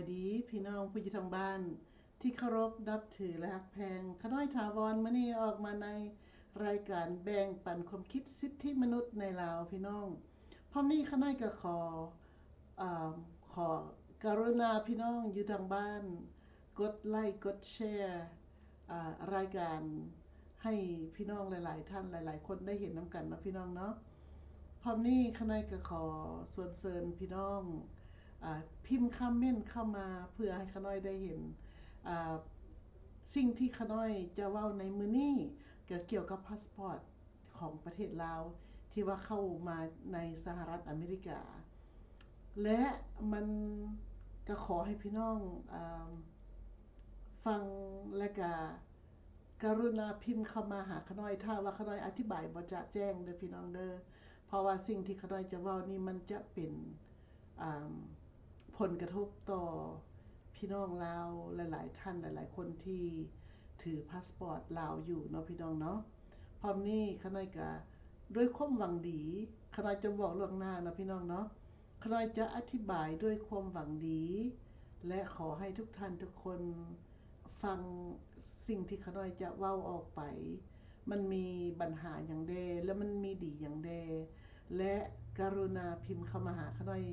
ສະບາຍດີພີ່ນ້ອງຜູ້ຢູ່ທາງບ້ານທີ່ເຄົາລົບນັບຖື ແລະ ຮັກແພງ. ຂ້ານ້ອຍຖາວອນ ມື້ນີ້ອອກມາໃນລາຍການແບ່ງປັນຄວາມຄິດສິດທິມະນຸດໃນລາວພີ່ນ້ອງ. ພ້ອມນີ້ຂ້ານ້ອຍກໍຂໍ ເອີ່ມ ຂໍກະລຸນາພີ່ນ້ອງຢູ່ທາງບ້ານ ກົດໄລ ກົດແຊ ອ່າ ລາຍການໃຫ້ພີ່ນ້ອງຫຼາຍໆທ່ານ ຫຼາຍໆຄົນໄດ້ເຫັນນຳກັນເນາະພີ່ນ້ອງເນາະ. ພ້ອມນີ້ຂ້ານ້ອຍກໍຂໍຊວນເຊີນພີ່ນ້ອງ ອ່າ ພິມຄອມເມັນເຂົ້າມາ ເພື່ອໃຫ້ຂ້ານ້ອຍໄດ້ເຫັນ ອ່າ ສິ່ງທີ່ຂ້ານ້ອຍຈະເວົ້າໃນມື້ນີ້ ກໍກ່ຽວກັບພາສປອດຂອງປະເທດລາວ ທີ່ວ່າເຂົ້າມາໃນສະຫະລັດອາເມລິກາ ແລະ ມັນ ກໍຂໍໃຫ້ພີ່ນ້ອງ ອ່າ ຟັງ ແລະກະກະລຸນາພິມເຂົ້າມາຫາຂ້ານ້ອຍ ຖ້າວ່າຂ້ານ້ອຍອະທິບາຍບໍ່ຈະແຈ້ງເດີພີ່ນ້ອງເດີ. ເພາະວ່າສິ່ງທີ່ຂ້ານ້ອຍຈະເວົ້ານີ້ ມັນຈະເປັນ ອ່າ ຜົນກະທົບຕໍ່ພີ່ນ້ອງລາວຫຼາຍໆທ່ານ ຫຼາຍໆຄົນທີ່ຖືພາສປອດລາວຢູ່ເນາະພີ່ນ້ອງເນາະ. ພ້ອມນີ້ຂ້ານ້ອຍກະດ້ວຍຄວາມຫວັງດີ ຂ້ານ້ອຍຈະບອກລ່ວງໜ້າເນາະພີ່ນ້ອງເນາະ. ຂ້ານ້ອຍຈະອະທິບາຍດ້ວຍຄວາມຫວັງດີ ແລະ ຂໍໃຫ້ທຸກທ່ານທຸກຄົນຟັງສິ່ງທີ່ຂ້ານ້ອຍຈະເວົ້າອອກໄປ ມັນມີບັນຫາຫຍັງແດ່ ແລະ ມັນມີດີຫຍັງແດ່ ແລະ ກະລຸນາພິມເຂົ້າມາຫາຂ້ານ້ອຍ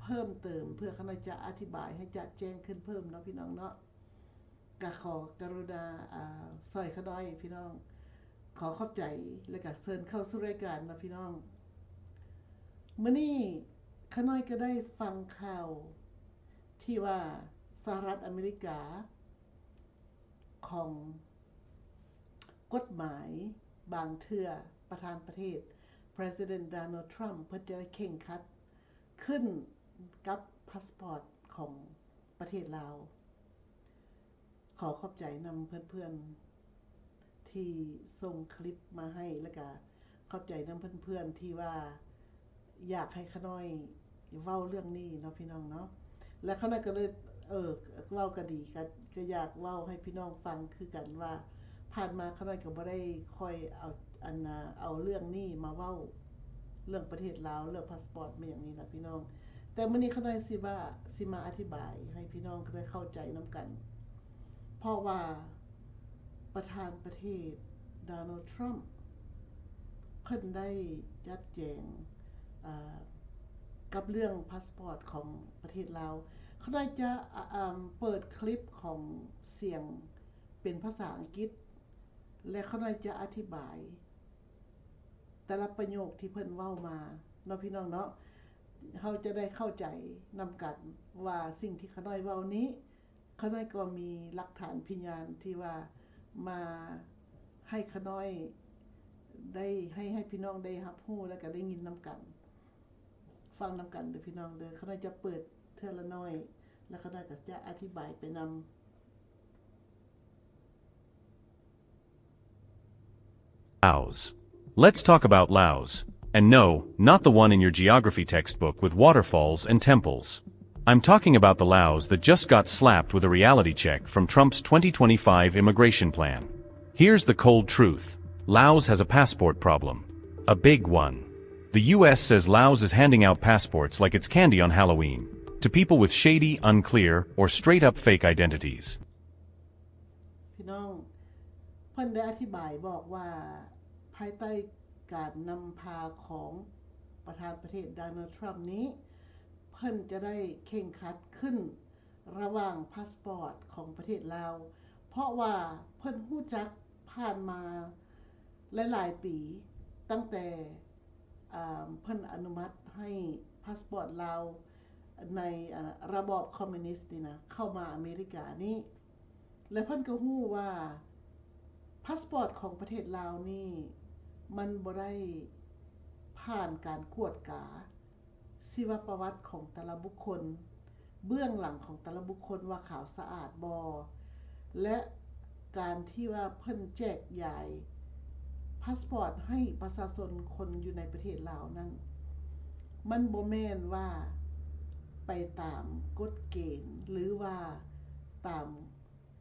ເພີ່ມເຕີມ ເພື່ອຂ້ານ້ອຍຈະອະທິບາຍໃຫ້ຈະແຈ້ງຂຶ້ນເພີ່ມເນາະພີ່ນ້ອງເນາະ. ກະຂໍກະລຸນາ ອາ ຊ່ອຍຂ້ານ້ອຍພີ່ນ້ອງ. ຂໍຂອບໃຈ ແລະກະເຊີນເຂົ້າສູ່ລາຍການເນາະພີ່ນ້ອງ. ມື້ນີ້ຂ້ານ້ອຍກໍໄດ້ຟັງຂ່າວທີ່ວ່າສະຫະລັດອາເມລິກາ ຂອງກົດໝາຍບາງເທື່ອ ປະທານປະເທດ President Donald Trump ເພິ່ນຈະໄດ້ເຄັ່ງຄັດຂຶ້ນກັບພາສປອດຂອງປະເທດລາວ. ຂໍຂອບໃຈນຳເພື່ອນໆທີ່ສົ່ງຄລິບມາໃຫ້ ແລະກະຂອບໃຈນຳເພື່ອນໆທີ່ວ່າ ຢາກໃຫ້ຂ້ານ້ອຍເວົ້າເລື່ອງນີ້ເນາະພີ່ນ້ອງເນາະ. ແລະຂ້ານ້ອຍກໍເລີຍ ເອີ ເວົ້າກໍດີ ກໍ ກໍຢາກເວົ້າໃຫ້ພີ່ນ້ອງຟັງຄືກັນວ່າ ຜ່ານມາຂ້ານ້ອຍກໍບໍ່ໄດ້ຄ່ອຍເອົາ ອັນນ່າ ເອົາເລື່ອງນີ້ມາເວົ້າ ເລື່ອງປະເທດລາວ ເລື່ອງພາສປອດ ແມ່ນຫຍັງນີ້ນະພີ່ນ້ອງ. ແຕ່ມື້ນີ້ຂ້ານ້ອຍຊິວ່າ ຊິມາອະທິບາຍໃຫ້ພີ່ນ້ອງໄດ້ເຂົ້າໃຈນຳກັນ ເພາະວ່າປະທານປະເທດ Donald Trump ເພິ່ນໄດ້ຈັດແຈງ ອາ ກັບເລື່ອງພາສປອດຂອງປະເທດລາວ. ຂ້ານ້ອຍຈະ ອາ ອາ ເປີດຄລິບຂອງສຽງເປັນພາສາອັງກິດ ແລະ ຂ້ານ້ອຍຈະອະທິບາຍແຕ່ລະປະໂຫຍກທີ່ເພິ່ນເວົ້າມາເນາະ ພີ່ນ້ອງເນາະ. ເຮົາຈະໄດ້ເຂົ້າໃຈນຳກັນວ່າສິ່ງທີ່ຂ້ານ້ອຍເວົ້ານີ້ ຂ້ານ້ອຍກໍມີຫຼັກຖານພະຍານທີ່ວ່າມາໃຫ້ຂ້ານ້ອຍໄດ້ ໃຫ້ ໃຫ້ພີ່ນ້ອງໄດ້ຮັບຮູ້ ແລະກະໄດ້ຍິນນຳກັນ ຟັງນຳກັນເດີພີ່ນ້ອງເດີ. ຂ້ານ້ອຍຈະເປີດເທື່ອລະໜ້ອຍ ແລະຂ້ານ້ອຍກໍຈະອະທິບາຍໄປນຳ. Laos. Let's talk about Laos. And no, not the one in your geography textbook with waterfalls and temples. I'm talking about the Laos that just got slapped with a reality check from Trump's twenty twenty-five immigration plan. Here's the cold truth. Laos has a passport problem. A big one. The U S says Laos is handing out passports like it's candy on Halloween to people with shady, unclear, or straight-up fake identities. ພີ່ນ້ອງ ເພິ່ນໄດ້ອະທິບາຍບອກວ່າ ພາຍໃຕ້ການນຳພາຂອງປະທານປະເທດ Donald Trump ນີ້ ເພິ່ນຈະໄດ້ເຄັ່ງຄັດຂຶ້ນລະຫວ່າງພາສປອດຂອງປະເທດລາວ ເພາະວ່າເພິ່ນຮູ້ຈັກຜ່ານມາຫຼາຍໆປີ ຕັ້ງແຕ່ ອາ ເພິ່ນອະນຸມັດໃຫ້ພາສປອດລາວໃນ ອາ ລະບອບຄອມມິວນິດນີ້ນະ ເຂົ້າມາອາເມລິການີ້ ແລະ ເພິ່ນກໍຮູ້ວ່າພາສປອດຂອງປະເທດລາວນີ້ ມັນບໍ່ໄດ້ຜ່ານການກວດກາຊີວະປະຫວັດຂອງແຕ່ລະບຸກຄົນ ເບື້ອງຫຼັງຂອງແຕ່ລະບຸກຄົນວ່າຂາວສະອາດບໍ່ ແລະ ການທີ່ວ່າເພິ່ນແຈກຢາຍພາສປອດໃຫ້ປະຊາຊົນຄົນຢູ່ໃນປະເທດລາວນັ້ນ ມັນບໍ່ແມ່ນວ່າໄປຕາມກົດເກນ ຫຼືວ່າຕາມ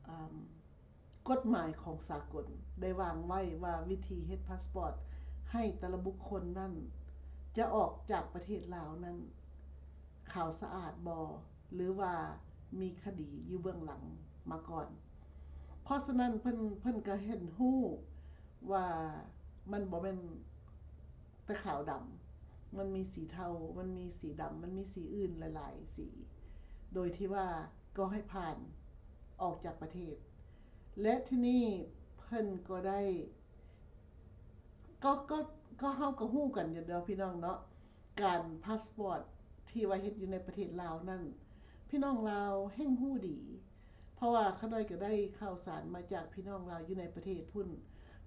ອາ ກົດໝາຍຂອງສາກົນໄດ້ວາງໄວ້ວ່າວິທີເຮັດພາສປອດໃຫ້ແຕ່ລະບຸກຄົນນັ້ນ ຈະອອກຈາກປະເທດລາວນັ້ນ ຂາວສະອາດບໍ່ ຫຼືວ່າ ມີຄະດີຢູ່ເບື້ອງຫຼັງມາກ່ອນ. ເພາະສະນັ້ນເພິ່ນ ເພິ່ນກໍເຫັນຮູ້ວ່າມັນບໍ່ແມ່ນແຕ່ຂາວດຳ, ມັນມີສີເທົາ, ມັນມີສີດຳ, ມັນມີສີອື່ນຫຼາຍໆສີ, ໂດຍທີ່ວ່າກໍໃຫ້ຜ່ານອອກຈາກປະເທດ. ແລະ ທີນີ້ເພິ່ນກໍໄດ້ ກໍ ກໍ ກໍເຮົາກໍຮູ້ກັນຢູ່ເນາະ ພີ່ນ້ອງເນາະ, ການພາສປອດທີ່ວ່າເຮັດຢູ່ໃນປະເທດລາວນັ້ນ ພີ່ນ້ອງລາວແຮ່ງຮູ້ດີ, ເພາະວ່າຂ້ານ້ອຍກໍໄດ້ຂ່າວສານມາຈາກພີ່ນ້ອງລາວຢູ່ໃນປະເທດພຸ້ນ,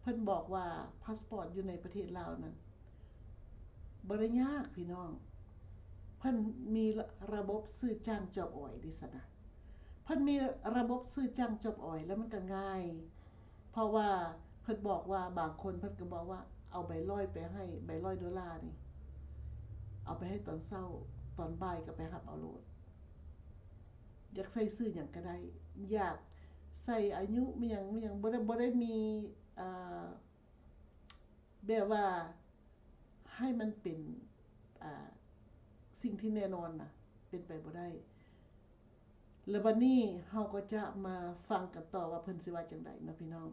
ເພິ່ນບອກວ່າພາສປອດຢູ່ໃນປະເທດລາວນັ້ນບໍ່ໄດ້ຍາກ ພີ່ນ້ອງ, ເພິ່ນມີລະ ລະບົບຊື້ຈ້າງຈອບອອຍເດ້ຊັ້ນນະ, ເພິ່ນມີລະບົບຊື້ຈ້າງຈອບອອຍ ແລ້ວມັນກໍງ່າຍ. ເພາະວ່າເພິ່ນບອກວ່າ ບາງຄົນເພິ່ນກໍບອກວ່າ ເອົາໃບຮ້ອຍໄປໃຫ້ ໃບຮ້ອຍໂດລານີ້ ເອົາໄປໃຫ້ຕອນເຊົ້າ, ຕອນບ່າຍກໍໄປຮັບເອົາໂລດ. ຢາກໃສ່ຊື່ຫຍັງກໍໄດ້, ຢາກໃສ່ອາຍຸ ມີຫຍັງ ມີຫຍັງ, ບໍ່ໄດ້ ບໍ່ໄດ້ມີ ເອີ ແບບວ່າໃຫ້ມັນເປັນ ອ່າ ສິ່ງທີ່ແນ່ນອນນະ, ເປັນໄປບໍ່ໄດ້. ແລ້ວບັດນີ້ເຮົາກໍຈະມາຟັງກັນຕໍ່ວ່າເພິ່ນຊິວ່າຈັ່ງໃດເນາະ ພີ່ນ້ອງ.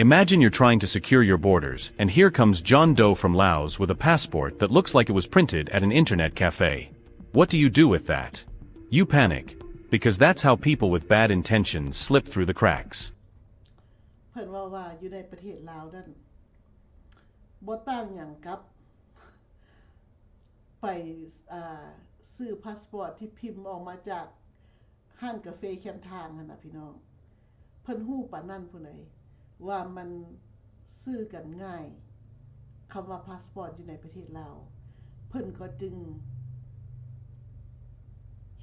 Imagine you're trying to secure your borders, and here comes John Doe from Laos with a passport that looks like it was printed at an internet cafe. What do you do with that? You panic, because that's how people with bad intentions slip through the cracks. ເພິ່ນເວົ້າວ່າຢູ່ໃນປະເທດລາວນັ້ນ ບໍ່ຕ່າງຫຍັງກັບໄປ ອ່າ ຊື້ພາສປອດທີ່ພິມອອກມາຈາກຮ້ານກາເຟແຄມທາງຫັ້ນນະ ພີ່ນ້ອງ. ເພິ່ນຮູ້ປານນັ້ນພຸ້ນໃດ ວ່າມັນຊື້ກັນງ່າຍ, ຄຳວ່າພາສປອດຢູ່ໃນປະເທດລາວ, ເພິ່ນກໍຈຶ່ງ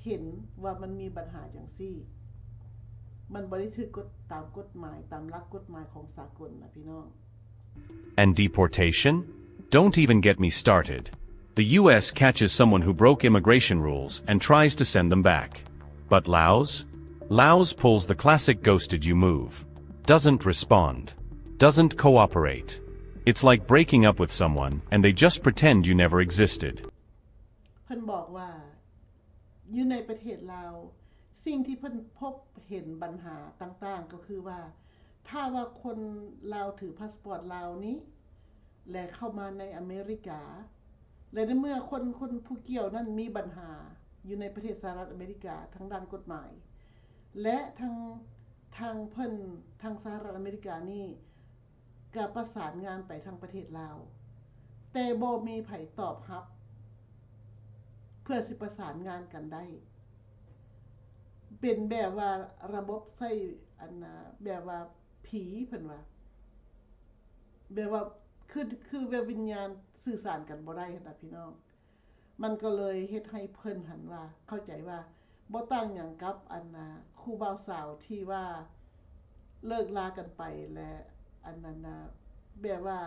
ເຫັນວ່າມັນມີບັນຫາຈັ່ງຊີ້. ມັນບໍ່ໄດ້ຖືກກົດ ຕາມກົດໝາຍ, ຕາມຫຼັກກົດໝາຍຂອງສາກົນນະ ພີ່ນ້ອງ. And deportation? Don't even get me started. The U S catches someone who broke immigration rules and tries to send them back. But Laos? Laos pulls the classic ghosted you move. Doesn't respond. Doesn't cooperate. It's like breaking up with someone and they just pretend you never existed. ເພິ່ນບອກວ່າ ຢູ່ໃນປະເທດລາວ ສິ່ງທີ່ເພິ່ນພົບເຫັນບັນຫາຕ່າງໆ ກໍຄືວ່າ ຖ້າວ່າຄົນລາວຖືພາສປອດລາວນີ້ ແລະ ເຂົ້າມາໃນອາເມລິກາ ແລະ ໃນເມື່ອຄົນ ຄົນຜູ້ກ່ຽວນັ້ນມີບັນຫາຢູ່ໃນປະເທດສະຫະລັດອາເມລິກາທາງດ້ານກົດໝາຍ ແລະ ທາງ ທາງເພິ່ນ ທາງສະຫະລັດອາເມລິການີ້ ກະປະສານງານໄປທາງປະເທດລາວ ແຕ່ບໍ່ມີໃຜຕອບຮັບ ເພື່ອຊິປະສານງານກັນໄດ້ ເປັນແບບວ່າລະບົບໃຊ້ ອັນນ່າ ແບບວ່າຜີ ເພິ່ນວ່າ ແບບວ່າ ຄື ຄືແບບວິນຍານສື່ສານກັນບໍ່ໄດ້ຫັ້ນນະ ພີ່ນ້ອງ. ມັນກໍເລີຍເຮັດໃຫ້ເພິ່ນຫັ້ນວ່າ ເຂົ້າໃຈວ່າບໍ່ຕ່າງຫຍັງກັບ ອັນນ່າ ຄູ່ບ່າວສາວທີ່ວ່າເລີກລາກັນໄປ ແລະ ອັນນັ້ນນະ ແບບວ່າ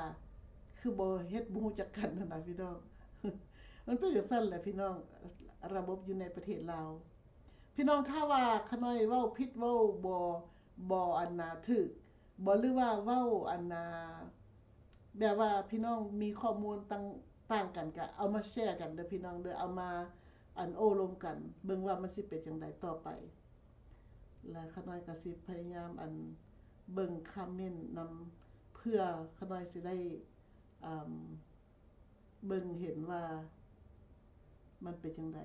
ຄືບໍ່ເຮັດ ບໍ່ຮູ້ຈັກກັນຫັ້ນນະ ພີ່ນ້ອງ. ມັນເປັນຈັ່ງຊັ້ນແຫຼະ ພີ່ນ້ອງ, ລະບົບຢູ່ໃນປະເທດລາວ. ພີ່ນ້ອງ ຖ້າວ່າຂ້ານ້ອຍເວົ້າຜິດ ເວົ້າບໍ່ ບໍ່ ອັນນ່າ ຖືກ ບໍ່ ຫຼືວ່າເວົ້າ ອັນນ່າ ແບບວ່າພີ່ນ້ອງມີຂໍ້ມູນຕ່າງ ຕ່າງກັນ ກະເອົາມາແຊກັນເດີພີ່ນ້ອງເດີ, ເອົາມາ ອັນ ໂອ້ລົມກັນ ເບິ່ງວ່າມັນຊິເປັນຈັ່ງໃດຕໍ່ໄປ. ແລະ ຂ້ານ້ອຍກະຊິພະຍາຍາມ ອັນ ເບິ່ງຄອມເມັນນຳ ເພື່ອຂ້ານ້ອຍຊິໄດ້ ອາ ເບິ່ງເຫັນວ່າມັນເປັນຈັ່ງໃດ.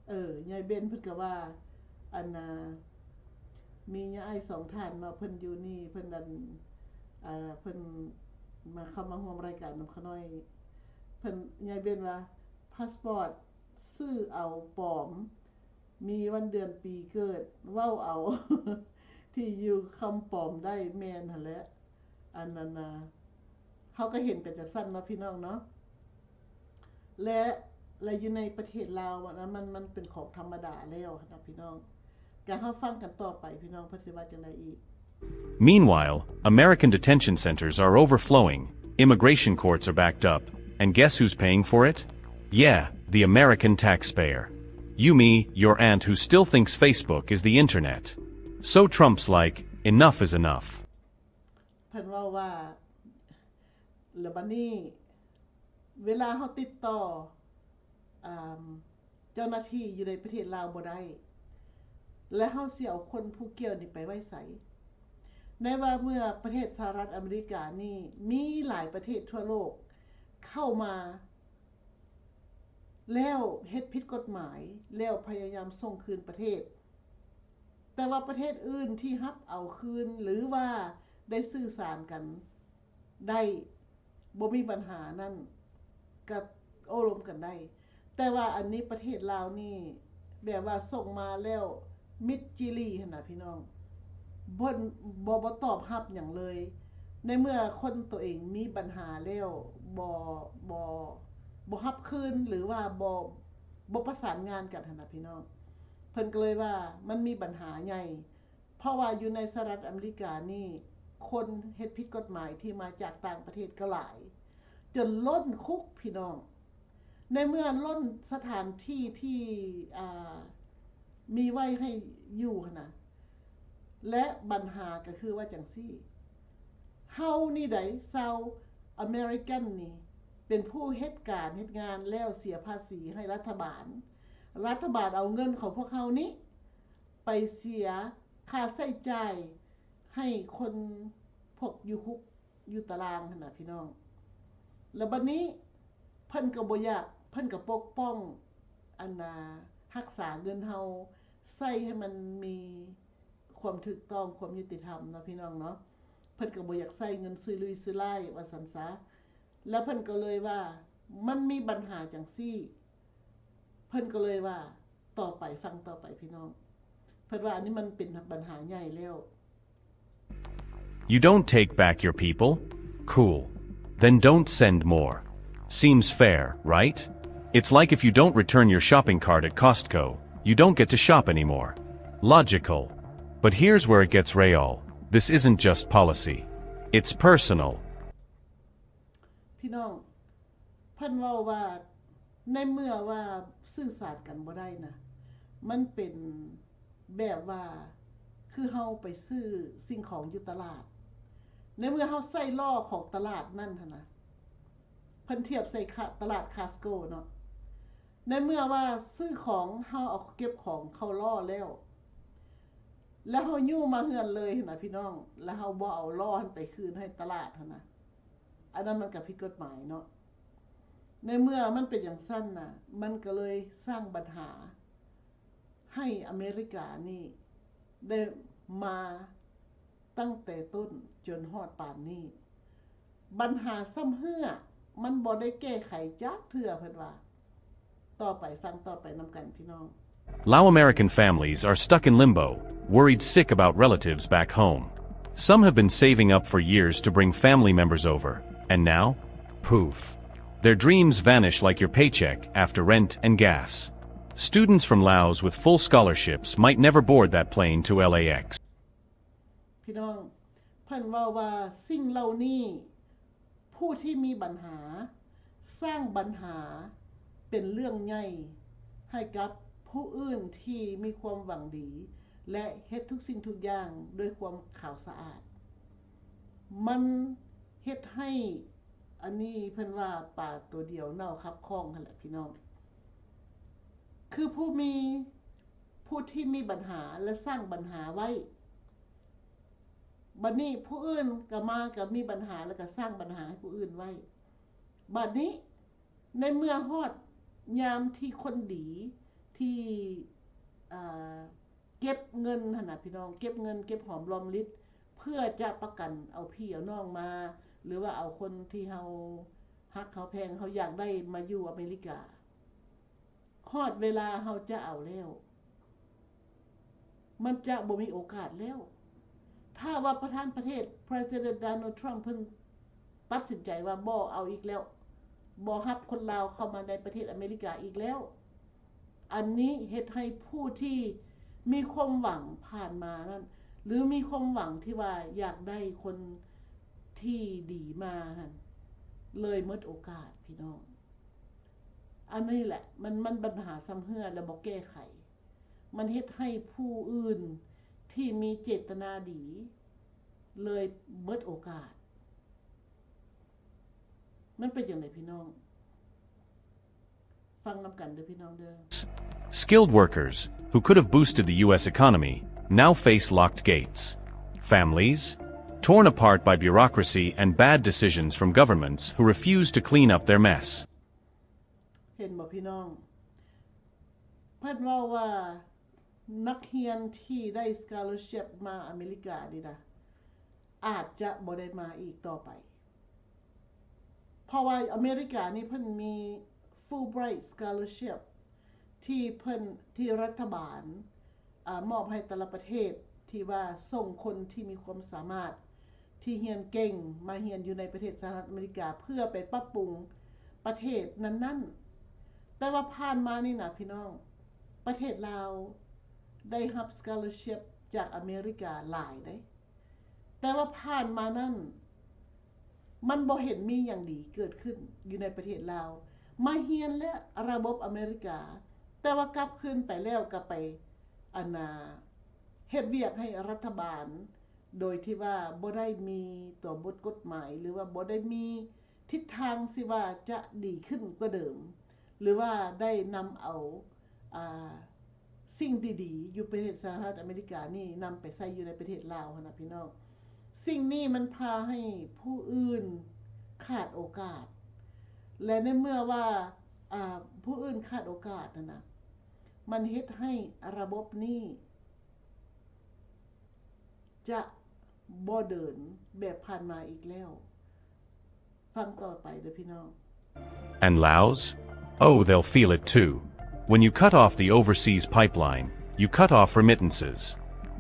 ເອີ ຍາຍເບັນເພິ່ນກໍວ່າ ອັນນ່າ ມີຍາອ້າຍສອງທ່ານເນາະ ເພິ່ນຢູ່ນີ້ ເພິ່ນ ອັນ ເອີ ເພິ່ນມາ ເຂົ້າມາຮ່ວມລາຍການນຳຂ້ານ້ອຍ. ເພິ່ນ ຍາຍເບັນວ່າ ພາສປອດຊື້ເອົາປອມ ມີວັນເດືອນປີເກີດ ເວົ້າເອົາ ທີ່ຢູ່ຄຳປອມໄດ້ ແມ່ນຫັ້ນແຫຼະ. ອັນນັ້ນນະ ເຮົາກໍເຫັນກັນຈັ່ງຊັ້ນເນາະ ພີ່ນ້ອງເນາະ. ແລະ ແລະ ຢູ່ໃນປະເທດລາວນະ ມັນ ມັນເປັນຂອງທຳມະດາແລ້ວນະ ພີ່ນ້ອງ. ກະເຮົາຟັງກັນຕໍ່ໄປ ພີ່ນ້ອງ ເພິ່ນຊິວ່າຈັ່ງໃດອີກ. Meanwhile, American detention centers are overflowing, immigration courts are backed up, and guess who's paying for it? Yeah, the American taxpayer. You, me, your aunt who still thinks Facebook is the internet. So Trump's like, enough is enough. ເພິ່ນເວົ້າວ່າ ແລ້ວບັດນີ້ເວລາເຮົາຕິດຕໍ່ ອາ ເຈົ້າໜ້າທີ່ຢູ່ໃນປະເທດລາວບໍ່ໄດ້ ແລະ ເຮົາຊິເອົາຄົນຜູ້ກ່ຽວນີ້ໄປໄວ້ໃສ? ໃນວ່າເມື່ອປະເທດສະຫະລັດອາເມລິການີ້ ມີຫຼາຍປະເທດທົ່ວໂລກເຂົ້າມາ ແລ້ວເຮັດຜິດກົດໝາຍ ແລ້ວພະຍາຍາມສົ່ງຄືນປະເທດ, ແຕ່ວ່າປະເທດອື່ນທີ່ຮັບເອົາຄືນ ຫຼືວ່າໄດ້ສື່ສານກັນໄດ້ ບໍ່ມີບັນຫານັ້ນ ກະໂອ້ລົມກັນໄດ້. ແຕ່ວ່າອັນນີ້ປະເທດລາວນີ້ ແບບວ່າສົ່ງມາແລ້ວມິດຈີ່ຫຼີ່ຫັ້ນນະພີ່ນ້ອງ, ເພິ່ນບໍ່ ບໍ່ຕອບຮັບຫຍັງເລີຍ. ໃນເມື່ອຄົນໂຕເອງມີບັນຫາແລ້ວ ບໍ່ ບໍ່ ບໍ່ຮັບຄືນ ຫຼືວ່າບໍ່ ບໍ່ປະສານງານກັນຫັ້ນນະພີ່ນ້ອງ, ເພິ່ນກໍເລີຍວ່າມັນມີບັນຫາໃຫຍ່. ເພາະວ່າຢູ່ໃນສະຫະລັດອາເມລິການີ້ ຄົນເຮັດຜິດກົດໝາຍທີ່ມາຈາກຕ່າງປະເທດກໍຫຼາຍ ຈົນລົ້ນຄຸກພີ່ນ້ອງ. ໃນເມື່ອລົ້ນສະຖານທີ່ທີ່ ອ່າ ມີໄວ້ໃຫ້ຢູ່ຫັ້ນນະ ແລະ ບັນຫາກໍຄືວ່າຈັ່ງຊີ້ ເຮົານີ້ໃດ ຊາວອາເມລິກັນນີ້ ເປັນຜູ້ເຮັດການເຮັດງານແລ້ວເສຍພາສີໃຫ້ລັດຖະບານ, ລັດຖະບານເອົາເງິນຂອງພວກເຮົານີ້ ໄປເສຍຄ່າໃຊ້ຈ່າຍໃຫ້ຄົນພວກຢູ່ຄຸກຢູ່ຕາລາງຫັ້ນນະພີ່ນ້ອງ. ແລ້ວບັດນີ້ເພິ່ນກໍບໍ່ຢາກ ເພິ່ນກໍປົກປ້ອງ ອັນນ່າ ຮັກສາເງິນເຮົາ ໃຊ້ໃຫ້ມັນມີຄວາມຖືກຕ້ອງ ຄວາມຍຸຕິທຳເນາະພີ່ນ້ອງເນາະ, ເພິ່ນກໍບໍ່ຢາກໃຊ້ເງິນສຸ່ຍລຸຍສຸ່ຍລ້າຍວ່າຊັ້ນຊະ. ແລ້ວເພິ່ນກໍເລີຍວ່າ ມັນມີບັນຫາຈັ່ງຊີ້ ເພິ່ນກໍເລີຍວ່າ ຕໍ່ໄປ ຟັງຕໍ່ໄປພີ່ນ້ອງ, ເພິ່ນວ່າອັນນີ້ມັນເປັນບັນຫາໃຫຍ່ແລ້ວ. You don't take back your people? Cool. Then don't send more. Seems fair, right? It's like if you don't return your shopping cart at Costco, you don't get to shop anymore. Logical. But here's where it gets real. This isn't just policy. It's personal. ພີ່ນ້ອງ ເພິ່ນເວົ້າວ່າ ໃນເມື່ອວ່າສື່ສານກັນບໍ່ໄດ້ນະ ມັນເປັນແບບວ່າ ຄືເຮົາໄປຊື້ສິ່ງຂອງຢູ່ຕະຫຼາດ, ໃນເມື່ອເຮົາໃຊ້ລໍ້ຂອງຕະຫຼາດນັ້ນຫັ້ນນະ ເພິ່ນທຽບໃສ່ ຕະຫຼາດ Costco ເນາະ, ໃນເມື່ອວ່າຊື້ຂອງ ເຮົາເອົາເກັບຂອງເຂົ້າລໍ້ແລ້ວ ແລ້ວເຮົາຍູ້ມາເຮືອນເລີຍຫັ້ນນະພີ່ນ້ອງ, ແລ້ວເຮົາບໍ່ເອົາລໍ້ຫັ້ນໄປຄືນໃຫ້ຕະຫຼາດຫັ້ນນະ ອັນນັ້ນມັນກໍຜິດກົດໝາຍເນາະ. ໃນເມື່ອມັນເປັນຈັ່ງຊັ້ນນະ ມັນກໍເລີຍສ້າງບັນຫາໃຫ້ອາເມລິການີ້ໄດ້ມາຕັ້ງແຕ່ຕົ້ນຈົນຮອດປານນີ້. ບັນຫາຊຳເຮື້ອ ມັນບໍ່ໄດ້ແກ້ໄຂຈັກເທື່ອ ເພິ່ນວ່າ. ຕໍ່ໄປ ຟັງຕໍ່ໄປນຳກັນພີ່ນ້ອງ. Lao American families are stuck in limbo, worried sick about relatives back home. Some have been saving up for years to bring family members over, and now, poof. Their dreams vanish like your paycheck after rent and gas. Students from Laos with full scholarships might never board that plane to LAX. ພີ່ນ້ອງ ເພິ່ນເວົ້າວ່າສິ່ງເຫຼົ່ານີ້ ຜູ້ທີ່ມີບັນຫາ ສ້າງບັນຫາເປັນເລື່ອງໃຫຍ່ໃຫ້ກັບຜູ້ອື່ນທີ່ມີຄວາມຫວັງດີ ແລະ ເຮັດທຸກສິ່ງທຸກຢ່າງດ້ວຍຄວາມຂາວສະອາດ. ມັນເຮັດໃຫ້ ອັນນີ້ເພິ່ນວ່າປາຕົວດຽວເນົ່າຄັບຂ້ອງຫັ້ນແຫຼະພີ່ນ້ອງ. ຄືຜູ້ມີ ຜູ້ທີ່ມີບັນຫາ ແລະ ສ້າງບັນຫາໄວ້. ບັດນີ້ຜູ້ອື່ນກໍມາ ກໍມີບັນຫາ ແລ້ວກໍສ້າງບັນຫາໃຫ້ຜູ້ອື່ນໄວ້. ບັດນີ້ໃນເມື່ອຮອດຍາມທີ່ຄົນດີທີ່ ອ່າ ເກັບເງິນຫັ້ນນະພີ່ນ້ອງ, ເກັບເງິນເກັບຫອມລອມລິບ ເພື່ອຈະປະກັນເອົາພີ່ເອົານ້ອງມາ ຫຼືວ່າເອົາຄົນທີ່ເຮົາຮັກເຮົາແພງ ເຮົາຢາກໄດ້ມາຢູ່ອາເມລິກາ. ຮອດເວລາເຮົາຈະເອົາແລ້ວ ມັນຈະບໍ່ມີໂອກາດແລ້ວ. ຖ້າວ່າປະທານປະເທດ President Donald Trump ເພິ່ນຕັດສິນໃຈວ່າບໍ່ເອົາອີກແລ້ວ, ບໍ່ຮັບຄົນລາວເຂົ້າມາໃນປະເທດອາເມລິກາອີກແລ້ວ, ອັນນີ້ເຮັດໃຫ້ຜູ້ທີ່ມີຄວາມຫວັງຜ່ານມານັ້ນ ຫຼື ມີຄວາມຫວັງທີ່ວ່າຢາກໄດ້ຄົນທີ່ດີມາຫັ້ນ ເລີຍໝົດໂອກາດ ພີ່ນ້ອງ. ອັນນີ້ແຫຼະ ມັນ ມັນບັນຫາຊຳເຮື້ອ ແລະ ບໍ່ແກ້ໄຂ. ມັນເຮັດໃຫ້ຜູ້ອື່ນທີ່ມີເຈດຕະນາດີເລີຍໝົດໂອກາດ. ມັນເປັນຈັ່ງໃດພີ່ນ້ອງ? ຟັງນຳກັນເດີພີ່ນ້ອງເດີ. Skilled workers, who could have boosted the U S economy, now face locked gates. Families, torn apart by bureaucracy and bad decisions from governments who refuse to clean up their mess. ເຫັນບໍ່ພີ່ນ້ອງ? ເພິ່ນເວົ້າວ່າ ນັກຮຽນທີ່ໄດ້ scholarship ມາອາເມລິການີ້ນະ ອາດຈະບໍ່ໄດ້ມາອີກຕໍ່ໄປ ເພາະວ່າອາເມລິການີ້ເພິ່ນມີ Fulbright Scholarship ທີ່ເພິ່ນ ທີ່ລັດຖະບານ ອາ ມອບໃຫ້ແຕ່ລະປະເທດ ທີ່ວ່າສົ່ງຄົນທີ່ມີຄວາມສາມາດ ທີ່ຮຽນເກັ່ງມາຮຽນຢູ່ໃນປະເທດສະຫະລັດອາເມລິກາ ເພື່ອໄປປັບປຸງປະເທດນັ້ນໆ. ແຕ່ວ່າຜ່ານມານີ້ນະພີ່ນ້ອງ, ປະເທດລາວໄດ້ຮັບ scholarship ຈາກອາເມລິກາຫຼາຍເດ້, ແຕ່ວ່າຜ່ານມານັ້ນ ມັນບໍ່ເຫັນມີຫຍັງດີເກີດຂຶ້ນຢູ່ໃນປະເທດລາວ. ມາຮຽນແລ້ວລະບົບອາເມລິກາ, ແຕ່ວ່າກັບຄືນໄປແລ້ວກໍໄປ ອັນນ່າ ເຮັດວຽກໃຫ້ລັດຖະບານ ໂດຍທີ່ວ່າບໍ່ໄດ້ມີຕົວບົດກົດໝາຍ ຫຼືວ່າບໍ່ໄດ້ມີທິດທາງທີ່ວ່າຈະດີຂຶ້ນກວ່າເດີມ ຫຼືວ່າໄດ້ນຳເອົາ ອາ ສິ່ງດີໆຢູ່ປະເທດສະຫະລັດອາເມລິການີ້ນຳໄປໃຊ້ຢູ່ໃນປະເທດລາວຫັ້ນນະພີ່ນ້ອງ. ສິ່ງນີ້ມັນພາໃຫ້ຜູ້ອື່ນຂາດໂອກາດ ແລະ ໃນເມື່ອວ່າ ອາ ຜູ້ອື່ນຂາດໂອກາດຫັ້ນນະ ມັນເຮັດໃຫ້ລະບົບນີ້ ຈະບໍ່ເດີນແບບຜ່ານມາອີກແລ້ວ. ຟັງຕໍ່ໄປເດີພີ່ນ້ອງ. And Laos? Oh, they'll feel it too. When you cut off the overseas pipeline, you cut off remittances.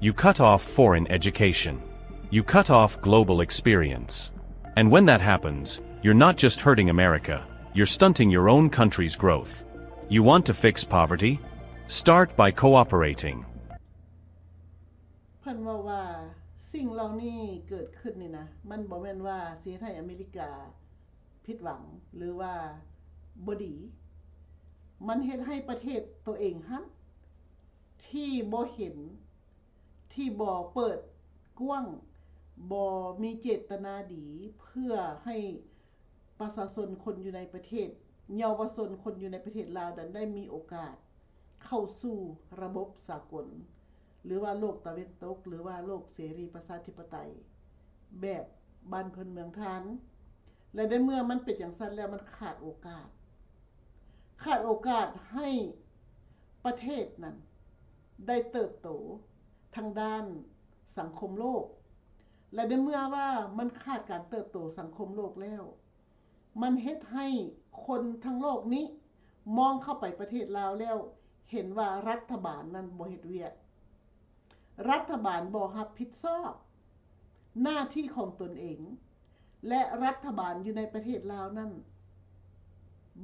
You cut off foreign education. You cut off global experience. And when that happens, you're not just hurting America, you're stunting your own country's growth. You want to fix poverty? Start by cooperating. ເພິ່ນເວົ້າວ່າ ສິ່ງເຫຼົ່ານີ້ເກີດຂຶ້ນນີ້ນະ ມັນບໍ່ແມ່ນວ່າຊິເຮັດໃຫ້ອາເມລິກາຜິດຫວັງ ຫຼືວ່າບໍ່ດີ. ມັນເຮັດໃຫ້ປະເທດໂຕເອງຫັ້ນ ທີ່ບໍ່ເຫັນ, ທີ່ບໍ່ເປີດກວ້າງ, ບໍ່ມີເຈດຕະນາດີເພື່ອໃຫ້ ປະຊາຊົນຄົນຢູ່ໃນປະເທດ, ເຍົາວະຊົນຄົນຢູ່ໃນປະເທດລາວນັ້ນໄດ້ມີໂອກາດເຂົ້າສູ່ລະບົບສາກົນ ຫຼືວ່າໂລກຕາເວັນຕົກ ຫຼືວ່າໂລກເສລີປະຊາທິປະໄຕແບບບ້ານເພິ່ນເມືອງທ່ານ ແລະ ໃນເມື່ອມັນເປັນຈັ່ງຊັ້ນແລ້ວ ມັນຂາດໂອກາດ, ຂາດໂອກາດໃຫ້ປະເທດນັ້ນໄດ້ເຕີບໂຕທາງດ້ານສັງຄົມໂລກ ແລະ ໃນເມື່ອວ່າມັນຂາດການເຕີບໂຕສັງຄົມໂລກແລ້ວ ມັນເຮັດໃຫ້ຄົນທັງໂລກນີ້ມອງເຂົ້າໄປປະເທດລາວແລ້ວ ເຫັນວ່າລັດຖະບານນັ້ນບໍ່ເຮັດວຽກ, ລັດຖະບານບໍ່ຮັບຜິດຊອບໜ້າທີ່ຂອງຕົນເອງ ແລະ ລັດຖະບານຢູ່ໃນປະເທດລາວນັ້ນ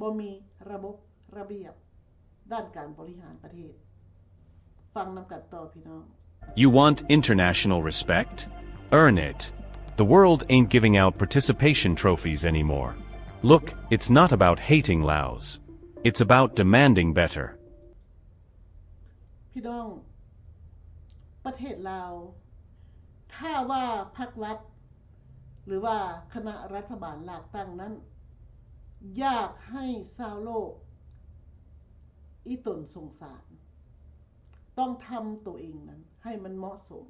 ບໍ່ມີລະບົບ ລະບຽບດ້ານການບໍລິຫານປະເທດ. ຟັງນຳກັນຕໍ່ພີ່ນ້ອງ. You want international respect? Earn it. The world ain't giving out participation trophies anymore. Look, it's not about hating Laos. It's about demanding better. ພີ່ນ້ອງ, ປະເທດລາວ ຖ້າວ່າພັກລັດ ຫຼືວ່າຄະນະລັດຖະບານລາກຕັ້ງນັ້ນ ຢາກໃຫ້ຊາວໂລກອີ່ຕົນສົງສານ, ຕ້ອງທຳໂຕເອງນັ້ນໃຫ້ມັນເໝາະສົມ,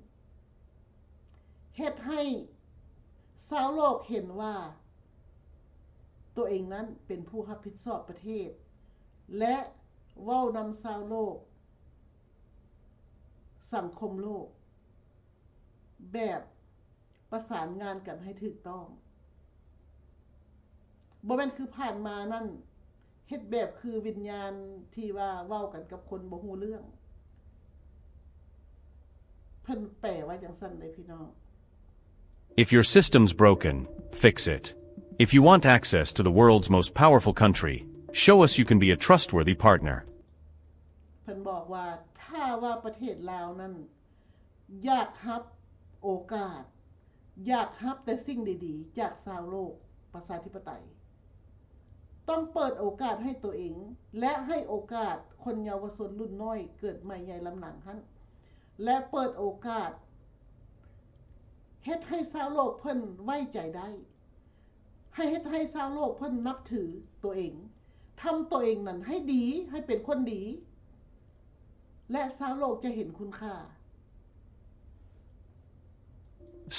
ເຮັດໃຫ້ຊາວໂລກເຫັນວ່າໂຕເອງນັ້ນເປັນຜູ້ຮັບຜິດຊອບປະເທດ ແລະ ເວົ້ານຳຊາວໂລກ, ສັງຄົມໂລກ ແບບປະສານງານກັນໃຫ້ຖືກຕ້ອງ. ບໍ່ແມ່ນຄືຜ່ານມານັ້ນ ເຮັດແບບຄືວິນຍານທີ່ວ່າເວົ້າກັນກັບຄົນບໍ່ຮູ້ເລື່ອງ. ເພິ່ນແປວ່າຈັ່ງຊັ້ນເດ້ພີ່ນ້ອງ. If your system's broken, fix it. If you want access to the world's most powerful country, show us you can be a trustworthy partner. ເພິ່ນບອກວ່າ ຖ້າວ່າປະເທດລາວນັ້ນ ຢາກຮັບໂອກາດ, ຢາກຮັບແຕ່ສິ່ງດີໆຈາກຊາວໂລກປະຊາທິປະໄຕ, ຕ້ອງເປີດໂອກາດໃຫ້ໂຕເອງ ແລະ ໃຫ້ໂອກາດຄົນເຍົາວະຊົນລຸ້ນນ້ອຍເກີດໃໝ່ໃຫຍ່ລຳຫຼັງຫັ້ນ ແລະ ເປີດໂອກາດເຮັດໃຫ້ຊາວໂລກເພິ່ນໄວ້ໃຈໄດ້. ໃຫ້ເຮັດໃຫ້ຊາວໂລກເພິ່ນນັບຖືໂຕເອງ, ທຳໂຕເອງນັ້ນໃຫ້ດີ, ໃຫ້ເປັນຄົນດີ ແລະ ຊາວໂລກຈະເຫັນຄຸນຄ່າ.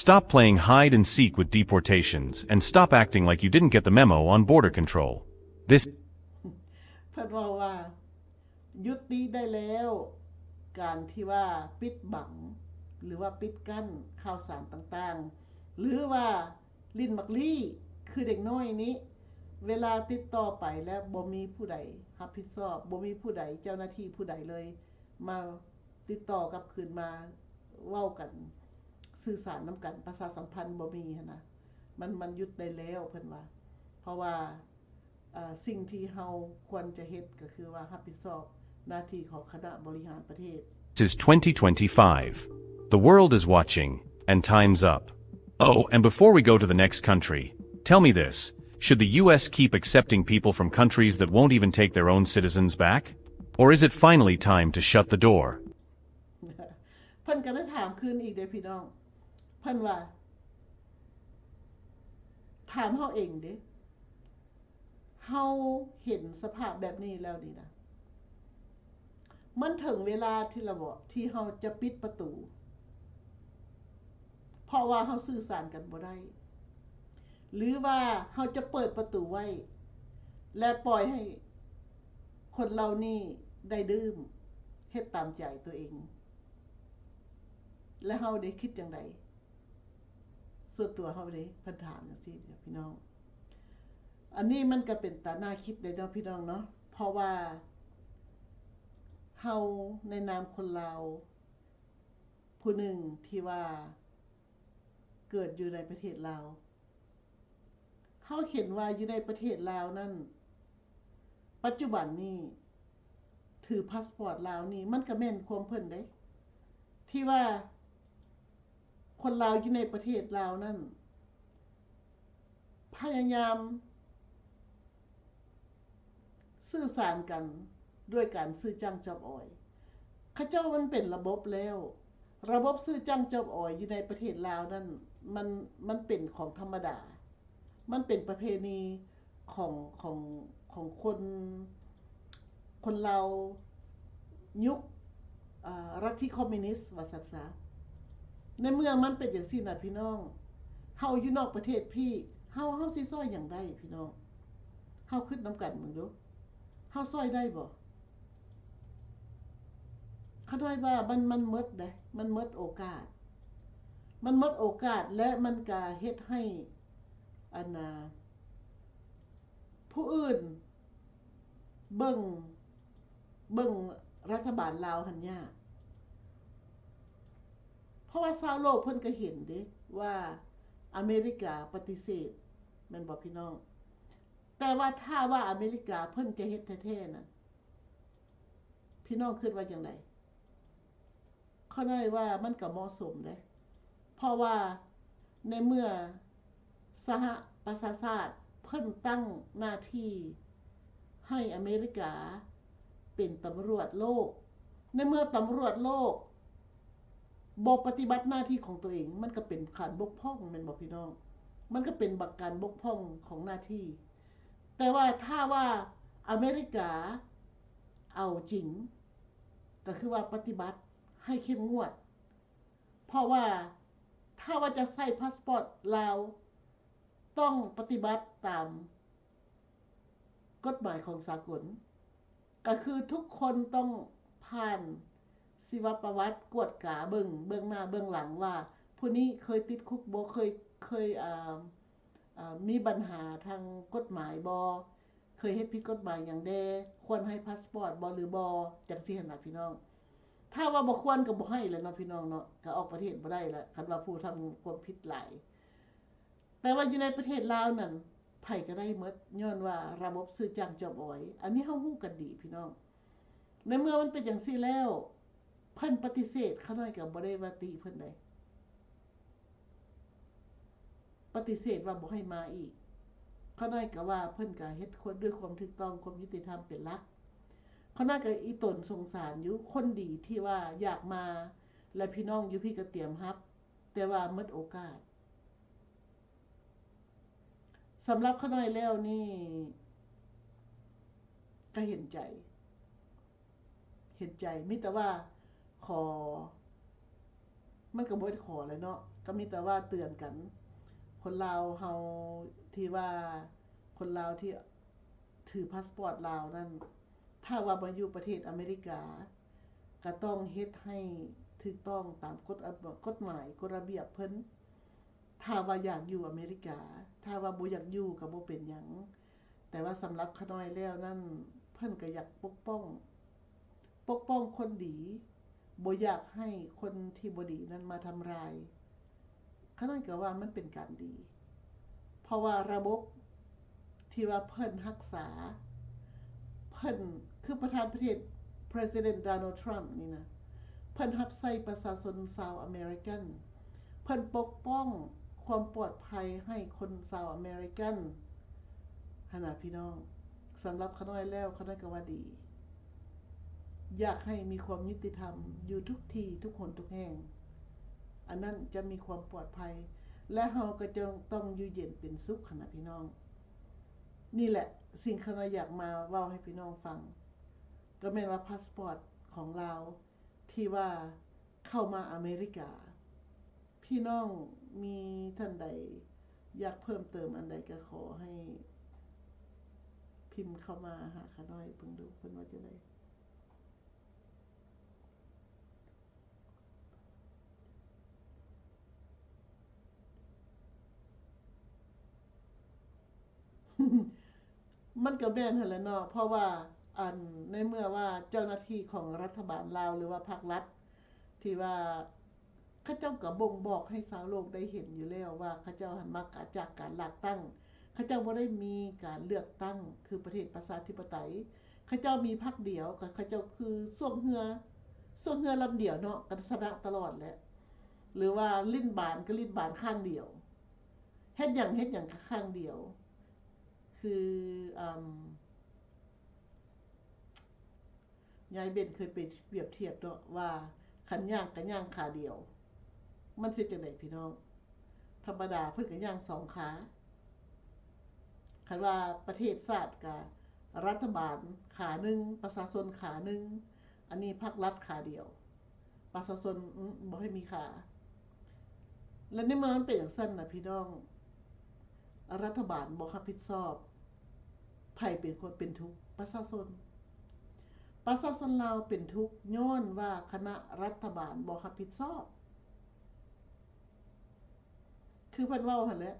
Stop playing hide and seek with deportations and stop acting like you didn't get the memo on border control. This ເພິ່ນເວົ້າວ່າ ຢຸດຕິໄດ້ແລ້ວ ການທີ່ວ່າປິດບັງ ຫຼືວ່າປິດກັ້ນຂ່າວສານຕ່າງໆ ຫຼືວ່າຫຼິ້ນໝາກລີ້ ຄືເດັກນ້ອຍນີ້ ເວລາຕິດຕໍ່ໄປແລ້ວບໍ່ມີຜູ້ໃດຮັບຜິດຊອບ, ບໍ່ມີຜູ້ໃດ, ເຈົ້າໜ້າທີ່ຜູ້ໃດເລີຍ ມາຕິດຕໍ່ກັບຄືນມາເວົ້າກັນ, ສື່ສານນຳກັນ, ປະຊາສຳພັນບໍ່ມີຫັ້ນນະ. ມັນ, ມັນຢຸດໄດ້ແລ້ວເພິ່ນວ່າ, ເພາະວ່າ ເອີ່ ສິ່ງທີ່ເຮົາຄວນຈະເຮັດກໍຄືວ່າຮັບຜິດຊອບໜ້າທີ່ຂອງຄະນະບໍລິຫານປະເທດ. This is twenty twenty-five. The world is watching, and time's up. Oh, and before we go to the next country, tell me this, should the U S keep accepting people from countries that won't even take their own citizens back? Or is it finally time to shut the door? ເພິ່ນກໍໄດ້ຖາມຄືນອີກເດ້ພີ່ນ້ອງ, ເພິ່ນວ່າ ຖາມເຮົາເອງເດ້. ເຮົາເຫັນສະພາບແບບນີ້ແລ້ວນີ້ນະ, ມັນເຖິງເວລາທີ່ລະບໍ ທີ່ເຮົາຈະປິດປະຕູ ເພາະວ່າເຮົາສື່ສານກັນບໍ່ໄດ້ ຫຼືວ່າເຮົາຈະເປີດປະຕູໄວ້ ແລະ ປ່ອຍໃຫ້ຄົນເຫຼົ່ານີ້ໄດ້ດື່ມ ເຮັດຕາມໃຈຕົວເອງ ແລະ ເຮົາໄດ້ຄິດຈັ່ງໃດ? ສ່ວນຕົວເຮົາເດ້ ເພິ່ນຖາມຈັ່ງຊີ້ເດ້ພີ່ນ້ອງ. ອັນນີ້ມັນກໍເປັນຕາໜ້າຄິດເດ້ເນາະພີ່ນ້ອງເນາະ, ເພາະວ່າເຮົາໃນນາມຄົນລາວຜູ້ໜຶ່ງທີ່ວ່າເກີດຢູ່ໃນປະເທດລາວ, ເຮົາເຫັນວ່າຢູ່ໃນປະເທດລາວນັ້ນ ປັດຈຸບັນນີ້ ຖືພາສປອດລາວນີ້ ມັນກະແມ່ນຄວາມເພິ່ນເດ້ ທີ່ວ່າຄົນລາວຢູ່ໃນປະເທດລາວນັ້ນ ພະຍາຍາມສື່ສານກັນດ້ວຍການຊື້ຈ້າງຈອບອອຍ. ເຂົາເຈົ້າມັນເປັນລະບົບແລ້ວ, ລະບົບຊື້ຈ້າງຈອບອອຍຢູ່ໃນປະເທດລາວນັ້ນ ມັນ, ມັນເປັນຂອງທຳມະດາ. ມັນເປັນປະເພນີຂອງ, ຂອງ, ຂອງຄົນ, ຄົນລາວຍຸກ, ເອີ່, ລັດທິຄອມມິວນິດ ວ່າຊັ້ນຊະ. ໃນເມື່ອມັນເປັນຈັ່ງຊີ້ນະພີ່ນ້ອງ, ເຮົາຢູ່ນອກປະເທດພີ້, ເຮົາ, ເຮົາຊິຊ່ອຍຫຍັງໄດ້ພີ່ນ້ອງ? ເຮົາຄິດນຳກັນເບິ່ງດູ, ເຮົາຊ່ອຍໄດ້ບໍ່? ຂ້ານ້ອຍວ່າມັນ, ມັນໝົດເດ້, ມັນໝົດໂອກາດ, ມັນໝົດໂອກາດ ແລະ ມັນກະເຮັດໃຫ້ ອັນນ່າ ຜູ້ອື່ນເບິ່ງ, ເບິ່ງລັດຖະບານລາວຫັ້ນຍາກ, ເພາະວ່າຊາວໂລກເພິ່ນກໍເຫັນເດ້ວ່າອາເມລິກາປະຕິເສດ ແມ່ນບໍ່ພີ່ນ້ອງ? ແຕ່ວ່າຖ້າວ່າອາເມລິກາເພິ່ນຈະເຮັດແທ້ໆນັ້ນ ພີ່ນ້ອງຄິດວ່າຈັ່ງໃດ? ຂ້ານ້ອຍວ່າມັນກໍເໝາະສົມເດ້ ເພາະວ່າໃນເມື່ອສະຫະປະຊາຊາດເພິ່ນຕັ້ງໜ້າທີ່ໃຫ້ອາເມລິກາເປັນຕຳຫຼວດໂລກ, ໃນເມື່ອຕຳຫຼວດໂລກບໍ່ປະຕິບັດໜ້າທີ່ຂອງຕົວເອງ, ມັນກໍເປັນການບົກຜ່ອງ ແມ່ນບໍ່ພີ່ນ້ອງ? ມັນກໍເປັນການບົກຜ່ອງຂອງໜ້າທີ່. ແຕ່ວ່າຖ້າວ່າອາເມລິກາເອົາຈິງ ກໍຄືວ່າປະຕິບັດໃຫ້ເຂັ້ມງວດ, ເພາະວ່າຖ້າວ່າຈະໃຊ້ພາສປອດລາວ ຕ້ອງປະຕິບັດຕາມກົດໝາຍຂອງສາກົນ, ກໍຄືທຸກຄົນຕ້ອງຜ່ານຊີວະປະຫວັດ ກວດກາເບິ່ງເບື້ອງໜ້າເບື້ອງຫຼັງວ່າ ຜູ້ນີ້ເຄີຍຕິດຄຸກບໍ່, ເຄີຍ, ເຄີຍ, ເອີ່, ເອີ່, ມີບັນຫາທາງກົດໝາຍບໍ່, ເຄີຍເຮັດຜິດກົດໝາຍຫຍັງແດ່, ຄວນໃຫ້ພາສປອດບໍ່ ຫຼືບໍ່, ຈັ່ງຊີ້ຫັ້ນນະພີ່ນ້ອງ. ຖ້າວ່າບໍ່ຄວນກໍບໍ່ໃຫ້ແຫຼະເນາະພີ່ນ້ອງເນາະ, ກໍອອກປະເທດບໍ່ໄດ້ລະ ຄັນວ່າຜູ້ທຳຄວາມຜິດຫຼາຍ. ແຕ່ວ່າຢູ່ໃນປະເທດລາວນັ້ນ ໃຜກໍໄດ້ໝົດ ຍ້ອນວ່າລະບົບຊື້ຈ້າງຈອບອອຍ, ອັນນີ້ເຮົາຮູ້ກັນດີພີ່ນ້ອງ. ໃນເມື່ອມັນເປັນຈັ່ງຊີ້ແລ້ວ ເພິ່ນປະຕິເສດ, ຂ້ານ້ອຍກໍບໍ່ໄດ້ວ່າຕິເພິ່ນໃດ. ປະຕິເສດວ່າບໍ່ໃຫ້ມາອີກ. ຂ້ານ້ອຍກໍວ່າເພິ່ນກໍເຮັດຄວາມ, ດ້ວຍຄວາມຖືກຕ້ອງ, ຄວາມຍຸຕິທຳເປັນຫຼັກ. ຂ້ານ້ອຍກໍອີຕົນສົງສານຢູ່, ຄົນດີທີ່ວ່າຢາກມາ ແລະ ພີ່ນ້ອງຢູ່ພີ້ກໍຕຽມຮັບ, ແຕ່ວ່າໝົດໂອກາດ. ສຳລັບຂ້ານ້ອຍແລ້ວນີ້ ກະເຫັນໃຈ ເຫັນໃຈ ມີແຕ່ວ່າຂໍ ມັນກະບໍ່ໄດ້ຂໍແຫຼະເນາະ ກະມີແຕ່ວ່າເຕືອນກັນ ຄົນລາວເຮົາ ທີ່ວ່າ ຄົນລາວທີ່ຖືພາສປອດລາວນັ້ນ ຖ້າວ່າມາຢູ່ປະເທດອາເມລິກາ ກະຕ້ອງເຮັດໃຫ້ຖືກຕ້ອງຕາມກົດ ກົດໝາຍ ກົດລະບຽບເພິ່ນ. ຖ້າວ່າຢາກຢູ່ອາເມລິກາ ຖ້າວ່າບໍ່ຢາກຢູ່ກະບໍ່ເປັນຫຍັງ ແຕ່ວ່າສຳລັບຂ້ານ້ອຍແລ້ວນັ້ນ ເພິ່ນກະຢາກປົກປ້ອງ ປົກປ້ອງຄົນດີ ບໍ່ຢາກໃຫ້ຄົນທີ່ບໍ່ດີນັ້ນມາທຳລາຍ. ຂ້ານ້ອຍກະວ່າມັນເປັນການດີ ເພາະວ່າລະບົບ ທີ່ວ່າເພິ່ນຮັກສາ ເພິ່ນ ຄືປະທານປະເທດ President Donald Trump ນີ້ນະ ເພິ່ນຮັບໃຊ້ປະຊາຊົນຊາວອາເມລິກັນ ເພິ່ນປົກປ້ອງຄວາມປອດໄພໃຫ້ຄົນຊາວອາເມລິກັນຫັ້ນນະພີ່ນ້ອງ. ສຳລັບຂ້ານ້ອຍແລ້ວ ຂ້ານ້ອຍກະວ່າດີ ຢາກໃຫ້ມີຄວາມຍຸຕິທຳຢູ່ທຸກທີ່ ທຸກຫົນທຸກແຫ່ງ ອັນນັ້ນຈະມີຄວາມປອດໄພ ແລະ ເຮົາກະຈະຕ້ອງຢູ່ເຢັນເປັນສຸກຫັ້ນນະພີ່ນ້ອງ. ນີ້ແຫຼະ ສິ່ງຂ້ານ້ອຍຢາກມາເວົ້າໃຫ້ພີ່ນ້ອງຟັງ ກະແມ່ນວ່າພາສປອດຂອງລາວ ທີ່ວ່າເຂົ້າມາອາເມລິກາ ພີ່ນ້ອງມີທ່ານໃດຢາກເພີ່ມເຕີມອັນໃດກະຂໍໃຫ້ພິມເຂົ້າມາຫາຂ້ານ້ອຍເບິ່ງດູ ເພິ່ນວ່າຈັ່ງໃດ. ມັນກະແມ່ນຫັ້ນແຫຼະເນາະ ເພາະວ່າ ອັນ ໃນເມື່ອວ່າເຈົ້າໜ້າທີ່ຂອງລັດຖະບານລາວ ຫຼືວ່າພັກລັດ ທີ່ວ່າ ເຂົາເຈົ້າກະບົ່ງບອກໃຫ້ຊາວໂລກໄດ້ເຫັນຢູ່ແລ້ວວ່າ ເຂົາເຈົ້າຫັ້ນມາຈາກການລາກຕັ້ງ ເຂົາເຈົ້າບໍ່ໄດ້ມີການເລືອກຕັ້ງຄືປະເທດປະຊາທິປະໄຕ ເຂົາເຈົ້າມີພັກດຽວ ກະເຂົາເຈົ້າຄືຊ່ວງເຮືອ ຊ່ວງເຮືອລຳດຽວເນາະ ກະຊະນະຕະຫຼອດແຫຼະ ຫຼືວ່າຫຼິ້ນບານກະຫຼິ້ນບານຂ້າງດຽວ ເຮັດຫຍັງ ເຮັດຫຍັງກະຂ້າງດຽວ ຄື ອາ ຍາຍເບັນເຄີຍໄປປຽບທຽບເນາະວ່າ ຄັນຍ່າງກະຍ່າງຂາດຽວ ມັນຊິຈັ່ງໃດພີ່ນ້ອງ? ທຳມະດາເພິ່ນກະຍ່າງສອງຂາ ຄັນວ່າປະເທດຊາດກະລັດຖະບານຂາໜຶ່ງ ປະຊາຊົນຂາໜຶ່ງ ອັນນີ້ພັກລັດຂາດຽວ ປະຊາຊົນ ອື ບໍ່ໃຫ້ມີຂາ ແລະ ໃນເມື່ອມັນເປັນຈັ່ງຊັ້ນນະພີ່ນ້ອງ ລັດຖະບານບໍ່ຮັບຜິດຊອບ ໃຜເປັນຄົນເປັນທຸກ? ປະຊາຊົນ. ປະຊາຊົນລາວເປັນທຸກຍ້ອນວ່າຄະນະລັດຖະບານບໍ່ຮັບຜິດຊອບ. ຄືເພິ່ນເວົ້າຫັ້ນແຫຼະ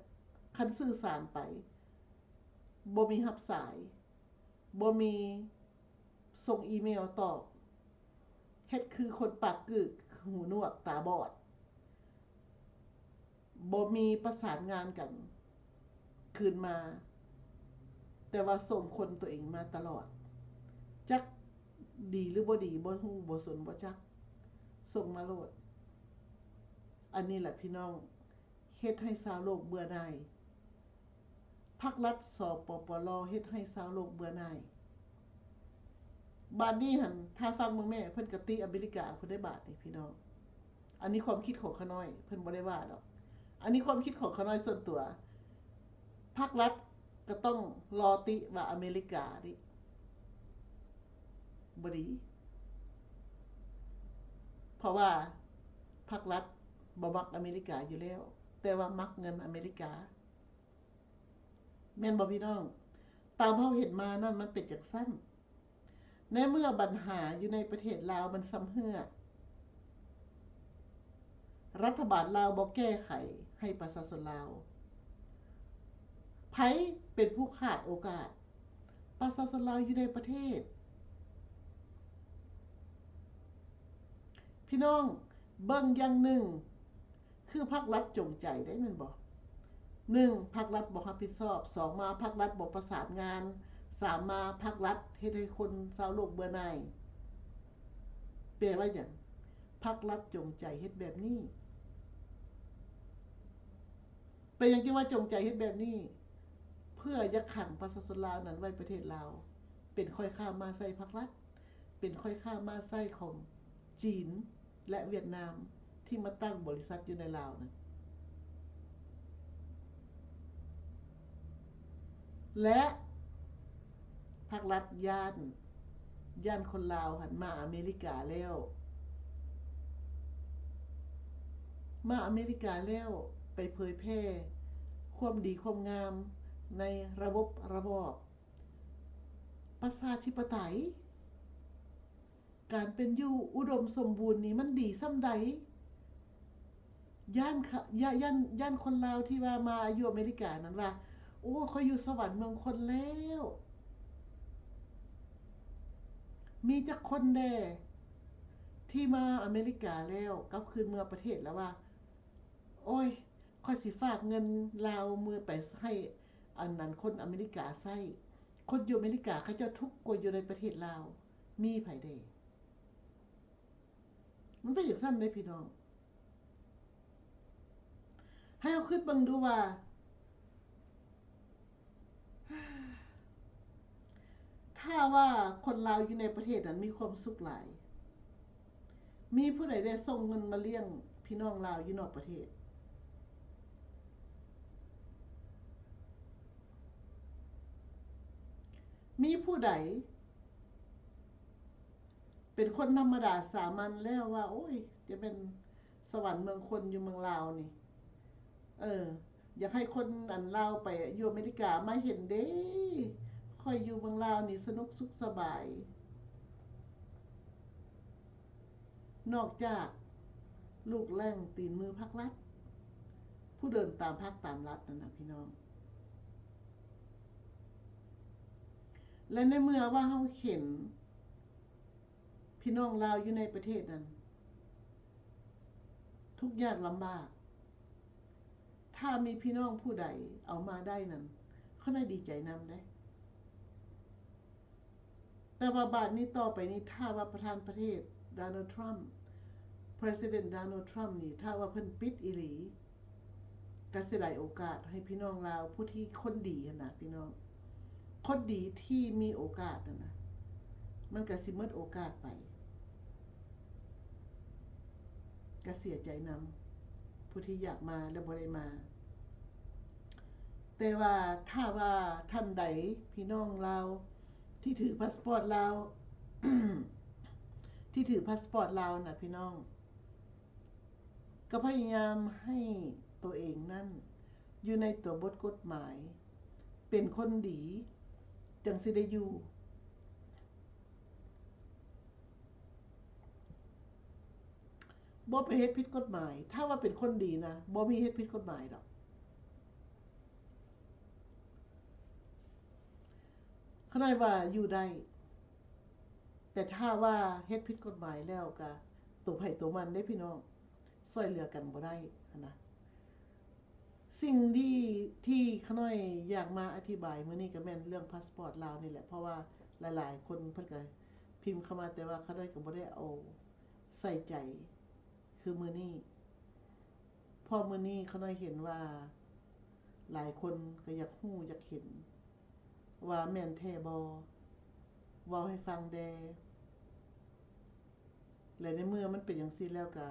ຄັນສື່ສານໄປ ບໍ່ມີຮັບສາຍ ບໍ່ມີ ສົ່ງອີເມວຕອບ ເຮັດຄືຄົນປາກກືກ ຫູໜວກ ຕາບອດ ບໍ່ມີປະສານງານກັນຄືນມາ ແຕ່ວ່າສົ່ງຄົນໂຕເອງມາຕະຫຼອດ ຈັກດີຫຼືບໍ່ດີ ບໍ່ຮູ້ ບໍ່ສົນ ບໍ່ຈັກ ສົ່ງມາໂລດ. ອັນນີ້ແຫຼະພີ່ນ້ອງ ເຮັດໃຫ້ຊາວໂລກເບື່ອໜ່າຍ. ພັກລັດ ສປປລ ເຮັດໃຫ້ຊາວໂລກເບື່ອໜ່າຍ. ບາດນີ້ຫັ້ນ ຖ້າຟັງເບິ່ງແມ່ ເພິ່ນກະຕິອາເມລິກາພຸ້ນເດ້ບາດນີ້ພີ່ນ້ອງ. ອັນນີ້ຄວາມຄິດຂອງຂ້ານ້ອຍ ເພິ່ນບໍ່ໄດ້ວ່າດອກ. ອັນນີ້ຄວາມຄິດຂອງຂ້ານ້ອຍສ່ວນຕົວ. ພັກລັດກະຕ້ອງລໍຕິວ່າອາເມລິກາເດ້. ບໍ່ດີ ເພາະວ່າພັກລັດບໍ່ມັກອາເມລິກາຢູ່ແລ້ວ ແຕ່ວ່າມັກເງິນອາເມລິກາ ແມ່ນບໍ່ພີ່ນ້ອງ? ຕາມເຮົາເຫັນມານັ້ນມັນເປັນຈັ່ງຊັ້ນ ໃນເມື່ອບັນຫາຢູ່ໃນປະເທດລາວມັນຊຳເຮື້ອ ລັດຖະບານລາວບໍ່ແກ້ໄຂໃຫ້ປະຊາຊົນລາວ ໃຜເປັນຜູ້ຂາດໂອກາດ? ປະຊາຊົນລາວຢູ່ໃນປະເທດ. ພີ່ນ້ອງເບິ່ງຢ່າງໜຶ່ງ ຄືພັກລັດຈົງໃຈໄດ້ແມ່ນບໍ່? ໜຶ່ງ ພັກລັດບໍ່ຮັບຜິດຊອບ, ສອງ ມາພັກລັດບໍ່ປະສານງານ, ສາມ ມາພັກລັດເຮັດໃຫ້ຄົນຊາວໂລກເບື່ອໜ່າຍ. ແປວ່າຫຍັງ? ພັກລັດຈົງໃຈເຮັດແບບນີ້. ເປັນຫຍັງຈຶ່ງວ່າຈົງໃຈເຮັດແບບນີ້? ເພື່ອຢາກຂັງປະຊາຊົນລາວນັ້ນໄວ້ປະເທດລາວ ເປັນຂ້ອຍຄ້າມ້າໄສ້ພັກລັດ, ເປັນຂ້ອຍຄ້າມ້າໄສ້ຂອງຈີນ ແລະ ຫວຽດນາມ ທີ່ມາຕັ້ງບໍລິສັດຢູ່ໃນລາວນັ້ນ. ແລະ ພາກລັດຢ້ານ, ຢ້ານຄົນລາວຫັ້ນມາອາເມລິກາແລ້ວ, ມາອາເມລິກາແລ້ວ ໄປເຜີຍແຜ່ຄວາມດີຄວາມງາມໃນລະບົບລະບອບປະຊາທິປະໄຕ. ການເປັນຢູ່ອຸດົມສົມບູນນີ້ມັນດີສ່ຳໃດ? ຢ້ານ ຢ້ານ ຢ້ານຄົນລາວທີ່ວ່າມາຢູ່ອາເມລິການັ້ນວ່າ ໂອ້ ຂ້ອຍຢູ່ສະຫວັນເມືອງຄົນແລ້ວ. ມີຈັກຄົນແດ່ທີ່ມາອາເມລິກາແລ້ວ ກັບຄືນເມືອປະເທດແລ້ວວ່າ ໂອ້ຍ ຂ້ອຍຊິຝາກເງິນລາວເມືອໄປໃຫ້ອັນນັ້ນ ຄົນອາເມລິກາໃຊ້. ຄົນຢູ່ອາເມລິກາເຂົາເຈົ້າທຸກກວ່າຢູ່ໃນປະເທດລາວ. ມີໃຜແດ່? ມັນເປັນຈັ່ງຊັ້ນເດ້ພີ່ນ້ອງ. ໃຫ້ເຮົາຄິດເບິ່ງດູວ່າ ຖ້າວ່າຄົນລາວຢູ່ໃນປະເທດນັ້ນມີຄວາມສຸກຫຼາຍ, ມີຜູ້ໃດໄດ້ສົ່ງເງິນມາລ້ຽງພີ່ນ້ອງລາວຢູ່ນອກປະເທດ? ມີຜູ້ໃດເປັນຄົນທຳມະດາສາມັນແລ້ວວ່າ ໂອ້ຍ ຈະແມ່ນສະຫວັນເມືອງຄົນຢູ່ເມືອງລາວນີ້? ເອີ ຢາກໃຫ້ຄົນອັນລາວໄປຢູ່ອາເມລິກາມາເຫັນເດ້, ຂ້ອຍຢູ່ເມືອງລາວນີ້ສະໜຸກສຸກສະບາຍ. ນອກຈາກລູກແລ້ງຕີນມືພັກລັດ, ຜູ້ເດີນຕາມພັກຕາມລັດນັ້ນນະພີ່ນ້ອງ. ແລະ ໃນເມື່ອວ່າເຮົາເຫັນພີ່ນ້ອງລາວຢູ່ໃນປະເທດນັ້ນ ທຸກຍາກລຳບາກ, ຖ້າມີພີ່ນ້ອງຜູ້ໃດເອົາມາໄດ້ນັ້ນ ຂ້ານ້ອຍດີໃຈນຳເດ້. ແຕ່ວ່າບາດນີ້ຕໍ່ໄປນີ້ ຖ້າວ່າປະທານປະເທດ Donald Trump, President Donald Trump ນີ້ ຖ້າວ່າເພິ່ນປິດອີ່ຫຼີ, ກະເສຍດາຍໂອກາດໃຫ້ພີ່ນ້ອງລາວຜູ້ທີ່ຄົນດີຫັ້ນນະພີ່ນ້ອງ, ຄົນດີທີ່ມີໂອກາດຫັ້ນນະ ມັນກະຊິໝົດໂອກາດໄປ, ກະເສຍໃຈນຳຜູ້ທີ່ຢາກມາແລະບໍ່ໄດ້ມາ. ແຕ່ວ່າຖ້າວ່າທ່ານໃດ ພີ່ນ້ອງລາວທີ່ຖືພາສປອດລາວ ທີ່ຖືພາສປອດລາວນະພີ່ນ້ອງ, ກໍພະຍາຍາມໃຫ້ໂຕເອງນັ້ນຢູ່ໃນຕົວບົດກົດໝາຍ, ເປັນຄົນດີ ຈັ່ງຊິໄດ້ຢູ່. ບໍ່ໄປເຮັດຜິດກົດໝາຍ. ຖ້າວ່າເປັນຄົນດີນະ ບໍ່ມີເຮັດຜິດກົດໝາຍດອກ. ຂະນ້ອຍວ່າຢູ່ໄດ້, ແຕ່ຖ້າວ່າເຮັດຜິດກົດໝາຍແລ້ວກະໂຕໃຜໂຕມັນເດ້ພີ່ນ້ອງ, ຊ່ວຍເຫຼືອກັນບໍ່ໄດ້ຫັ້ນນະ. ສິ່ງທີ່ ທີ່ຂະນ້ອຍຢາກມາອະທິບາຍມື້ນີ້ກະແມ່ນເລື່ອງພາສປອດລາວນີ້ແຫຼະ, ເພາະວ່າຫຼາຍໆຄົນເພິ່ນກະພິມເຂົ້າມາ, ແຕ່ວ່າຂະນ້ອຍກະບໍ່ໄດ້ເອົາໃສ່ໃຈຄືມື້ນີ້. ເພາະມື້ນີ້ຂະນ້ອຍເຫັນວ່າຫຼາຍຄົນກະຢາກຮູ້ຢາກເຫັນວ່າແມ່ນແທ້ບໍ່, ເວົ້າໃຫ້ຟັງແດ່. ແລະ ໃນເມື່ອມັນເປັນຈັ່ງຊີ້ແລ້ວກະ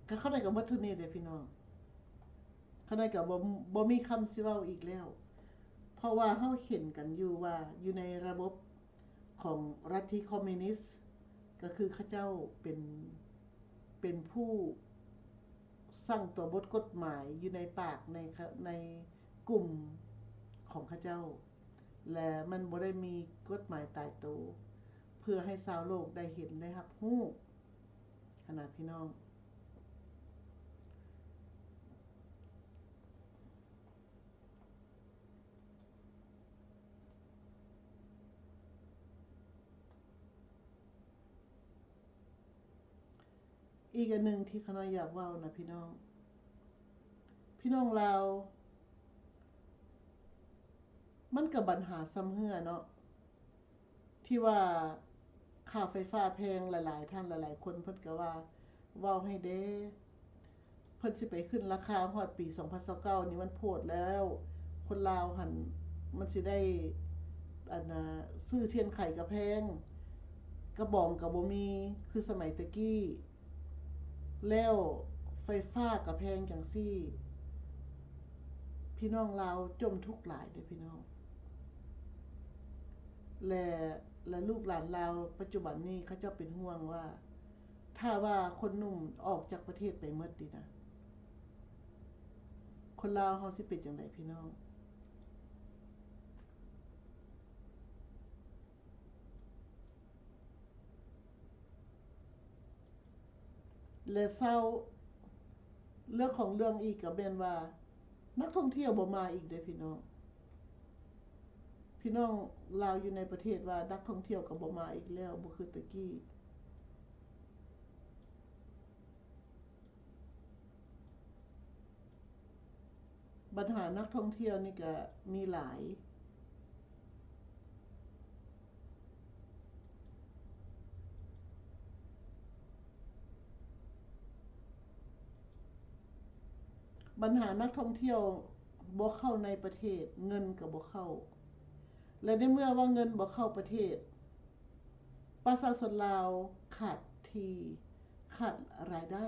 ກະຂະນ້ອຍກະໝົດເທົ່ານີ້ເດ້ພີ່ນ້ອງ. ຂະນ້ອຍກະບໍ່ ບໍ່ມີຄຳຊິເວົ້າອີກແລ້ວ, ເພາະວ່າເຮົາເຫັນກັນຢູ່ວ່າຢູ່ໃນລະບົບຂອງລັດທິຄອມມິວນິດ ກະຄືເຂົາເຈົ້າເປັນ ເປັນຜູ້ ສ້າງຕົວບົດກົດໝາຍຢູ່ໃນປາກ ໃນ ໃນກຸ່ມຂອງເຂົາເຈົ້າ ແລະ ມັນບໍ່ໄດ້ມີກົດໝາຍຕາຍໂຕ ເພື່ອໃຫ້ຊາວໂລກໄດ້ເຫັນໄດ້ຮັບຮູ້ຫັ້ນນະພີ່ນ້ອງ. ອີກອັນໜຶ່ງທີ່ຂະນ້ອຍຢາກເວົ້ານະພີ່ນ້ອງ, ພີ່ນ້ອງລາວ ມັນກະບັນຫາຊຳເຮື້ອເນາະ ທີ່ວ່າຄ່າໄຟຟ້າແພງ. ຫຼາຍໆທ່ານ ຫຼາຍໆຄົນເພິ່ນກະວ່າ ເວົ້າໃຫ້ແດ່ ເພິ່ນຊິໄປຂຶ້ນລາຄາຮອດປີສອງພັນຊາວເກົ້ານີ້ມັນໂພດແລ້ວ. ຄົນລາວຫັ້ນມັນຊິໄດ້ ອັນນ່າ ຊື້ທຽນໄຂກະແພງ, ກະບອງກະບໍ່ມີຄືສະໄໝແຕ່ກີ້, ແລ້ວໄຟຟ້າກະແພງຈັ່ງຊີ້. ເພ ພີ່ນ້ອງລາວຈົ່ມທຸກຫຼາຍເດ້ພີ່ນ້ອງ ແລະ ແລະ ລູກຫຼານລາວປັດຈຸບັນນີ້ເຂົາເຈົ້າເປັນຫ່ວງວ່າ ຖ້າວ່າຄົນໜຸ່ມອອກຈາກປະເທດໄປໝົດນີ້ນະ ຄົນລາວເຮົາຊິເປັນຈັ່ງໃດພີ່ນ້ອງ? ແລະເຊົາ ເລື່ອງຂອງເລື່ອງອີກກໍແມ່ນວ່າ ນັກທ່ອງທ່ຽວບໍ່ມາອີກເດ້ພີ່ນ້ອງ. ພີ່ນ້ອງລາວຢູ່ໃນປະເທດວ່າ ນັກທ່ອງທ່ຽວກໍບໍ່ມາອີກແລ້ວ ບໍ່ຄືແຕ່ກີ້. ບັນຫານັກທ່ອງທ່ຽວນີ້ກະມີຫຼາຍ. ບັນຫານັກທ່ອງທ່ຽວບໍ່ເຂົ້າໃນປະເທດ, ເງິນກໍບໍ່ເຂົ້າ ແລະ ໃນເມື່ອວ່າເງິນບໍ່ເຂົ້າປະເທດ, ປະຊາຊົນລາວຂາດທີ່ ຂາດລາຍໄດ້.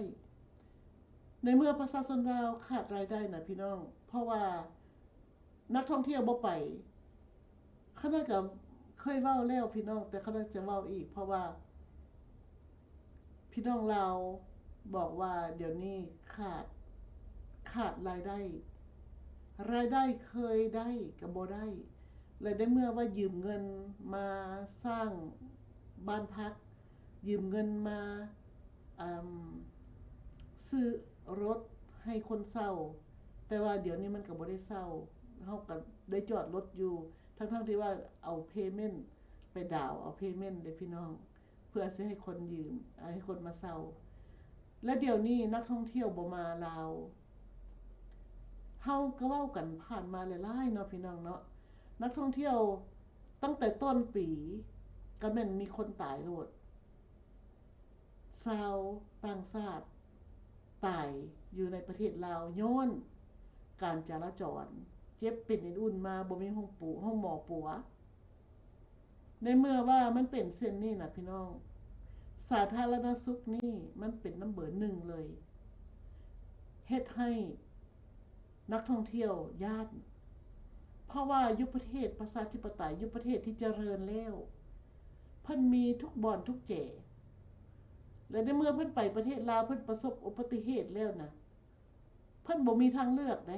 ໃນເມື່ອປະຊາຊົນລາວຂາດລາຍໄດ້ນະພີ່ນ້ອງ, ເພາະວ່ານັກທ່ອງທ່ຽວບໍ່ໄປ, ຂ້ານ້ອຍກໍເຄີຍເວົ້າແລ້ວພີ່ນ້ອງ, ແຕ່ຂ້ານ້ອຍຈະເວົ້າອີກ, ເພາະວ່າພີ່ນ້ອງລາວບອກວ່າດຽວນີ້ຂາດ, ຂາດລາຍໄດ້, ລາຍໄດ້ເຄີຍໄດ້ກໍບໍ່ໄດ້, ແລະ ໃນເມື່ອວ່າຢືມເງິນມາສ້າງບ້ານພັກ, ຢືມເງິນມາ ອາ ຊື້ລົດໃຫ້ຄົນເຊົ່າ, ແຕ່ວ່າດຽວນີ້ມັນກໍບໍ່ໄດ້ເຊົ່າ, ເຮົາກໍໄດ້ຈອດລົດຢູ່ ທັງໆທີ່ວ່າເອົາ payment ໄປດາວເອົາ payment ເດ້ພີ່ນ້ອງ, ເພື່ອຊິໃຫ້ຄົນຢືມ, ໃຫ້ຄົນມາເຊົ່າ. ແລະ ດຽວນີ້ນັກທ່ອງທ່ຽວບໍ່ມາລາວ. ເຮົາກໍເວົ້າກັນຜ່ານມາຫຼາຍໆເນາະ ພີ່ນ້ອງເນາະ, ນັກທ່ອງທ່ຽວຕັ້ງແຕ່ຕົ້ນປີກໍແມ່ນມີຄົນຕາຍໂລດ. ຊາວຕ່າງຊາດຕາຍຢູ່ໃນປະເທດລາວ ຍ້ອນການຈະລາຈອນ, ເຈັບເປັນເອັນອຸ່ນມາ ບໍ່ມີໂຮງປູ ໂຮງໝໍປົວ. ໃນເມື່ອວ່າມັນເປັນເຊັ່ນນີ້ນະພີ່ນ້ອງ, ສາທາລະນະສຸກນີ້ມັນເປັນນຳເບີໜຶ່ງເລີຍ, ເຮັດໃຫ້ ນັກທ່ອງທ່ຽວຢ້ານ, ເພາະວ່າຢູ່ປະເທດປະຊາທິປະໄຕ, ຢູ່ປະເທດທີ່ຈະເລີນແລ້ວ, ເພິ່ນມີທຸກບ່ອນທຸກແຈ, ແລະ ໃນເມື່ອເພິ່ນໄປປະເທດລາວ ເພິ່ນປະສົບອຸບັດຕິເຫດແລ້ວນະ, ເພິ່ນບໍ່ມີທາງເລືອກເດ້,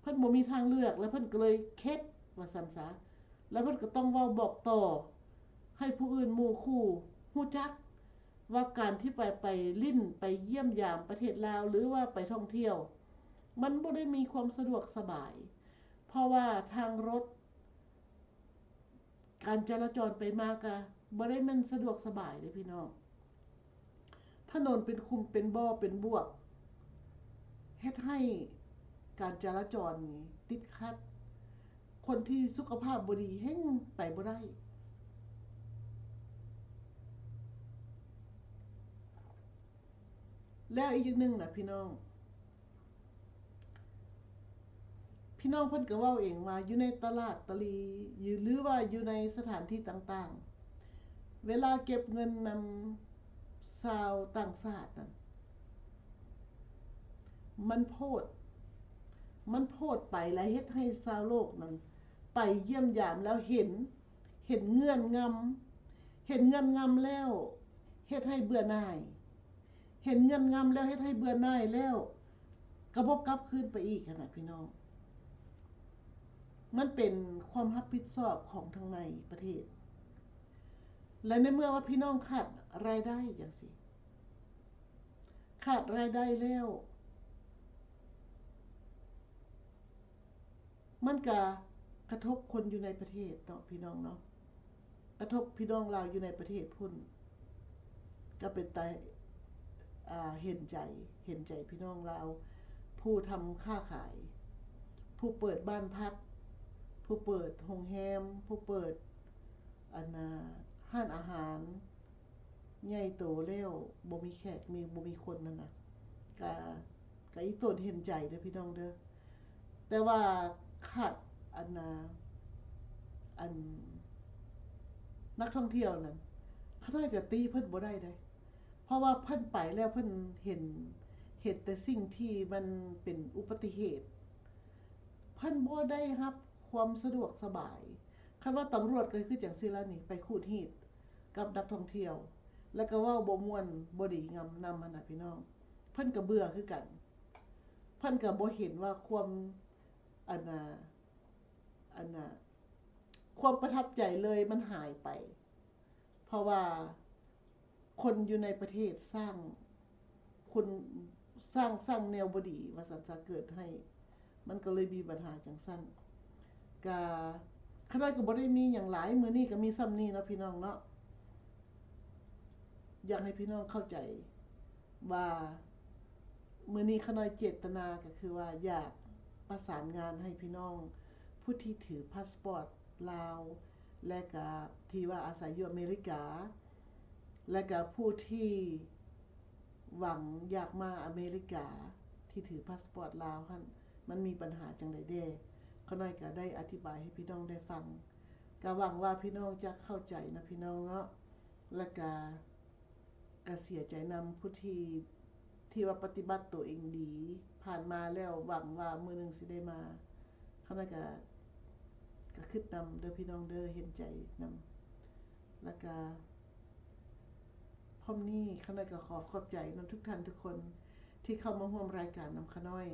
ເພິ່ນບໍ່ມີທາງເລືອກ ແລະ ເພິ່ນກໍເລີຍເຂັດວ່າຊັ້ນຊະ, ແລະ ເພິ່ນກໍຕ້ອງເວົ້າບອກຕໍ່ໃຫ້ຜູ້ອື່ນໝູ່ຄູ່ຮູ້ຈັກ ວ່າການທີ່ໄປ ໄປຫຼິ້ນ ໄປຢ້ຽມຢາມປະເທດລາວ ຫຼືວ່າໄປທ່ອງທ່ຽວ ມັນບໍ່ໄດ້ມີຄວາມສະດວກສະບາຍ, ເພາະວ່າທາງລົດ ການຈະລາຈອນໄປມາກະບໍ່ໄດ້ແມ່ນສະດວກສະບາຍເດ້ພີ່ນ້ອງ. ຖະໜົນເປັນຂຸມ ເປັນບໍ່ ເປັນບວກ, ເຮັດໃຫ້ການຈະລາຈອນນີ້ຕິດຂັດ. ຄົນທີ່ສຸຂະພາບບໍ່ດີແຮ່ງໄປບໍ່ໄດ້. ແລ້ວອີກຢ່າງໜຶ່ງນະພີ່ນ້ອງ, ພີ່ນ້ອງເພິ່ນກໍເວົ້າເອງວ່າ ຢູ່ໃນຕະຫຼາດຕະຫຼີ ຫຼືວ່າຢູ່ໃນສະຖານທີ່ຕ່າງໆ, ເວລາເກັບເງິນນຳຊາວຕ່າງຊາດນັ້ນ ມັນໂພດ, ມັນໂພດໄປ ແລະ ເຮັດໃຫ້ຊາວໂລກນັ້ນໄປຢ້ຽມຢາມແລ້ວເຫັນ, ເຫັນເງື່ອນງຳ, ເຫັນເງື່ອນງຳແລ້ວເຮັດໃຫ້ເບື່ອໜ່າຍ, ເຫັນເງື່ອນງຳແລ້ວເຮັດໃຫ້ເບື່ອໜ່າຍແລ້ວ ກໍບໍ່ກັບຄືນໄປອີກຫັ້ນນະພີ່ນ້ອງ. ມັນເປັນຄວາມຮັບຜິດຊອບຂອງທາງໃນປະເທດ ແລະ ໃນເມື່ອວ່າພີ່ນ້ອງຂາດລາຍໄດ້ຈັ່ງຊີ້, ຂາດລາຍໄດ້ແລ້ວ ມັນກະກະທົບຄົນຢູ່ໃນປະເທດເນາະ ພີ່ນ້ອງເນາະ, ກະທົບພີ່ນ້ອງລາວຢູ່ໃນປະເທດພຸ້ນ. ກະເປັນຕາ ອາ ເຫັນໃຈ, ເຫັນໃຈພີ່ນ້ອງລາວ ຜູ້ທຳຄ້າຂາຍ, ຜູ້ເປີດບ້ານພັກ, ຜູ້ເປີດໂຮງແຮມ, ຜູ້ເປີດ ອັນນ່າ ຮ້ານອາຫານ ໃຫຍ່ໂຕແລ້ວ ບໍ່ມີແຂກ ມີ ບໍ່ມີຄົນນັ້ນນະ ກະ ກະອີ່ຕົນເຫັນໃຈເດີພີ່ນ້ອງເດີ. ແຕ່ວ່າຂາດ ອັນນ່າ ອັນ ນັກທ່ອງທ່ຽວນັ້ນ ຂ້ານ້ອຍກະຕິເພິ່ນບໍ່ໄດ້ເດ້ ເພາະວ່າເພິ່ນໄປແລ້ວເພິ່ນເຫັນ ເຫັນແຕ່ສິ່ງທີ່ມັນເປັນອຸບັດຕິເຫດ ເພິ່ນບໍ່ໄດ້ຮັບຄວາມສະດວກສະບາຍ. ຄັນວ່າຕຳຫຼວດກໍຄືຈັ່ງຊີ້ລະນີ້ ໄປຂູດຮີດກັບນັກທ່ອງທ່ຽວ ແລ້ວກໍເວົ້າບໍ່ມ່ວນບໍ່ດີງາມນຳຫັ້ນນະພີ່ນ້ອງ ເພິ່ນກໍເບື່ອຄືກັນ. ເພິ່ນກໍບໍ່ເຫັນວ່າຄວາມ ອັນນ່າ ອັນນ່າ ຄວາມປະທັບໃຈເລີຍມັນຫາຍໄປ ເພາະວ່າຄົນຢູ່ໃນປະເທດສ້າງ ຄົນສ້າງ ສ້າງແນວບໍ່ດີວ່າຊັ້ນຊະ ເກີດໃຫ້ ມັນກໍເລີຍມີບັນຫາຈັ່ງຊັ້ນ. ກະ ຂະນ້ອຍກໍບໍ່ໄດ້ມີຫຍັງຫຼາຍ ມື້ນີ້ກໍມີສ່ຳນີ້ເນາະພີ່ນ້ອງເນາະ. ຢາກໃຫ້ພີ່ນ້ອງເຂົ້າໃຈວ່າ ມື້ນີ້ຂະນ້ອຍເຈດຕະນາກໍຄືວ່າຢາກປະສານງານໃຫ້ພີ່ນ້ອງຜູ້ທີ່ຖືພາສປອດລາວ ແລະກະທີ່ວ່າອາໄສຢູ່ອາເມລິກາ ແລະກະຜູ້ທີ່ຫວັງຢາກມາອາເມລິກາ ທີ່ຖືພາສປອດລາວຫັ້ນ ມັນມີບັນຫາຈັ່ງໃດແດ່? ຂະນ້ອຍກະໄດ້ອະທິບາຍໃຫ້ພີ່ນ້ອງໄດ້ຟັງ ກະຫວັງວ່າພີ່ນ້ອງຈະເຂົ້າໃຈນະພີ່ນ້ອງເນາະ ແລະກະ ກະເສຍໃຈນຳຜູ້ທີ່ ທີ່ວ່າປະຕິບັດໂຕເອງດີຜ່ານມາແລ້ວ ຫວັງວ່າມື້ໜຶ່ງຊິໄດ້ມາ. ຂະນ້ອຍກະ ກະຄິດນຳເດີພີ່ນ້ອງເດີ ເຫັນໃຈນຳ. ແລ້ວກະ ພ້ອມນີ້ຂະນ້ອຍກະຂໍຂອບໃຈນຳທຸກທ່ານທຸກຄົນທີ່ເຂົ້າມາຮ່ວມລາຍການນຳຂະນ້ອຍ.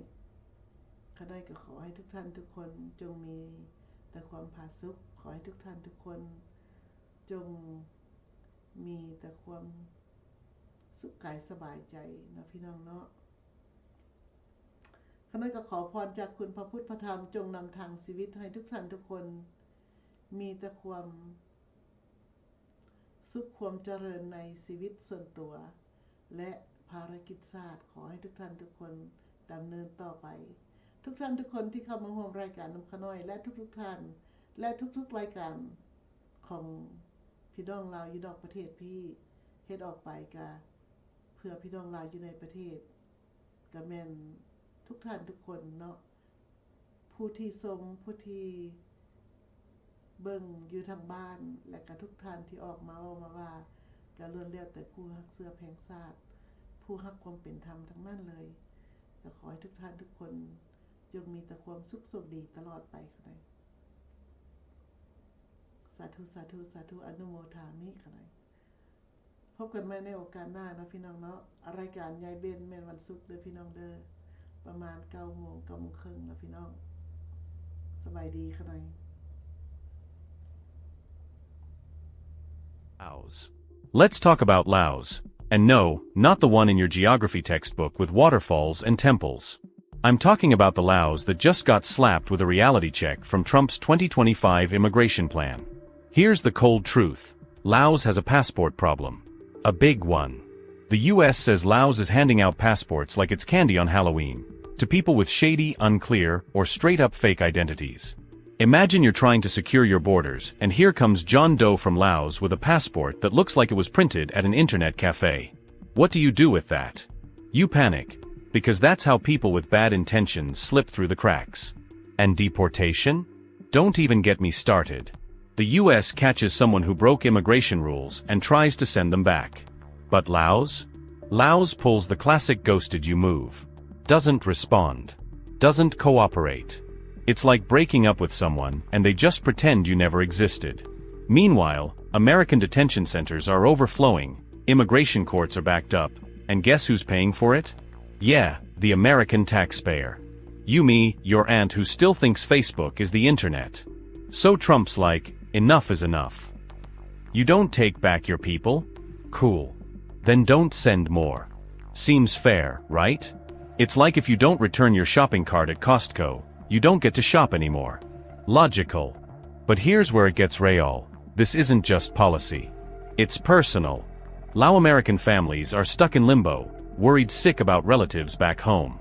ຂະນ້ອຍກະຂໍໃຫ້ທຸກທ່ານທຸກຄົນຈົ່ງມີແຕ່ຄວາມຜາສຸກ, ຂໍໃຫ້ທຸກທ່ານທຸກຄົນ ຈົ່ງມີແຕ່ຄວາມສຸກກາຍສະບາຍໃຈເນາະພີ່ນ້ອງເນາະ. ຂະນ້ອຍກໍຂໍພອນຈາກຄຸນພະພຸດພະທຳ ຈົ່ງນຳທາງຊີວິດໃຫ້ທຸກທ່ານທຸກຄົນ ມີແຕ່ຄວາມສຸກຄວາມຈະເລີນໃນຊີວິດສ່ວນຕົວ ແລະ ພາລະກິດຊາດ. ຂໍໃຫ້ທຸກທ່ານທຸກຄົນດຳເນີນຕໍ່ໄປ. ທຸກທ່ານທຸກຄົນທີ່ເຂົ້າມາຮ່ວມລາຍການນຳຂະນ້ອຍ ແລະ ທຸກໆທ່ານ ແລະ ທຸກໆລາຍການຂອງພີ່ນ້ອງລາວຢູ່ນອກປະເທດພີ້ ເຮັດອອກໄປກະເພື່ອພີ່ນ້ອງລາວຢູ່ໃນປະເທດ ກະແມ່ນທຸກທ່ານທຸກຄົນເນາະ. ຜູ້ທີ່ຊົມ ຜູ້ທີ່ເບິ່ງຢູ່ທາງບ້ານ ແລະກະທຸກທ່ານທີ່ອອກມາເວົ້າມາວ່າ ກະລ້ວນແລ້ວແຕ່ຜູ້ຮັກເຊື້ອແພງຊາດ ຜູ້ຮັກຄວາມເປັນທຳທັງນັ້ນເລີຍ. ກະຂໍໃຫ້ທຸກທ່ານທຸກຄົນ ຈົ່ງມີແຕ່ຄວາມສຸກໂຊກດີຕະຫຼອດໄປຂະນ້ອຍ. ສາທຸ ສາທຸ ສາທຸ ອະນຸໂມທາມິຂະນ້ອຍ. ພົບກັນໃໝ່ໃນໂອກາດໜ້າເນາະພີ່ນ້ອງເນາະ. ລາຍການຍາຍເບັນແມ່ນວັນສຸກເດີພີ່ນ້ອງເດີ ປະມານເກົ້າໂມງ ເກົ້າໂມງເຄິ່ງເນາະພີ່ນ້ອງ. ສະບາຍດີຂະນ້ອຍ. Laos. Let's talk about Laos. And no, not the one in your geography textbook with waterfalls and temples. I'm talking about the Laos that just got slapped with a reality check from Trump's twenty twenty-five immigration plan. Here's the cold truth. Laos has a passport problem. A big one. The U S says Laos is handing out passports like it's candy on Halloween to people with shady, unclear, or straight-up fake identities. Imagine you're trying to secure your borders, and here comes John Doe from Laos with a passport that looks like it was printed at an internet cafe. What do you do with that? You panic, because that's how people with bad intentions slip through the cracks. And deportation? Don't even get me started. The U S catches someone who broke immigration rules and tries to send them back. But Laos? Laos pulls the classic ghosted you move. Doesn't respond. Doesn't cooperate. It's like breaking up with someone and they just pretend you never existed. Meanwhile, American detention centers are overflowing, immigration courts are backed up, and guess who's paying for it? Yeah, the American taxpayer. You, me, your aunt who still thinks Facebook is the internet. So Trump's like, "Enough is enough. You don't take back your people? Cool. Then don't send more." Seems fair, right? It's like if you don't return your shopping cart at Costco, you don't get to shop anymore. Logical. But here's where it gets real. This isn't just policy. It's personal. Lao American families are stuck in limbo, worried sick about relatives back home.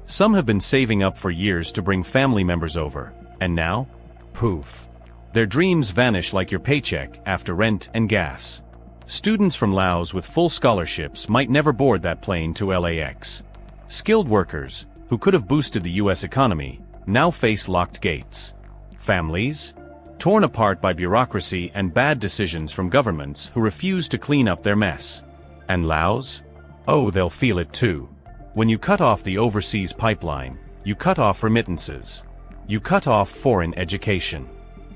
Some have been saving up for years to bring family members over, and now? Poof. Their dreams vanish like your paycheck after rent and gas. Students from Laos with full scholarships might never board that plane to L A X. Skilled workers, who could have boosted the U S economy, now face locked gates. Families? Torn apart by bureaucracy and bad decisions from governments who refuse to clean up their mess. And Laos? Oh, they'll feel it too. When you cut off the overseas pipeline, you cut off remittances. You cut off foreign education.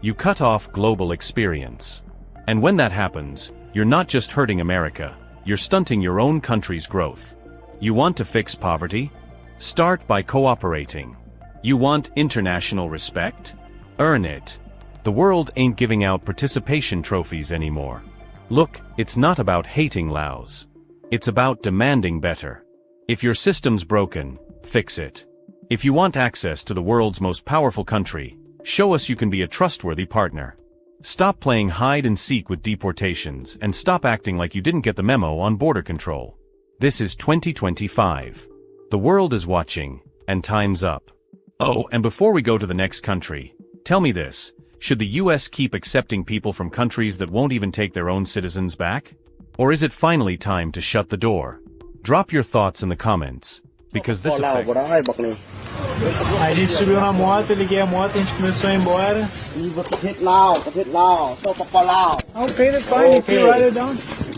You cut off global experience. And when that happens, you're not just hurting America, you're stunting your own country's growth. You want to fix poverty? Start by cooperating. You want international respect? Earn it. The world ain't giving out participation trophies anymore. Look, it's not about hating Laos. It's about demanding better. If your system's broken, fix it. If you want access to the world's most powerful country, show us you can be a trustworthy partner. Stop playing hide and seek with deportations and stop acting like you didn't get the memo on border control. This is twenty twenty-five. The world is watching, and time's up. Oh, and before we go to the next country, tell me this. Should the U S keep accepting people from countries that won't even take their own citizens back? Or is it finally time to shut the door? Drop your thoughts in the comments, because this affects ບໍ່ໄດ້ບັກນີ້ Aí eles subiu na moto, eu liguei a moto, a gente começou a ir embora. ປະເທດລາວ ປະເທດລາວ ສປປ ລາວ I'll pay the fine if you write it down.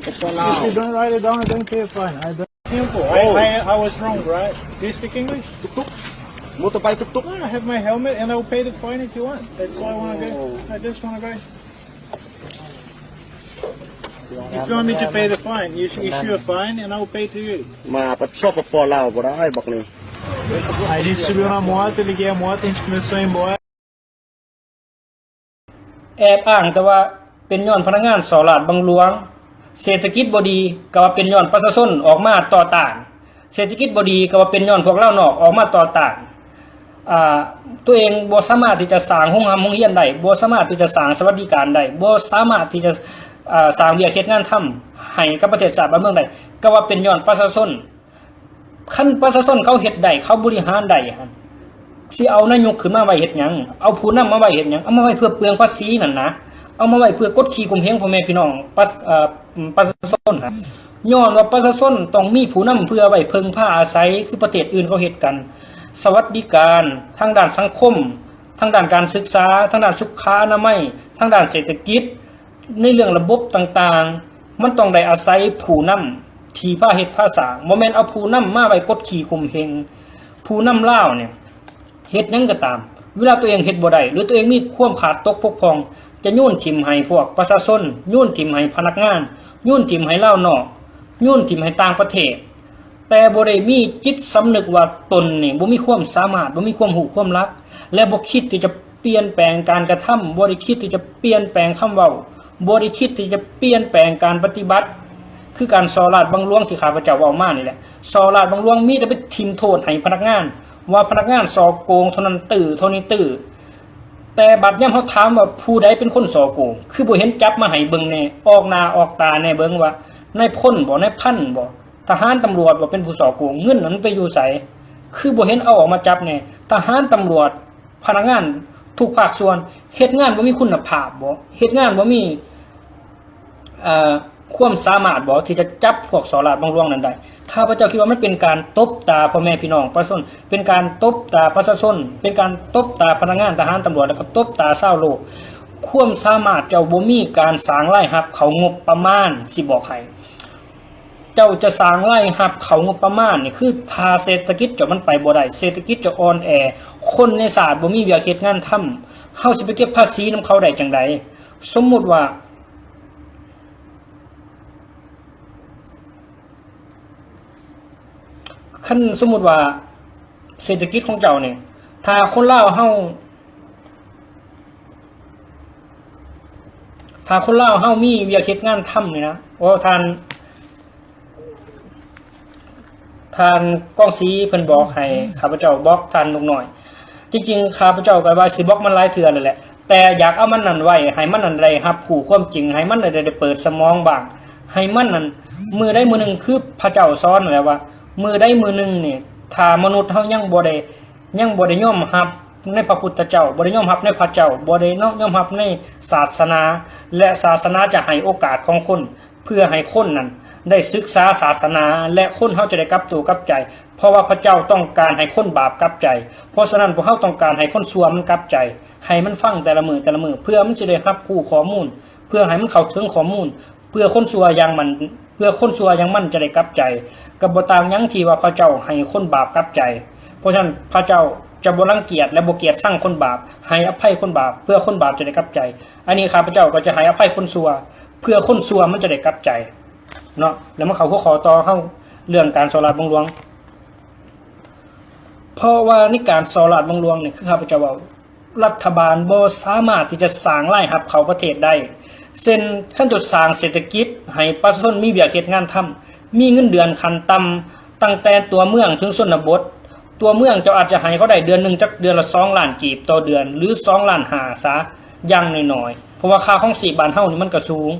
ສປປ ລາວ If you don't write it down, I don't pay the fine. I don't Simple. I, I, I was wrong, right? Do you speak English? ຕຸກໆ ມໍເຕີໄບຕຸກໆ I have my helmet and I'll pay the fine if you want. That's why I wanna go. I just wanna go. If you want me to pay the fine, you should issue a fine and I'll pay to you. ມາປະ ສປປ ລາວ ບໍ່ໄດ້ບັກນີ້ Aí eles subiu na moto, eu liguei a moto, a gente começou a ir embora. ແອບອ້າງແຕ່ວ່າເປັນຍ້ອນພະນັກງານສໍ້ລາດບັງຫຼວງ, ເສດຖະກິດບໍ່ດີກໍວ່າເປັນຍ້ອນປະຊາຊົນອອກມາຕໍ່ຕ້ານ, ເສດຖະກິດບໍ່ດີກໍວ່າເປັນຍ້ອນພວກລາວນອກອອກມາຕໍ່ຕ້ານ. ອາ ຕົວເອງບໍ່ສາມາດທີ່ຈະສ້າງໂຮງຮ່ຳໂຮງຮຽນໄດ້, ບໍ່ສາມາດທີ່ຈະສ້າງສະຫວັດດີການໄດ້, ບໍ່ສາມາດທີ່ຈະ ອາ ສ້າງວຽກເຮັດງານທຳໃຫ້ກັບປະເທດຊາດບ້ານເມືອງໄດ້, ກໍວ່າເປັນຍ້ອນປະຊາຊົນ. ຄັນປະຊາຊົນເຂົາເຮັດໄດ້, ເຂົາບໍລິຫານໄດ້ຫັ້ນ, ຊິເອົານາຍົກຂຶ້ນມາໄວ້ເຮັດຫຍັງ? ເອົາຜູ້ນຳມາໄວ້ເຮັດຫຍັງ? ເອົາມາໄວ້ເພື່ອເປືອງພາສີນັ້ນນະ, ເອົາມາໄວ້ເພື່ອກົດຂີ່ຂົ່ມເຫງພໍ່ແມ່ພີ່ນ້ອງປະ ເອີ ປະຊາຊົນນະ. ຍ້ອນວ່າປະຊາຊົນຕ້ອງມີຜູ້ນຳເພື່ອໄວ້ເພິ່ງພາອາໄສ ຄືປະເທດອື່ນເຂົາເຮັດກັນ. ສະຫວັດດີການທາງດ້ານສັງຄົມ, ທາງດ້ານການສຶກສາ, ທາງດ້ານສຸຂາອະນາໄມ, ທາງດ້ານເສດຖະກິດ, ໃນເລື່ອງລະບົບຕ່າງໆ ມັນຕ້ອງໄດ້ອາໄສຜູ້ນຳທີ່ພາເຮັດພາສ້າງ, ບໍ່ແມ່ນເອົາຜູ້ນຳມາໄວ້ກົດຂີ່ຂົ່ມເຫງ. ຜູ້ນຳລາວນີ້ເຮັດຫຍັງກໍຕາມ, ເວລາຕົວເອງເຮັດບໍ່ໄດ້ ຫຼື ຕົວເອງມີຄວາມຂາດຕົກບົກຜ່ອງ, ຈະໂຍນຖິ້ມໃຫ້ພວກປະຊາຊົນ, ໂຍນຖິ້ມໃຫ້ພະນັກງານ, ໂຍນຖິ້ມໃຫ້ລາວນອກ, ໂຍນຖິ້ມໃຫ້ຕ່າງປະເທດ. ແຕ່ບໍ່ໄດ້ມີຈິດສຳນຶກວ່າຕົນນີ້ບໍ່ມີຄວາມສາມາດ, ບໍ່ມີຄວາມຮູ້ຄວາມຫຼັກ ແລະ ບໍ່ຄິດທີ່ຈະປ່ຽນແປງການກະທຳ, ບໍ່ໄດ້ຄິດທີ່ຈະປ່ຽນແປງຄຳເວົ້າ, ບໍ່ໄດ້ຄິດທີ່ຈະປ່ຽນແປງການປະຕິບັດ, ຄືການສໍ້ລາດບັງຫຼວງທີ່ຂ້າພະເຈົ້າເວົ້າມານີ້ແຫຼະ. ສໍ້ລາດບັງຫຼວງມີແຕ່ໄປຖິ້ມໂທດໃຫ້ພະນັກງານ ວ່າພະນັກງານສໍ້ໂກງເທົ່ານັ້ນຕື້ ເທົ່ານີ້ຕື້. ແຕ່ບັດຍາມເຮົາຖາມວ່າຜູ້ໃດເປັນຄົນສໍ້ໂກງ ຄືບໍ່ເຫັນຈັບມາໃຫ້ເບິ່ງແດ່, ອອກໜ້າອອກຕາແດ່ເບິ່ງວ່ານາຍພົນບໍ ນາຍພັນບໍ ທະຫານຕຳຫຼວດບໍ່ເປັນຜູ້ສໍ້ໂກງ, ເງິນນັ້ນໄປຢູ່ໃສ? ຄືບໍ່ເຫັນເອົາອອກມາຈັບແດ່? ທະຫານຕຳຫຼວດ, ພະນັກງານທຸກພາກສ່ວນ ເຮັດງານບໍ່ມີຄຸນນະພາບບໍ? ເຮັດງານບໍ່ມີ ເອີ ຄວາມສາມາດບໍ ທີ່ຈະຈັບພວກສໍ້ລາດບັງຫຼວງນັ້ນໄດ້? ຂ້າພະເຈົ້າຄິດວ່າມັນເປັນການຕົບຕາພໍ່ແມ່ພີ່ນ້ອງປະຊາຊົນ, ເປັນການຕົບຕາປະຊາຊົນ, ເປັນການຕົບຕາພະນັກງານ, ທະຫານ, ຕຳຫຼວດ ແລ້ວກໍຕົບຕາຊາວໂລກ. ຄວາມສາມາດເຈົ້າບໍ່ມີການສ້າງລາຍຮັບເຂົ້າງົບປະມານ, ຊິບອກໃຫ້. ເຈົ້າຈະສ້າງລາຍຮັບເຂົ້າງົບປະມານນີ້ ຄືຖ້າເສດຖະກິດເຈົ້າມັນໄປບໍ່ໄດ້, ເສດຖະກິດເຈົ້າອ່ອນແອ, ຄົນໃນຊາດບໍ່ມີວຽກເຮັດງານທຳ, ເຮົາຊິໄປເກັບພາສີນຳເຂົາໄດ້ຈັ່ງໃດ? ສົມມຸດວ່າ ຄັນສົມມຸດວ່າເສດຖະກິດຂອງເຈົ້ານີ້ ຖ້າຄົນລາວເຮົາ ຖ້າຄົນລາວເຮົາມີວຽກເຮັດງານທຳນີ້ນະ, ໂອ້ ທ່ານ ທ່ານກອງສີເພິ່ນບອກໃຫ້ຂ້າພະເຈົ້າບລັອກທ່ານນົກນ້ອຍ. ຈິງໆ ຂ້າພະເຈົ້າກໍວ່າຊິບລັອກມັນຫຼາຍເທື່ອແລ້ວແຫຼະ, ແຕ່ຢາກເອົາມັນນັ້ນໄວ້ ໃຫ້ມັນນັ້ນໄດ້ຮັບຮູ້ຄວາມຈິງ, ໃຫ້ມັນໄດ້ ໄດ້ເປີດສະໝອງບ້າງ, ໃຫ້ມັນນັ້ນ ມື້ໃດມື້ໜຶ່ງ ຄືພະເຈົ້າສອນນັ້ນແຫຼະວ່າ ມື້ໃດມື້ໜຶ່ງນີ້ ຖ້າມະນຸດເຮົາຍັງບໍ່ໄດ້ ຍັງບໍ່ໄດ້ຍອມຮັບໃນພະພຸດທະເຈົ້າ, ບໍ່ໄດ້ຍອມຮັບໃນພະເຈົ້າ, ບໍ່ໄດ້ເນາະ ຍອມຮັບໃນສາສະໜາ ແລະ ສາສະໜາຈະໃຫ້ໂອກາດຂອງຄົນ ເພື່ອໃຫ້ຄົນນັ້ນໄດ້ສຶກສາສາສະໜາ ແລະ ຄົນເຮົາຈະໄດ້ກັບໂຕກັບໃຈ, ເພາະວ່າພະເຈົ້າຕ້ອງການໃຫ້ຄົນບາບກັບໃຈ. ເພາະສະນັ້ນ ພວກເຮົາຕ້ອງການໃຫ້ຄົນຊົ່ວມັນກັບໃຈ, ໃຫ້ມັນຟັງແຕ່ລະມື້ແຕ່ລະມື້ ເພື່ອມັນຊິໄດ້ຮັບຮູ້ຂໍ້ມູນ, ເພື່ອໃຫ້ມັນເຂົ້າເຖິງຂໍ້ມູນ, ເພື່ອຄົນຊົ່ວຢ່າງມັນ ເພື່ອຄົນຊົ່ວຢ່າງມັນຈະໄດ້ກັບໃຈ, ກໍບໍ່ຕ່າງຫຍັງທີ່ວ່າພະເຈົ້າໃຫ້ຄົນບາບກັບໃຈ. ເພາະສະນັ້ນ ພະເຈົ້າ ຈະບໍ່ລັງກຽດ ແລະ ບໍ່ກຽດຊັງຄົນບາບ, ໃຫ້ອະໄພຄົນບາບ ເພື່ອຄົນບາບຈະໄດ້ກັບໃຈ. ອັນນີ້ຂ້າພະເຈົ້າກໍຈະໃຫ້ອະໄພຄົນຊົ່ວ ເພື່ອຄົນຊົ່ວມັນຈະໄດ້ກັບໃຈເນາະ. ແລ້ວມາເຂົ້າຫົວຂໍ້ຕໍ່ເຮົາ ເລື່ອງການສໍ້ລາດບັງຫຼວງ. ເພາະວ່າໃນການສໍ້ລາດບັງຫຼວງນີ້ ຄືຂ້າພະເຈົ້າເວົ້າ, ລັດຖະບານບໍ່ສາມາດທີ່ຈະສ້າງລາຍຮັບເຂົ້າປະເທດໄດ້. ເຊັ່ນ ຄັນເຈົ້າສ້າງເສດຖະກິດໃຫ້ປະຊາຊົນມີວຽກເຮັດງານທຳ, ມີເງິນເດືອນຂັ້ນຕ່ຳ ຕັ້ງແຕ່ຕົວເມືອງເຖິງຊົນນະບົດ, ຕົວເມືອງເຈົ້າອາດຈະໃຫ້ເຂົາໄດ້ເດືອນໜຶ່ງຈັກເດືອນລະສອງລ້ານກີບຕໍ່ເດືອນ ຫຼື ສອງລ້ານຫ້າຊະ ຢ່າງໜ້ອຍໆ, ເພາະວ່າຄ່າຄອງຊີບບ້ານເຮົານີ້ມັນກໍສູງ.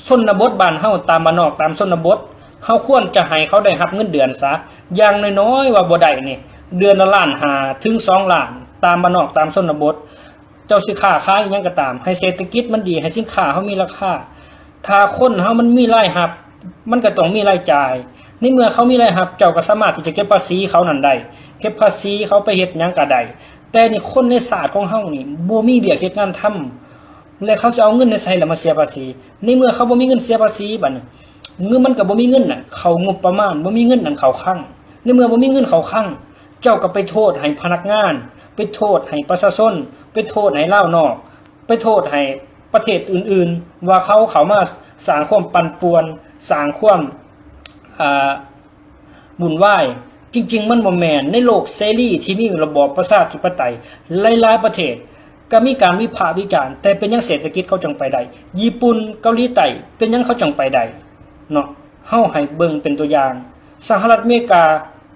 ຊົນນະບົດບ້ານເຮົາ ຕາມບ້ານນອກ ຕາມຊົນນະບົດ ເຮົາຄວນຈະໃຫ້ເຂົາໄດ້ຮັບເງິນເດືອນຊະ ຢ່າງໜ້ອຍໆວ່າບໍ່ໄດ້ນີ້ ເດືອນລະລ້ານຫ້າເຖິງສອງລ້ານ ຕາມບ້ານນອກ ຕາມຊົນນະບົດ. ເຈົ້າຊິຄ້າຂາຍອີ່ຫຍັງກໍຕາມ ໃຫ້ເສດຖະກິດມັນດີ ໃຫ້ສິນຄ້າເຮົາມີລາຄາ. ຖ້າຄົນເຮົາມັນມີລາຍຮັບ ມັນກໍຕ້ອງມີລາຍຈ່າຍ. ໃນເມື່ອເຂົາມີລາຍຮັບ ເຈົ້າກໍສາມາດທີ່ຈະເກັບພາສີເຂົານັ້ນໄດ້, ເກັບພາສີເຂົາໄປເຮັດຫຍັງກໍໄດ້. ແຕ່ນີ້ຄົນໃນຊາດຂອງເຮົານີ້ບໍ່ມີວຽກເຮັດງານທຳ ແລະ ເຂົາຊິເອົາເງິນໃນໃສລະມາເສຍພາສີ? ໃນເມື່ອເຂົາບໍ່ມີເງິນເສຍພາສີ ບັດນີ້ ເງິນມັນກໍບໍ່ມີເງິນນະເຂົ້າງົບປະມານ, ບໍ່ມີເງິນນັ້ນເຂົ້າຄັງ. ໃນເມື່ອບໍ່ມີເງິນເຂົ້າຄັງ ເຈົ້າກໍໄປໂທດໃຫ້ພະນັກງານ, ໄປໂທດໃຫ້ປະຊາຊົນ, ໄປໂທດໃຫ້ລາວນອກ, ໄປໂທດໃຫ້ປະເທດອື່ນໆ ວ່າເຂົາເຂົ້າມາສ້າງຄວາມປັ່ນປ່ວນ, ສ້າງຄວາມ ອ່າ ວຸ່ນວາຍ. ຈິງໆມັນບໍ່ແມ່ນ. ໃນໂລກເສລີທີ່ມີລະບອບປະຊາທິປະໄຕ ຫຼາຍໆປະເທດກໍມີການວິພາກວິຈານ, ແຕ່ເປັນຫຍັງເສດຖະກິດເຂົາຈັ່ງໄປໄດ້? ຍີ່ປຸ່ນ, ເກົາຫຼີໃຕ້ ເປັນຫຍັງເຂົາຈັ່ງໄປໄດ້ເນາະ? ເຮົາໃຫ້ເບິ່ງເປັນຕົວຢ່າງ ສະຫະລັດອາເມລິກາ,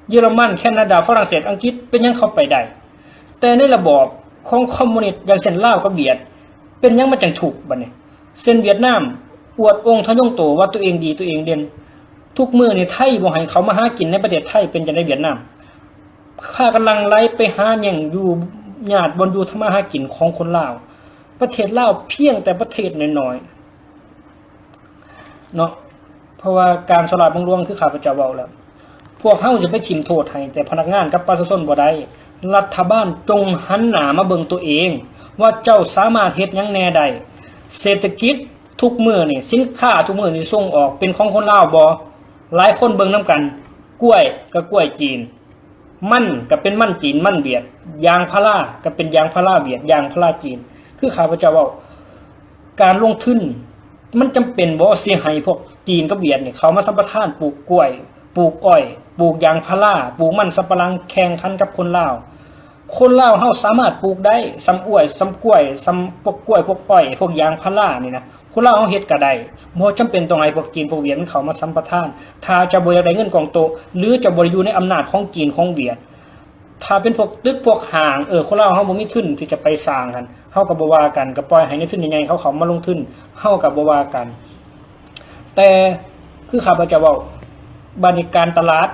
ເຢຍລະມັນ, ແຄນາດາ, ຝຣັ່ງເສດ, ອັງກິດ ເປັນຫຍັງເຂົາໄປໄດ້? ແຕ່ໃນລະບອບຂອງຄອມມູນິດ ຢ່າງເຊັ່ນລາວກັບຫວຽດ ເປັນຫຍັງມັນຈັ່ງທຸກບັດນີ້? ເຊັ່ນຫວຽດນາມ ອວດອົງທະຍົງໂຕວ່າຕົວເອງດີ ຕົວເອງເດັ່ນ. ທຸກມື້ນີ້ໄທບໍ່ໃຫ້ເຂົາມາຫາກິນໃນປະເທດໄທ ເປັນຈັ່ງໃດຫວຽດນາມ? ພາກັນຫຼັ່ງໄຫຼໄປຫາແຍ່ງຢູ່ຍາດບ່ອນຢູ່ທຳມາຫາກິນຂອງຄົນລາວ. ປະເທດລາວພຽງແຕ່ປະເທດນ້ອຍໆ ເນາະ ເພາະວ່າການສໍ້ລາດບັງຫຼວງ ຄືຂ້າພະເຈົ້າເວົ້າແລ້ວ ພວກເຮົາຈະໄປຖິ້ມໂທດໃຫ້ແຕ່ພະນັກງານກັບປະຊາຊົນບໍ່ໄດ້. ລັດຖະບານຈົ່ງຫັນໜ້າມາເບິ່ງຕົວເອງວ່າເຈົ້າສາມາດເຮັດຫຍັງແດ່ໄດ້. ເສດຖະກິດທຸກມື້ນີ້ ສິນຄ້າທຸກມື້ນີ້ສົ່ງອອກເປັນຂອງຄົນລາວບໍ່? ຫຼາຍຄົນເບິ່ງນຳກັນ, ກ້ວຍກໍກ້ວຍຈີນ, ມັນກໍເປັນມັນຈີນ ມັນຫວຽດ, ຢາງພາລາກໍເປັນຢາງພາລາຫວຽດ, ຢາງພາລາຈີນ. ຄືຂ້າພະເຈົ້າເວົ້າ, ການລົງທຶນ ມັນຈຳເປັນບໍ່ຊິໃຫ້ພວກຈີນກັບຫວຽດນີ້ເຂົ້າມາສຳປະທານປູກກ້ວຍ, ປູກອ້ອຍ, ປູກຢາງພາລາ, ປູກມັນສຳປະຫຼັງ ແຂ່ງຂັນກັບຄົນລາວ? ຄົນລາວເຮົາສາມາດປູກໄດ້ ສ່ຳອ້ວຍ ສ່ຳກ້ວຍ ສ່ຳພວກກ້ວຍ ພວກອ້ອຍ ພວກຢາງພາລານີ້ນະ, ຄົນລາວເຮົາເຮັດກໍໄດ້. ບໍ່ຈຳເປັນຕ້ອງໃຫ້ພວກຈີນ ພວກຫວຽດມັນເຂົ້າມາສຳປະທານ. ຖ້າເຈົ້າບໍ່ຢາກໄດ້ເງິນກອງໂຕ ຫຼື ເຈົ້າບໍ່ໄດ້ຢູ່ໃນອຳນາດຂອງຈີນ ຂອງຫວຽດ, ຖ້າເປັນພວກຕຶກພວກຫ້າງ ເອີ ຄົນລາວເຮົາບໍ່ມີທຶນທີ່ຈະໄປສ້າງຫັ້ນ ເຮົາກໍບໍ່ວ່າກັນ, ກໍປ່ອຍໃຫ້ນາຍທຶນໃຫຍ່ໆເຂົາເຂົ້າມາລົງທຶນ ເຮົາກໍບໍ່ວ່າກັນ. ແຕ່ຄືຂ້າພະເຈົ້າເວົ້າ, ບາດນີ້ການຕະຫຼາດ,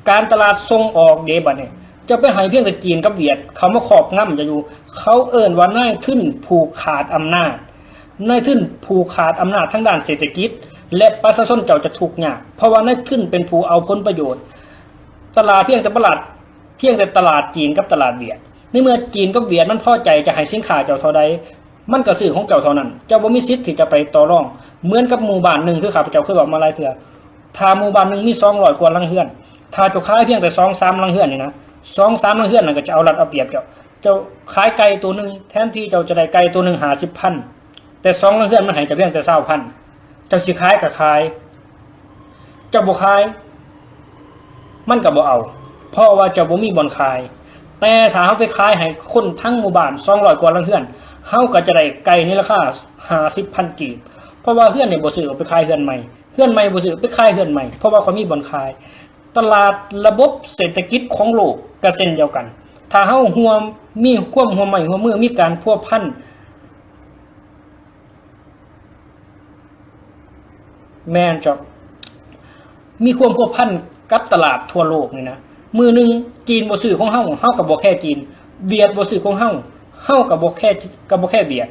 ການຕະຫຼາດສົ່ງອອກເດ ບາດນີ້ ເຈົ້າໄປໃຫ້ພຽງແຕ່ຈີນກັບຫວຽດເຂົ້າມາຄອບງຳເຈົ້າຢູ່. ເຂົາເອີ້ນວ່ານາຍທຶນຜູກຂາດອຳນາດ. ນາຍທຶນຜູກຂາດອຳນາດທາງດ້ານເສດຖະກິດ ແລະ ປະຊາຊົນເຈົ້າຈະທຸກຍາກ ເພາະວ່ານາຍທຶນເປັນຜູ້ເອົາຜົນປະໂຫຍດ. ຕະຫຼາດພຽງແຕ່ຕະຫຼາດ, ພຽງແຕ່ຕະຫຼາດຈີນກັບຕະຫຼາດຫວຽດ. ໃນເມື່ອຈີນກັບຫວຽດມັນພໍໃຈຈະໃຫ້ສິນຄ້າເຈົ້າເທົ່າໃດ, ມັນກໍຊື້ຂອງເຈົ້າເທົ່ານັ້ນ. ເຈົ້າບໍ່ມີສິດທີ່ຈະໄປຕໍ່ລອງ. ເໝືອນກັບໝູ່ບ້ານໜຶ່ງ, ຄືຂ້າພະເຈົ້າເຄີຍເວົ້າມາຫຼາຍເທື່ອ, ຖ້າໝູ່ບ້ານໜຶ່ງມີສອງຮ້ອຍກວ່າຫຼັງເຮືອນ, ຖ້າເຈົ້າຂາຍພຽງແຕ່ສອງສາມຫຼັງເຮືອນນີ້ນະ, ສອງສາມຫຼັງເຮືອນນັ້ນກໍຈະເອົາລັດເອົາປຽບເຈົ້າ. ເຈົ້າຂາຍໄກ່ໂຕໜຶ່ງ, ແທນທີ່ເຈົ້າຈະໄດ້ໄກ່ໂຕໜຶ່ງຫ້າສິບພັນ, ແຕ່ສອງຫຼັງເຮືອນມັນໃຫ້ເຈົ້າພຽງແຕ່ຊາວພັນ. ເຈົ້າຊິຂາຍກໍຂາຍ, ເຈົ້າບໍ່ຂາຍ ມັນກໍບໍ່ເອົາ, ເພາະວ່າເຈົ້າບໍ່ມີບ່ອນຂາຍ. ແຕ່ຖ້າເຮົາໄປຂາຍໃຫ້ຄົນທັງໝູ່ບ້ານສອງຮ້ອຍກວ່າຫຼັງເຮືອນ, ເຮົາກໍຈະໄດ້ໄກ່ໃນລາຄາຫ້າສິບພັນກີບ, ເພາະວ່າເຮືອນນີ້ບໍ່ຊື້ ເອົາໄປຂາຍເຮືອນໃໝ່, ເຮືອນໃໝ່ບໍ່ຊື້ ໄປຂາຍເຮືອນໃໝ່, ເພາະວ່າເຂົາມີບ່ອນຂາຍ. ຕະຫຼາດ, ລະບົບເສດຖະກິດຂອງໂລກກໍເຊັ່ນດຽວກັນ. ຖ້າເຮົາຮ່ວມ, ມີຄວາມຮ່ວມໄມ້ຮ່ວມມື, ມີການພົວພັນ, ແມ່ນເຈົ້າ, ມີຄວາມພົວພັນກັບຕະຫຼາດທົ່ວໂລກນີ້ນະ. ມື້ໜຶ່ງຈີນບໍ່ຊື້ຂອງເຮົາ, ເຮົາກໍບໍ່ແຄຈີນ. ຫວຽດບໍ່ຊື້ຂອງເຮົາ, ເຮົາກໍບໍ່ແຄ, ກໍບໍ່ແຄຫວຽດ,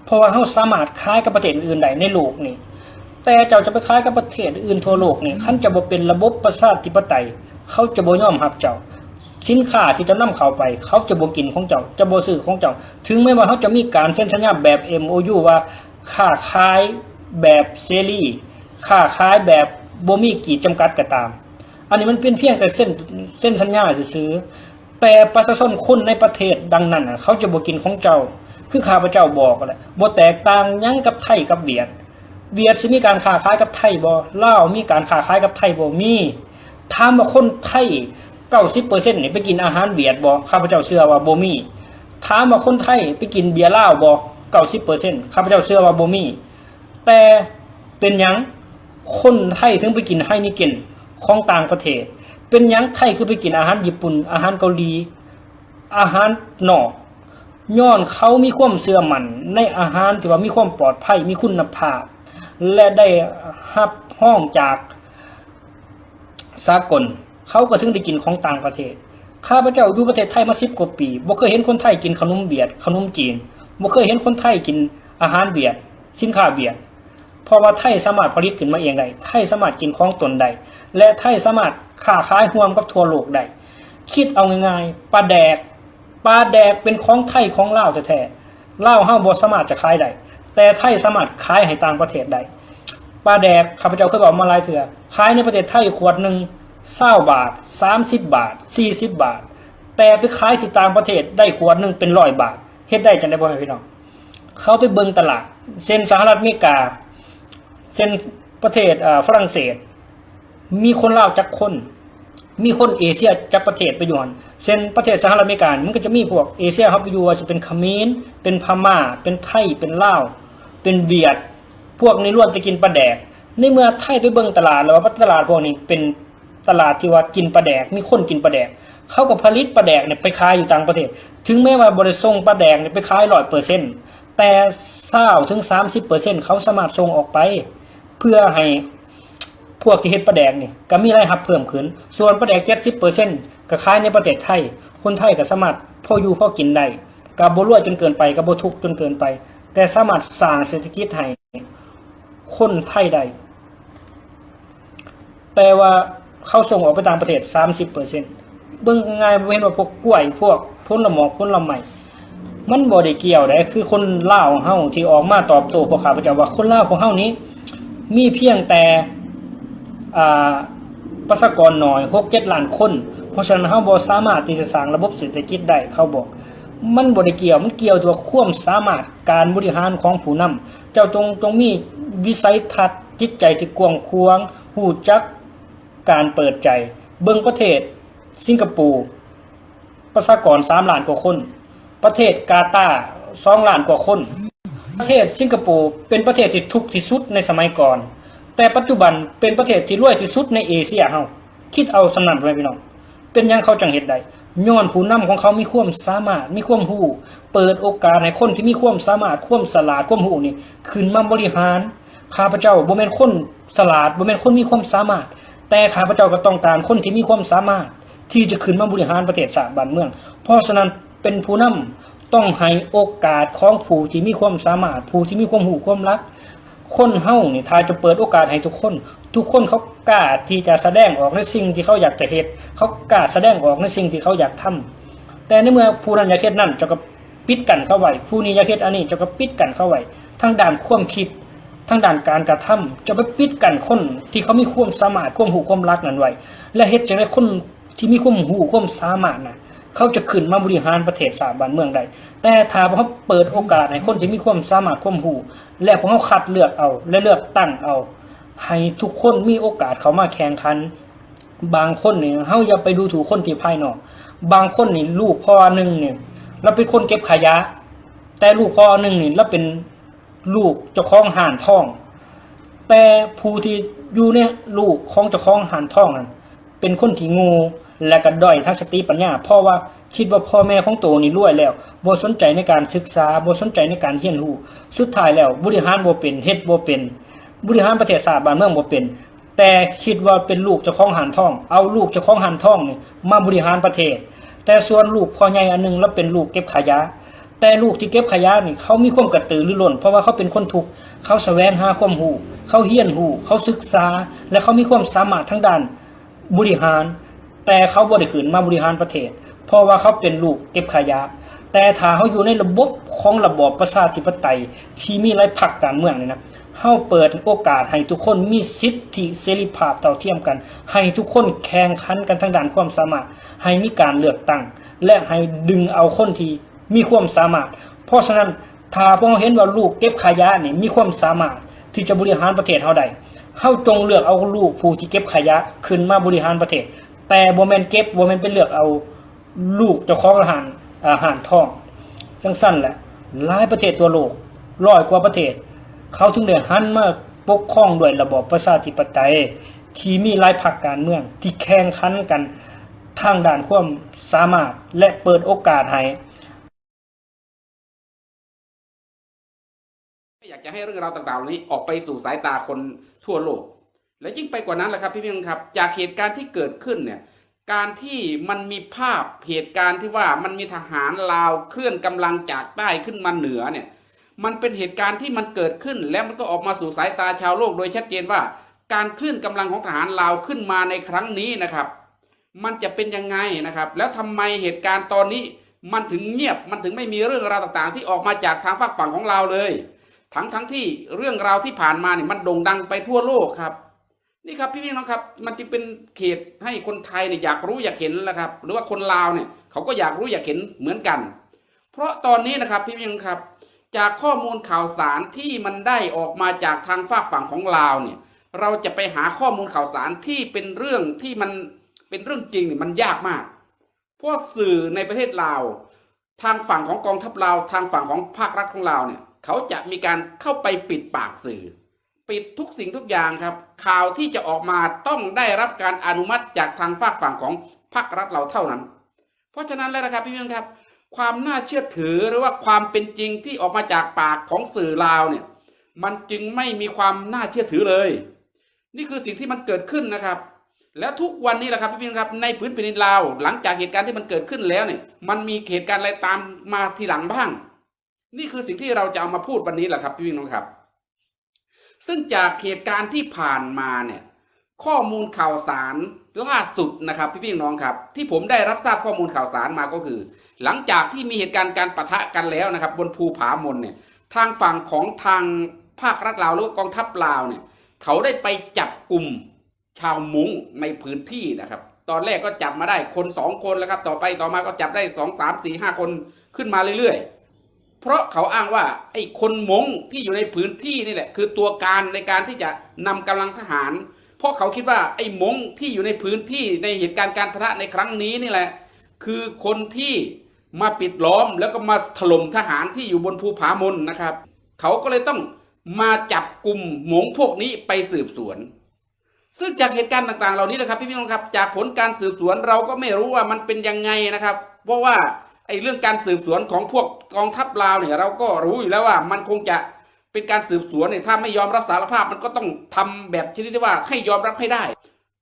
ເພາະວ່າເຮົາສາມາດຂາຍກັບປະເທດອື່ນໆໄດ້ໃນໂລກນີ້. ແຕ່ເຈົ້າຈະໄປຂາຍກັບປະເທດອື່ນທົ່ວໂລກນີ້, ຄັນເຈົ້າບໍ່ເປັນລະບົບປະຊາທິປະໄຕ, ເຂົາຈະບໍ່ຍອມຮັບເຈົ້າ. ສິນຄ້າທີ່ເຈົ້ານຳເຂົ້າໄປ, ເຂົາຈະບໍ່ກິນຂອງເຈົ້າ, ຈະບໍ່ຊື້ຂອງເຈົ້າ. ເຖິງແມ່ນວ່າເຮົາຈະມີການເຊັນສັນຍາແບບ ເອັມໂອຢູ ວ່າຄ້າຂາຍແບບເສລີ, ຄ້າຂາຍແບບບໍ່ມີຂີດຈຳກັດກໍຕາມ, ອັນນີ້ມັນເປັນພຽງແຕ່ເຊັນ, ເຊັນສັນຍາຊື່ໆ. ແຕ່ປະຊາຊົນຄົນໃນປະເທດດັ່ງນັ້ນນະ ເຂົາຈະບໍ່ກິນຂອງເຈົ້າ. ຄືຂ້າພະເຈົ້າບອກຫັ້ນແຫຼະ ບໍ່ແຕກຕ່າງຫຍັງກັບໄທກັບຫວຽດ. ຫວຽດຊິມີການຄ້າຂາຍກັບໄທບໍ່? ລາວມີການຄ້າຂາຍກັບໄທບໍ່? ມີ. ຖາມວ່າຄົນໄທເກົ້າສິບເປີເຊັນນີ້ໄປກິນອາຫານຫວຽດບໍ່? ຂ້າພະເຈົ້າເຊື່ອວ່າບໍ່ມີ. ຖາມວ່າຄົນໄທໄປກິນເບຍລາວບໍ່? ເກົ້າສິບເປີເຊັນ ຂ້າພະເຈົ້າເຊື່ອວ່າບໍ່ມີ. ແຕ່ເປັນຫຍັງຄົນໄທເຖິງໄປກິນໄຮເນເກັນຂອງຕ່າງປະເທດ? ເປັນຫຍັງໄທຄືໄປກິນອາຫານຍີ່ປຸ່ນ, ອາຫານເກົາຫຼີ, ອາຫານນອກ? ຍ້ອນເຂົາມີຄວາມເຊື່ອໝັ້ນໃນອາຫານທີ່ວ່າມີຄວາມປອດໄພ, ມີຄຸນນະພາບ ແລະ ໄດ້ຮັບຮອງຈາກສາກົນ, ເຂົາກໍເຖິງໄດ້ກິນຂອງຕ່າງປະເທດ. ຂ້າພະເຈົ້າຢູ່ປະເທດໄທມາສິບກວ່າປີ, ບໍ່ເຄີຍເຫັນຄົນໄທກິນຂະໜົມຫວຽດ, ຂະໜົມຈີນ, ບໍ່ເຄີຍເຫັນຄົນໄທກິນອາຫານຫວຽດ, ສິນຄ້າຫວຽດ. ເພາະວ່າໄທສາມາດຜະລິດຂຶ້ນມາເອງໄດ້, ໄທສາມາດກິນຂອງຕົນໄດ້ ແລະ ໄທສາມາດຄ້າຂາຍຮ່ວມກັບທົ່ວໂລກໄດ້. ຄິດເອົາງ່າຍໆ, ປາແດກ, ປາແດກເປັນຂອງໄທຂອງລາວແທ້ໆ. ລາວເຮົາບໍ່ສາມາດຈະຂາຍໄດ້, ແຕ່ໄທສາມາດຂາຍໃຫ້ຕ່າງປະເທດໄດ້. ປາແດກ, ຂ້າພະເຈົ້າເຄີຍເວົ້າມາຫຼາຍເທື່ອ, ຂາຍໃນປະເທດໄທຂວດໜຶ່ງຊາວບາດ, ສາມສິບບາດ, ສີ່ສິບບາດ, ແຕ່ໄປຂາຍທີ່ຕ່າງປະເທດໄດ້ຂວດໜຶ່ງເປັນຮ້ອຍບາດ. ເຮັດໄດ້ຈັ່ງໃດ ພໍ່ແມ່ພີ່ນ້ອງ? ເຂົາໄປເບິ່ງຕະຫຼາດ ເຊັ່ນ ສະຫະລັດອາເມລິກາ, ເຊັ່ນ ປະເທດ ເອີ ຝຣັ່ງເສດ, ມີຄົນລາວຈັກຄົນ? ມີຄົນເອເຊຍຈັກປະເທດໄປຢູ່ຫັ້ນ? ເຊັ່ນ ປະເທດສະຫະລັດອາເມລິກາ ມັນກໍຈະມີພວກເອເຊຍເຮົາໄປຢູ່, ວ່າຊິເປັນຂະເໝນ, ເປັນພະມ້າ, ເປັນໄທ, ເປັນລາວ, ເປັນຫວຽດ, ພວກນີ້ລ້ວນແຕ່ກິນປາແດກ. ໃນເມື່ອໄທໄປເບິ່ງຕະຫຼາດແລ້ວວ່າ ຕະຫຼາດພວກນີ້ເປັນ ຕະຫຼາດທີ່ວ່າກິນປາແດກ, ມີຄົນກິນປາແດກ, ເຂົາກໍຜະລິດປາແດກນີ້ໄປຂາຍຢູ່ຕ່າງປະເທດ. ເຖິງແມ້ວ່າບໍ່ໄດ້ສົ່ງປາແດກນີ້ໄປຂາຍຮ້ອຍເປີເຊັນ, ແຕ່ຊາວເຖິງສາມສິບເປີເຊັນ ເຂົາສາມາດສົ່ງອອກໄປ ເພື່ອໃຫ້ພວກທີ່ເຮັດປາແດກນີ້ກໍມີລາຍຮັບເພີ່ມຂຶ້ນ. ສ່ວນປາແດກເຈັດສິບເປີເຊັນ ກໍຂາຍໃນປະເທດໄທ, ຄົນໄທກໍສາມາດພໍຢູ່ພໍກິນໄດ້, ກໍບໍ່ລວຍຈົນເກີນໄປ, ກໍບໍ່ທຸກຈົນເກີນໄປ, ແຕ່ສາມາດສ້າງເສດຖະກິດໃຫ້ຄົນໄທໄດ້. ແຕ່ວ່າເຂົາສົ່ງອອກໄປຕ່າງປະເທດສາມສິບເປີເຊັນ. ເບິ່ງງ່າຍໆ ບໍ່ເຫັນວ່າພວກກ້ວຍ, ພວກຜົນລະໝອກ, ຜົນລະໄມ້, ມັນບໍ່ໄດ້ກ່ຽວໃດ. ຄືຄົນລາວເຮົາທີ່ອອກມາຕອບໂຕ້ພວກຂ້າພະເຈົ້າວ່າ ຄົນລາວພວກເຮົານີ້ມີພຽງແຕ່ ອ່າ ປະຊາກອນໜ້ອຍ ຫົກເຈັດລ້ານຄົນ, ເພາະສະນັ້ນເຮົາບໍ່ສາມາດທີ່ຈະສ້າງລະບົບເສດຖະກິດໄດ້, ເຂົາບອກ. ມັນບໍ່ໄດ້ກ່ຽວ, ມັນກ່ຽວທີ່ວ່າຄວາມສາມາດການບໍລິຫານຂອງຜູ້ນຳ. ເຈົ້າຕ້ອງ, ຕ້ອງມີວິໄສທັດ, ຈິດໃຈທີ່ກວ້າງຂວາງ, ຮູ້ຈັກການເປີດໃຈ. ເບິ່ງປະເທດສິງກະໂປ, ປະຊາກອນສາມລ້ານກວ່າຄົນ, ປະເທດກາຕາສອງລ້ານກວ່າຄົນ. ປະເທດສິງກະໂປເປັນປະເທດທີ່ທຸກທີ່ສຸດໃນສະໄໝກ່ອນ, ແຕ່ປັດຈຸບັນເປັນປະເທດທີ່ລວຍທີ່ສຸດໃນເອເຊຍເຮົາ. ຄິດເອົາສ່ຳນັ້ນ ພໍ່ແມ່ພີ່ນ້ອງ. ເປັນຫຍັງເຂົາຈັ່ງເຮັດໄດ້? ຍ້ອນຜູ້ນຳຂອງເຂົາມີຄວາມສາມາດ, ມີຄວາມຮູ້, ເປີດໂອກາດໃຫ້ຄົນທີ່ມີຄວາມສາມາດ, ຄວາມສະຫຼາດ, ຄວາມຮູ້ນີ້ຂຶ້ນມາບໍລິຫານ. ຂ້າພະເຈົ້າບໍ່ແມ່ນຄົນສະຫຼາດ, ບໍ່ແມ່ນຄົນມີຄວາມສາມາດ, ແຕ່ຂ້າພະເຈົ້າກໍຕ້ອງການຄົນທີ່ມີຄວາມສາມາດທີ່ຈະຂຶ້ນມາບໍລິຫານປະເທດຊາດບ້ານເມືອງ. ເພາະສະນັ້ນ ເປັນຜູ້ນຳຕ້ອງໃຫ້ໂອກາດຂອງຜູ້ທີ່ມີຄວາມສາມາດ, ຜູ້ທີ່ມີຄວາມຮູ້ຄວາມລັກ. ຄົນເຮົານີ້ ຖ້າຈະເປີດໂອກາດໃຫ້ທຸກຄົນ, ທຸກຄົນເຂົາກ້າທີ່ຈະສະແດງອອກໃນສິ່ງທີ່ເຂົາຢາກຈະເຮັດ, ເຂົາກ້າສະແດງອອກໃນສິ່ງທີ່ເຂົາຢາກທຳ. ແຕ່ໃນເມື່ອຜູ້ນັ້ນຢາກເຮັດນັ້ນ, ເຈົ້າກໍປິດກັ້ນເຂົາໄວ້, ຜູ້ນີ້ຢາກເຮັດອັນນີ້, ເຈົ້າກໍປິດກັ້ນເຂົາໄວ້. ທາງດ້ານຄວາມຄິດ, ທາງດ້ານການກະທຳ, ເຈົ້າໄປປິດກັ້ນຄົນທີ່ເຂົາມີຄວາມສາມາດ, ຄວາມຮູ້ຄວາມລັກນັ້ນໄວ້, ແລະ ເຮັດຈັ່ງໃດຄົນ ທີ່ມີຄວາມຮູ້ຄວາມສາມາດນະ, ເຂົາຈະຂຶ້ນມາບໍລິຫານປະເທດຊາດບ້ານເມືອງໄດ້. ແຕ່ຖ້າເຮົາເປີດໂອກາດໃຫ້ຄົນທີ່ມີຄວາມສາມາດຄວາມຮູ້ ແລະ ພວກເຮົາຄັດເລືອກເອົາ ແລະ ເລືອກຕັ້ງເອົາ ໃຫ້ທຸກຄົນມີໂອກາດເຂົ້າມາແຂ່ງຂັນ. ບາງຄົນນີ້ ເຮົາຢ່າໄປດູຖູກຄົນທີ່ພາຍນອກ. ບາງຄົນນີ້ ລູກພໍ່ໜຶ່ງນີ້ ລາວເປັນຄົນເກັບຂະຫຍະ, ແຕ່ລູກພໍ່ໜຶ່ງນີ້ ລາວເປັນ ລູກເຈົ້າຂອງຮ້ານທອງ, ແຕ່ຜູ້ທີ່ຢູ່ໃນລູກຂອງເຈົ້າຂອງຮ້ານທອງນັ້ນ ເປັນຄົນທີ່ໂງ່ ແລະ ກະດ້ອຍທາງສະຕິປັນຍາ, ເພາະວ່າຄິດວ່າພໍ່ແມ່ຂອງໂຕນີ້ລວຍແລ້ວ, ບໍ່ສົນໃຈໃນການສຶກສາ, ບໍ່ສົນໃຈໃນການຮຽນຮູ້. ສຸດທ້າຍແລ້ວ ບໍລິຫານບໍ່ເປັນ, ເຮັດບໍ່ເປັນ, ບໍລິຫານປະເທດຊາດບ້ານເມືອງບໍ່ເປັນ. ແຕ່ຄິດວ່າເປັນລູກເຈົ້າຂອງຮ້ານທອງ, ເອົາລູກເຈົ້າຂອງຮ້ານທອງນີ້ມາບໍລິຫານປະເທດ. ແຕ່ສ່ວນລູກພໍ່ໃຫຍ່ອັນໜຶ່ງ ລາວເປັນລູກເກັບຂະຫຍະ. ແຕ່ລູກທີ່ເກັບຂະຫຍະນີ້ ເຂົາມີຄວາມກະຕືລືລົ້ນ, ເພາະວ່າເຂົາເປັນຄົນທຸກ, ເຂົາສະແຫວງຫາຄວາມຮູ້, ເຂົາຮຽນຮູ້, ເຂົາສຶກສາ ແລະ ເຂົາມີຄວາມສາມາດທາງດ້ານບໍລິຫານ. ແຕ່ເຂົາບໍ່ໄດ້ຂຶ້ນມາບໍລິຫານປະເທດ, ເພາະວ່າເຂົາເປັນລູກເກັບຂະຫຍະ. ແຕ່ຖ້າເຮົາຢູ່ໃນລະບົບຂອງລະບອບປະຊາທິປະໄຕທີ່ມີຫຼາຍພັກການເມືອງນີ້ນະ, ເຮົາເປີດໂອກາດໃຫ້ທຸກຄົນມີສິດທິເສລີພາບເທົ່າທຽມກັນ, ໃຫ້ທຸກຄົນແຂ່ງຂັນກັນທາງດ້ານຄວາມສາມາດ, ໃຫ້ມີການເລືອກຕັ້ງ, ແລະ ໃຫ້ດຶງເອົາຄົນທີ່ມີຄວາມສາມາດ. ເພາະສະນັ້ນ ຖ້າພວກເຮົາເຫັນວ່າລູກເກັບຂະຫຍະນີ້ມີຄວາມສາມາດທີ່ຈະບໍລິຫານປະເທດເຮົາໄດ້, ເຮົາຈົ່ງເລືອກເອົາລູກຜູ້ທີ່ເກັບຂະຫຍະຂຶ້ນມາບໍລິຫານປະເທດ, ແຕ່ບໍ່ແມ່ນເກັບ, ບໍ່ແມ່ນໄປເລືອກເອົາ ລູກເຈົ້າຂອງຮ້ານ ອາ ຮ້ານທອງ. ຈັ່ງຊັ້ນແຫຼະ ຫຼາຍປະເທດທົ່ວໂລກ ຮ້ອຍກວ່າປະເທດ ເຂົາເຖິງໄດ້ຫັນມາປົກຄອງດ້ວຍລະບອບປະຊາທິປະໄຕ ທີ່ມີຫຼາຍພັກການເມືອງທີ່ແຂ່ງຂັນກັນທາງດ້ານຄວາມສາມາດ ແລະ ເປີດໂອກາດໃຫ້ ไม่อยากจะให้เรื่องราวต่างๆ เหล่านี้ออกไปสู่สายตาคนทั่วโลก และยิ่งไปกว่านั้นแหละครับพี่ๆ ครับ จากเหตุการณ์ที่เกิดขึ้นเนี่ย การที่มันมีภาพเหตุการณ์ที่ว่ามันมีทหารลาวเคลื่อนกำลังจากใต้ขึ้นมาเหนือเนี่ย มันเป็นเหตุการณ์ที่มันเกิดขึ้น แล้วมันก็ออกมาสู่สายตาชาวโลกโดยชัดเจนว่า การเคลื่อนกำลังของทหารลาวขึ้นมาในครั้งนี้นะครับ มันจะเป็นยังไงนะครับ แล้วทำไมเหตุการณ์ตอนนี้มันถึงเงียบ มันถึงไม่มีเรื่องราวต่างๆ ที่ออกมาจากทางฝากฝั่งของลาวเลย ทั้งๆ ที่เรื่องราวที่ผ่านมาเนี่ยมันโด่งดังไปทั่วโลกครับ นี่ครับพี่ๆ น้องๆ ครับ มันจึงเป็นเหตุให้คนไทยเนี่ยอยากรู้อยากเห็นแหละครับ หรือว่าคนลาวเนี่ยเขาก็อยากรู้อยากเห็นเหมือนกัน เพราะตอนนี้นะครับพี่ๆ น้องๆ ครับ จากข้อมูลข่าวสารที่มันได้ออกมาจากทางฝากฝั่งของลาวเนี่ย เราจะไปหาข้อมูลข่าวสารที่เป็นเรื่องที่มันเป็นเรื่องจริงเนี่ยมันยากมาก เพราะสื่อในประเทศลาว ทางฝั่งของกองทัพลาว ทางฝั่งของภาครัฐของลาวเนี่ย เขาจะมีการเข้าไปปิดปากสื่อ ปิดทุกสิ่งทุกอย่างครับ ข่าวที่จะออกมาต้องได้รับการอนุมัติจากทางฝากฝั่งของภาครัฐลาวเท่านั้น เพราะฉะนั้นแล้วนะครับพี่ๆ ครับ ความน่าเชื่อถือหรือว่าความเป็นจริงที่ออกมาจากปากของสื่อลาวเนี่ย มันจึงไม่มีความน่าเชื่อถือเลย นี่คือสิ่งที่มันเกิดขึ้นนะครับ แล้วทุกวันนี้แหละครับพี่ๆ ครับ ในพื้นแผ่นดินลาว หลังจากเหตุการณ์ที่มันเกิดขึ้นแล้วเนี่ย มันมีเหตุการณ์อะไรตามมาทีหลังบ้าง นี่คือสิ่งที่เราจะเอามาพูดวันนี้แหละครับพี่ๆ น้องๆ ครับ ซึ่งจากเหตุการณ์ที่ผ่านมาเนี่ย ข้อมูลข่าวสารล่าสุดนะครับพี่ๆ น้องๆ ครับ ที่ผมได้รับทราบข้อมูลข่าวสารมาก็คือ หลังจากที่มีเหตุการณ์การปะทะกันแล้วนะครับ บนภูผามนเนี่ย ทางฝั่งของทางภาครัฐลาวหรือว่ากองทัพลาวเนี่ย เขาได้ไปจับกุม ชาวมงในพื้นที่นะครับ ตอนแรกก็จับมาได้คนสองคนแล้วครับ ต่อไปต่อมาก็จับได้สอง สาม สี่ ห้า คนขึ้นมาเรื่อยๆ เพราะเขาอ้างว่าไอ้คนมงที่อยู่ในพื้นที่นี่แหละ คือตัวการในการที่จะนำกำลังทหาร เพราะเขาคิดว่าไอ้มงที่อยู่ในพื้นที่ในเหตุการณ์การปะทะในครั้งนี้นี่แหละ คือคนที่มาปิดล้อมแล้วก็มาถล่มทหารที่อยู่บนภูผามนนะครับ เขาก็เลยต้องมาจับกุมมงพวกนี้ไปสืบสวน ซึ่งจากเหตุการณ์ต่างๆ เหล่านี้นะครับ พี่ๆ น้องๆ ครับ จากผลการสืบสวนเราก็ไม่รู้ว่ามันเป็นยังไงนะครับ เพราะว่าไอ้เรื่องการสืบสวนของพวกกองทัพลาวเนี่ย เราก็รู้อยู่แล้วว่ามันคงจะเป็นการสืบสวนเนี่ย ถ้าไม่ยอมรับสารภาพมันก็ต้องทำแบบชนิดที่ว่าให้ยอมรับให้ได้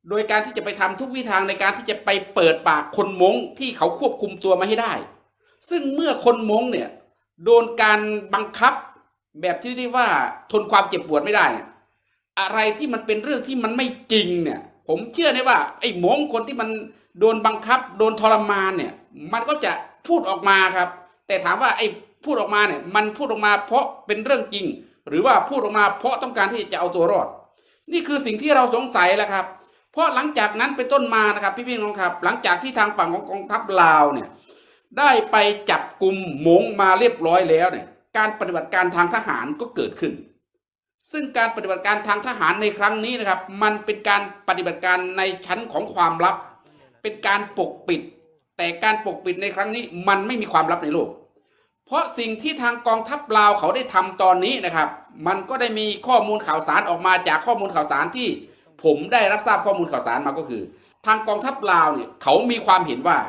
โดยการที่จะไปทำทุกวิธีทางในการที่จะไปเปิดปากคนมงที่เขาควบคุมตัวมาให้ได้ ซึ่งเมื่อคนมงเนี่ยโดนการบังคับแบบชนิดที่ว่าทนความเจ็บปวดไม่ได้เนี่ย อะไรที่มันเป็นเรื่องที่มันไม่จริงเนี่ย ผมเชื่อได้ว่าไอ้มงคนที่มันโดนบังคับ โดนทรมานเนี่ย มันก็จะพูดออกมาครับ แต่ถามว่าไอ้พูดออกมาเนี่ย มันพูดออกมาเพราะเป็นเรื่องจริง หรือว่าพูดออกมาเพราะต้องการที่จะเอาตัวรอด นี่คือสิ่งที่เราสงสัยแหละครับ เพราะหลังจากนั้นเป็นต้นมานะครับ พี่ๆ น้องๆ ครับ หลังจากที่ทางฝั่งของกองทัพลาวเนี่ย ได้ไปจับกุมมงมาเรียบร้อยแล้วเนี่ย การปฏิบัติการทางทหารก็เกิดขึ้น ซึ่งการปฏิบัติการทางทหารในครั้งนี้นะครับ มันเป็นการปฏิบัติการในชั้นของความลับ เป็นการปกปิด แต่การปกปิดในครั้งนี้มันไม่มีความลับในโลก เพราะสิ่งที่ทางกองทัพลาวเขาได้ทำตอนนี้นะครับ มันก็ได้มีข้อมูลข่าวสารออกมาจากข้อมูลข่าวสารที่ผมได้รับทราบข้อมูลข่าวสารมาก็คือ ทางกองทัพลาวเนี่ยเขามีความเห็นว่า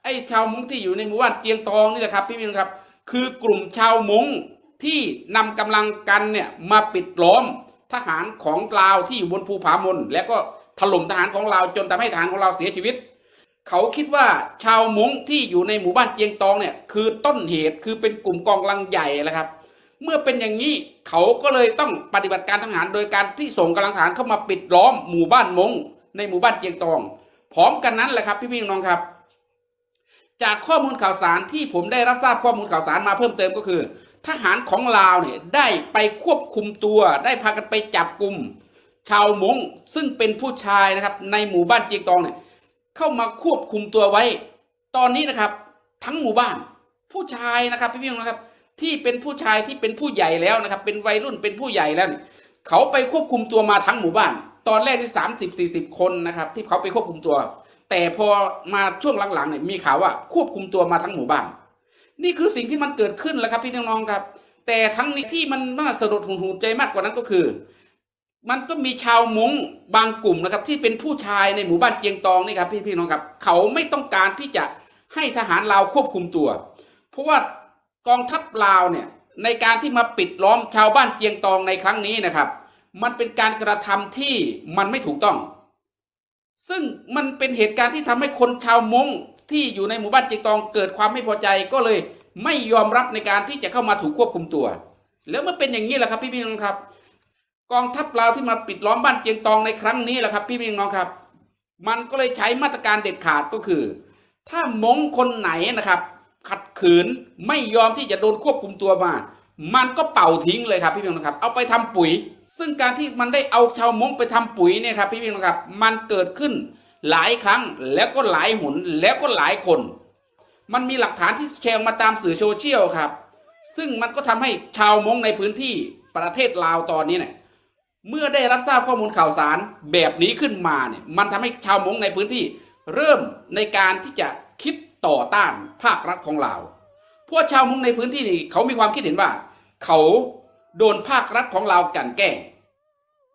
ไอ้ชาวมงที่อยู่ในหมู่บ้านเจียงตองนี่แหละครับ พี่ๆ ครับ คือกลุ่มชาวมงที่นำกำลังกันเนี่ยมาปิดล้อมทหารของลาวที่อยู่บนภูผามน และก็ถล่มทหารของลาวจนทำให้ทหารของลาวเสียชีวิต เขาคิดว่าชาวมงที่อยู่ในหมู่บ้านเจียงตองเนี่ยคือต้นเหตุ คือเป็นกลุ่มกองกำลังใหญ่แหละครับ เมื่อเป็นอย่างนี้เขาก็เลยต้องปฏิบัติการทหารโดยการที่ส่งกำลังทหารเข้ามาปิดล้อมหมู่บ้านมงในหมู่บ้านเจียงตอง พร้อมกันนั้นแหละครับ พี่ๆ น้องๆ ครับ จากข้อมูลข่าวสารที่ผมได้รับทราบข้อมูลข่าวสารมาเพิ่มเติมก็คือ ทหารของลาวเนี่ยได้ไปควบคุมตัว ได้พากันไปจับกุมชาวมงซึ่งเป็นผู้ชายนะครับ ในหมู่บ้านเจียงตองเนี่ย เข้ามาควบคุมตัวไว้ ຕອນນີ້ນະຄັບ ທັງໝູ່ບ້ານ ຜູ້ຊາຍນະຄັບ ພີ່ນ້ອງນະຄັບ ທີ່ເປັນຜູ້ຊາຍທີ່ເປັນຜູ້ໃຫຍ່ແລ້ວນະຄັບ ເປັນໄວລຸ້ນ ເປັນຜູ້ໃຫຍ່ແລ້ວນີ້ ເຂົາໄປຄວບຄຸມຕົວມາທັງໝູ່ບ້ານ. ຕອນແລກນີ້ ສາມສິບ ສີ່ສິບ ຄົນນະຄັບ ທີ່ເຂົາໄປຄວບຄຸມຕົວ ແຕ່ພໍມາຊ່ວງຫຼັງໆນີ້ ມີຂ່າວວ່າຄວບຄຸມຕົວມາທັງໝູ່ບ້ານ. ນີ້ຄືສິ່ງທີ່ມັນເກີດຂຶ້ນແລ້ວຄັບ ພີ່ນ້ອງນະຄັບ. ແຕ່ທັງນີ້ທີ່ມັນໜ້າສະຫຼົດຫົດຫູໃຈມາກກວ່ານັ້ນກໍຄື ມັນກໍມີຊາວມົ້ງບາງກຸ່ມນະຄັບ ທີ່ເປັນຜູ້ຊາຍໃນໝູ່ບ້ານຈຽງຕອງນີ້ຄັບ ພີ່ນ້ອງຄັບ ເຂົາໄມ່ຕ້ອງການທີ່ຈະໃຫ້ທະຫານລາວຄວບຄຸມຕົວ ເພາະວ່າກອງທັບລາວເນ່ຍ ໃນການທີ່ມາປິດລ້ອມຊາວບ້ານຈຽງຕອງໃນຄັ້ງນີ້ນະຄັບ ມັນເປັນການກະທຳທີ່ມັນໄມ່ຖືກຕ້ອງ ຊຶ່ງມັນເປັນເຫດການທີ່ທຳໃຫ້ຄົນຊາວມົ້ງທີ່ຢູ່ໃນໝູ່ບ້ານຈຽງຕອງເກີດຄວາມໄມ່ພໍໃຈ ກໍເລີຍໄມ່ຍອມຮັບໃນການທີ່ຈະເຂົ້າມາຖືກຄວບຄຸມຕົວ. ແລ້ວເມື່ອເປັນຢ່າງນີ້ແຫຼະຄັບ ພີ່ນ້ອງຄັບ ກອງທັບລາວທີ່ມາປິດລ້ອມບ້ານຈຽງຕອງໃນຄັ້ງນີ້ແຫຼະຄັບ ພີ່ນ້ອງຄັບ ມັນກໍເລີຍໃຊ້ມາດຕະການເດັດຂາດ ກໍຄື ຖ້າມົ້ງຄົນໄຫນນະຄັບ ຂັດຂືນ ໄມ່ຍອມທີ່ຈະໂດນຄວບຄຸມຕົວມາ ມັນກໍເຜົາຖິ້ມເລີຍຄັບ ພີ່ນ້ອງຄັບ ເອົາໄປທຳປຸຍ. ຊຶ່ງການທີ່ມັນໄດ້ເອົາຊາວມົ້ງໄປທຳປຸຍເນ່ຍຄັບ ພີ່ນ້ອງຄັບ ມັນເກີດຂຶ້ນຫຼາຍຄັ້ງ ແລ້ວກໍຫຼາຍຫົນ ແລ້ວກໍຫຼາຍຄົນ. ມັນມີຫຼັກຖານທີ່ແຊອອກມາຕາມສື່ໂຊຊຽວຄັບ ຊຶ່ງມັນກໍທຳໃຫ້ຊາວມົ້ງໃນພື້ນທີ່ປະເທດລາວຕອນນີ້ເນ່ຍ ເມື່ອໄດ້ຮັບຊາບຂໍ້ມູນຂ່າວສານແບບນີ້ຂຶ້ນມາເນ່ຍ ມັນທຳໃຫ້ຊາວມົ້ງໃນພື້ນທີ່ເລີ່ມໃນການທີ່ຈະຄິດຕໍ່ຕ້ານພາກລັດຂອງລາວ. ພວກຊາວມົ້ງໃນພື້ນທີ່ນີ້ ເຂົາມີຄວາມຄິດເຫັນວ່າ ເຂົາໂດນພາກລັດຂອງລາວກັ່ນແກງ.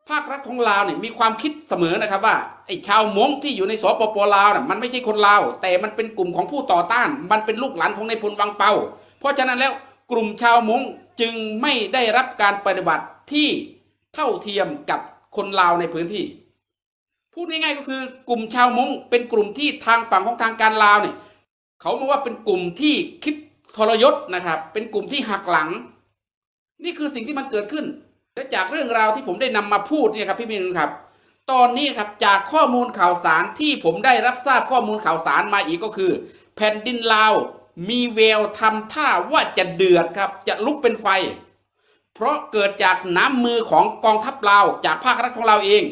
ພາກລັດຂອງລາວນີ້ມີຄວາມຄິດສະເໝີນະຄັບວ່າ ໄອ້ຊາວມົ້ງທີ່ຢູ່ໃນ ສປປ ລາວນະ ມັນໄມ່ໃຊ່ຄົນລາວ ແຕ່ມັນເປັນກຸ່ມຂອງຜູ້ຕໍ່ຕ້ານ ມັນເປັນລູກຫຼານຂອງນາຍພົນວັງເປົາ. ເພາະສະນັ້ນແລ້ວ ກຸ່ມຊາວມົ້ງຈຶ່ງໄມ່ໄດ້ຮັບການປະຕິບັດທີ່ເທົ່າທຽມກັບຄົນລາວໃນພື້ນທີ່. ພູດງ່າຍໆກໍຄື ກຸ່ມຊາວມົ້ງເປັນກຸ່ມທີ່ທາງຝັ່ງຂອງທາງການລາວນີ້ ເຂົາມອງວ່າເປັນກຸ່ມທີ່ຄິດທໍລະຍົດນະຄັບ ເປັນກຸ່ມທີ່ຫັກຫຼັງ. ນີ້ຄືສິ່ງທີ່ມັນເກີດຂຶ້ນ ແລະ ຈາກເລື່ອງລາວທີ່ຜົມໄດ້ນຳມາພູດນີ້ຄັບ ພີ່ນ້ອງຄັບ ຕອນນີ້ນະຄັບ ຈາກຂໍ້ມູນຂ່າວສານທີ່ຜົມໄດ້ຮັບຊາບຂໍ້ມູນຂ່າວສານມາອີກກໍຄື ແຜ່ນດິນລາວມີແວວທຳທ່າວ່າຈະເດືອດຄັບ ຈະລຸກເປັນໄຟ ເພາະເກີດຈາກນ້ຳມືຂອງກອງທັບລາວ ຈາກພາກລັດຂອງລາວເອງ.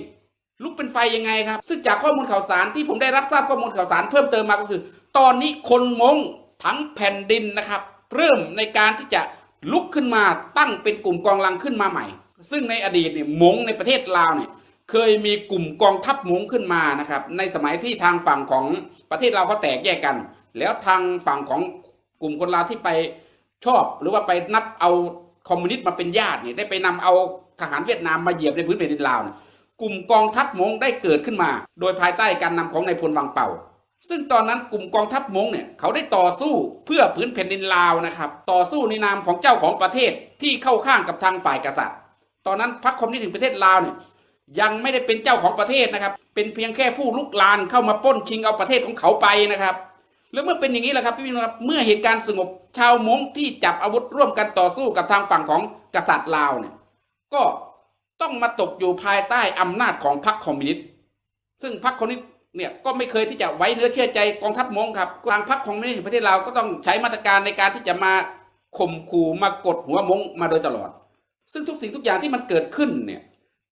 ລຸກເປັນໄຟຍັງໄງຄັບ? ຊຶ່ງຈາກຂໍ້ມູນຂ່າວສານທີ່ຜົມໄດ້ຮັບຊາບຂໍ້ມູນຂ່າວສານເພີ່ມເຕີມມາກໍຄື ຕອນນີ້ຄົນມົ້ງທັງແຜ່ນດິນນະຄັບ ເລີ່ມໃນການທີ່ຈະລຸກຂຶ້ນມາຕັ້ງເປັນກຸ່ມກອງກຳລັງຂຶ້ນມາໃໝ່. ຊຶ່ງໃນອະດີດນີ້ ມົ້ງໃນປະເທດລາວນີ້ ເຄີຍມີກຸ່ມກອງທັບມົ້ງຂຶ້ນມານະຄັບ ໃນສະໄໝທີ່ທາງຝັ່ງຂອງປະເທດລາວເຂົາແຕກແຍກກັນ ແລ້ວທາງຝັ່ງຂອງກຸ່ມຄົນລາວທີ່ໄປ ຊອບ ຫຼືວ່າໄປນັບເອົາຄອມມູນິດມາເປັນຍາດນີ້ ໄດ້ໄປນຳເອົາທະຫານຫວຽດນາມມາຢຽບໃນພື້ນແຜ່ນດິນລາວນີ້ ກຸ່ມກອງທັບມົ້ງໄດ້ເກີດຂຶ້ນມາ ໂດຍພາຍໃຕ້ການນຳຂອງນາຍພົນວັງເປົາ. ຊຶ່ງຕອນນັ້ນກຸ່ມກອງທັບມົ້ງນີ້ ເຂົາໄດ້ຕໍ່ສູ້ເພື່ອພື້ນແຜ່ນດິນລາວນະຄັບ ຕໍ່ສູ້ໃນນາມຂອງເຈົ້າຂອງປະເທດທີ່ເຂົ້າຂ້າງກັບທາງຝ່າຍກະສັດ. ຕອນນັ້ນພັກຄອມມູນິດແຫ່ງປະເທດລາວນີ້ ຍັງໄມ່ໄດ້ເປັນເຈົ້າຂອງປະເທດນະຄັບ ເປັນພຽງແຄ່ຜູ້ລຸກລານເຂົ້າມາປຸ້ນຊິງເອົາປະເທດຂອງເຂົາໄປນະຄັບ. ແລ້ວເມື່ອເປັນຢ່າງນີ້ແຫຼະຄັບ ພີ່ນ້ອງຄັບ ເມື່ອເຫດການສະຫງົບ ຊາວມົ້ງທີ່ຈັບອາວຸດຮ່ວມກັນຕໍ່ສູ້ກັບທາງຝັ່ງຂອງກະສັດລາວນີ້ ກໍຕ້ອງມາຕົກຢູ່ພາຍໃຕ້ອຳນາດຂອງພັກຄອມມູນິດ ຊຶ່ງພັກຄອມມູນິດນີ້ ກໍໄມ່ເຄີຍທີ່ຈະໄວ້ເນື້ອເຊື່ອໃຈກອງທັບມົ້ງຄັບ. ທາງພັກຄອມມູນິດແຫ່ງປະເທດລາວ ກໍຕ້ອງໃຊ້ມາດຕະການໃນການທີ່ຈະມາຂົ່ມຂູ່ ມາກົດຫົວມົ້ງມາໂດຍຕະຫຼອດ. ຊຶ່ງທຸກສິ່ງທຸກຢ່າງທີ່ມັນເກີດຂຶ້ນນີ້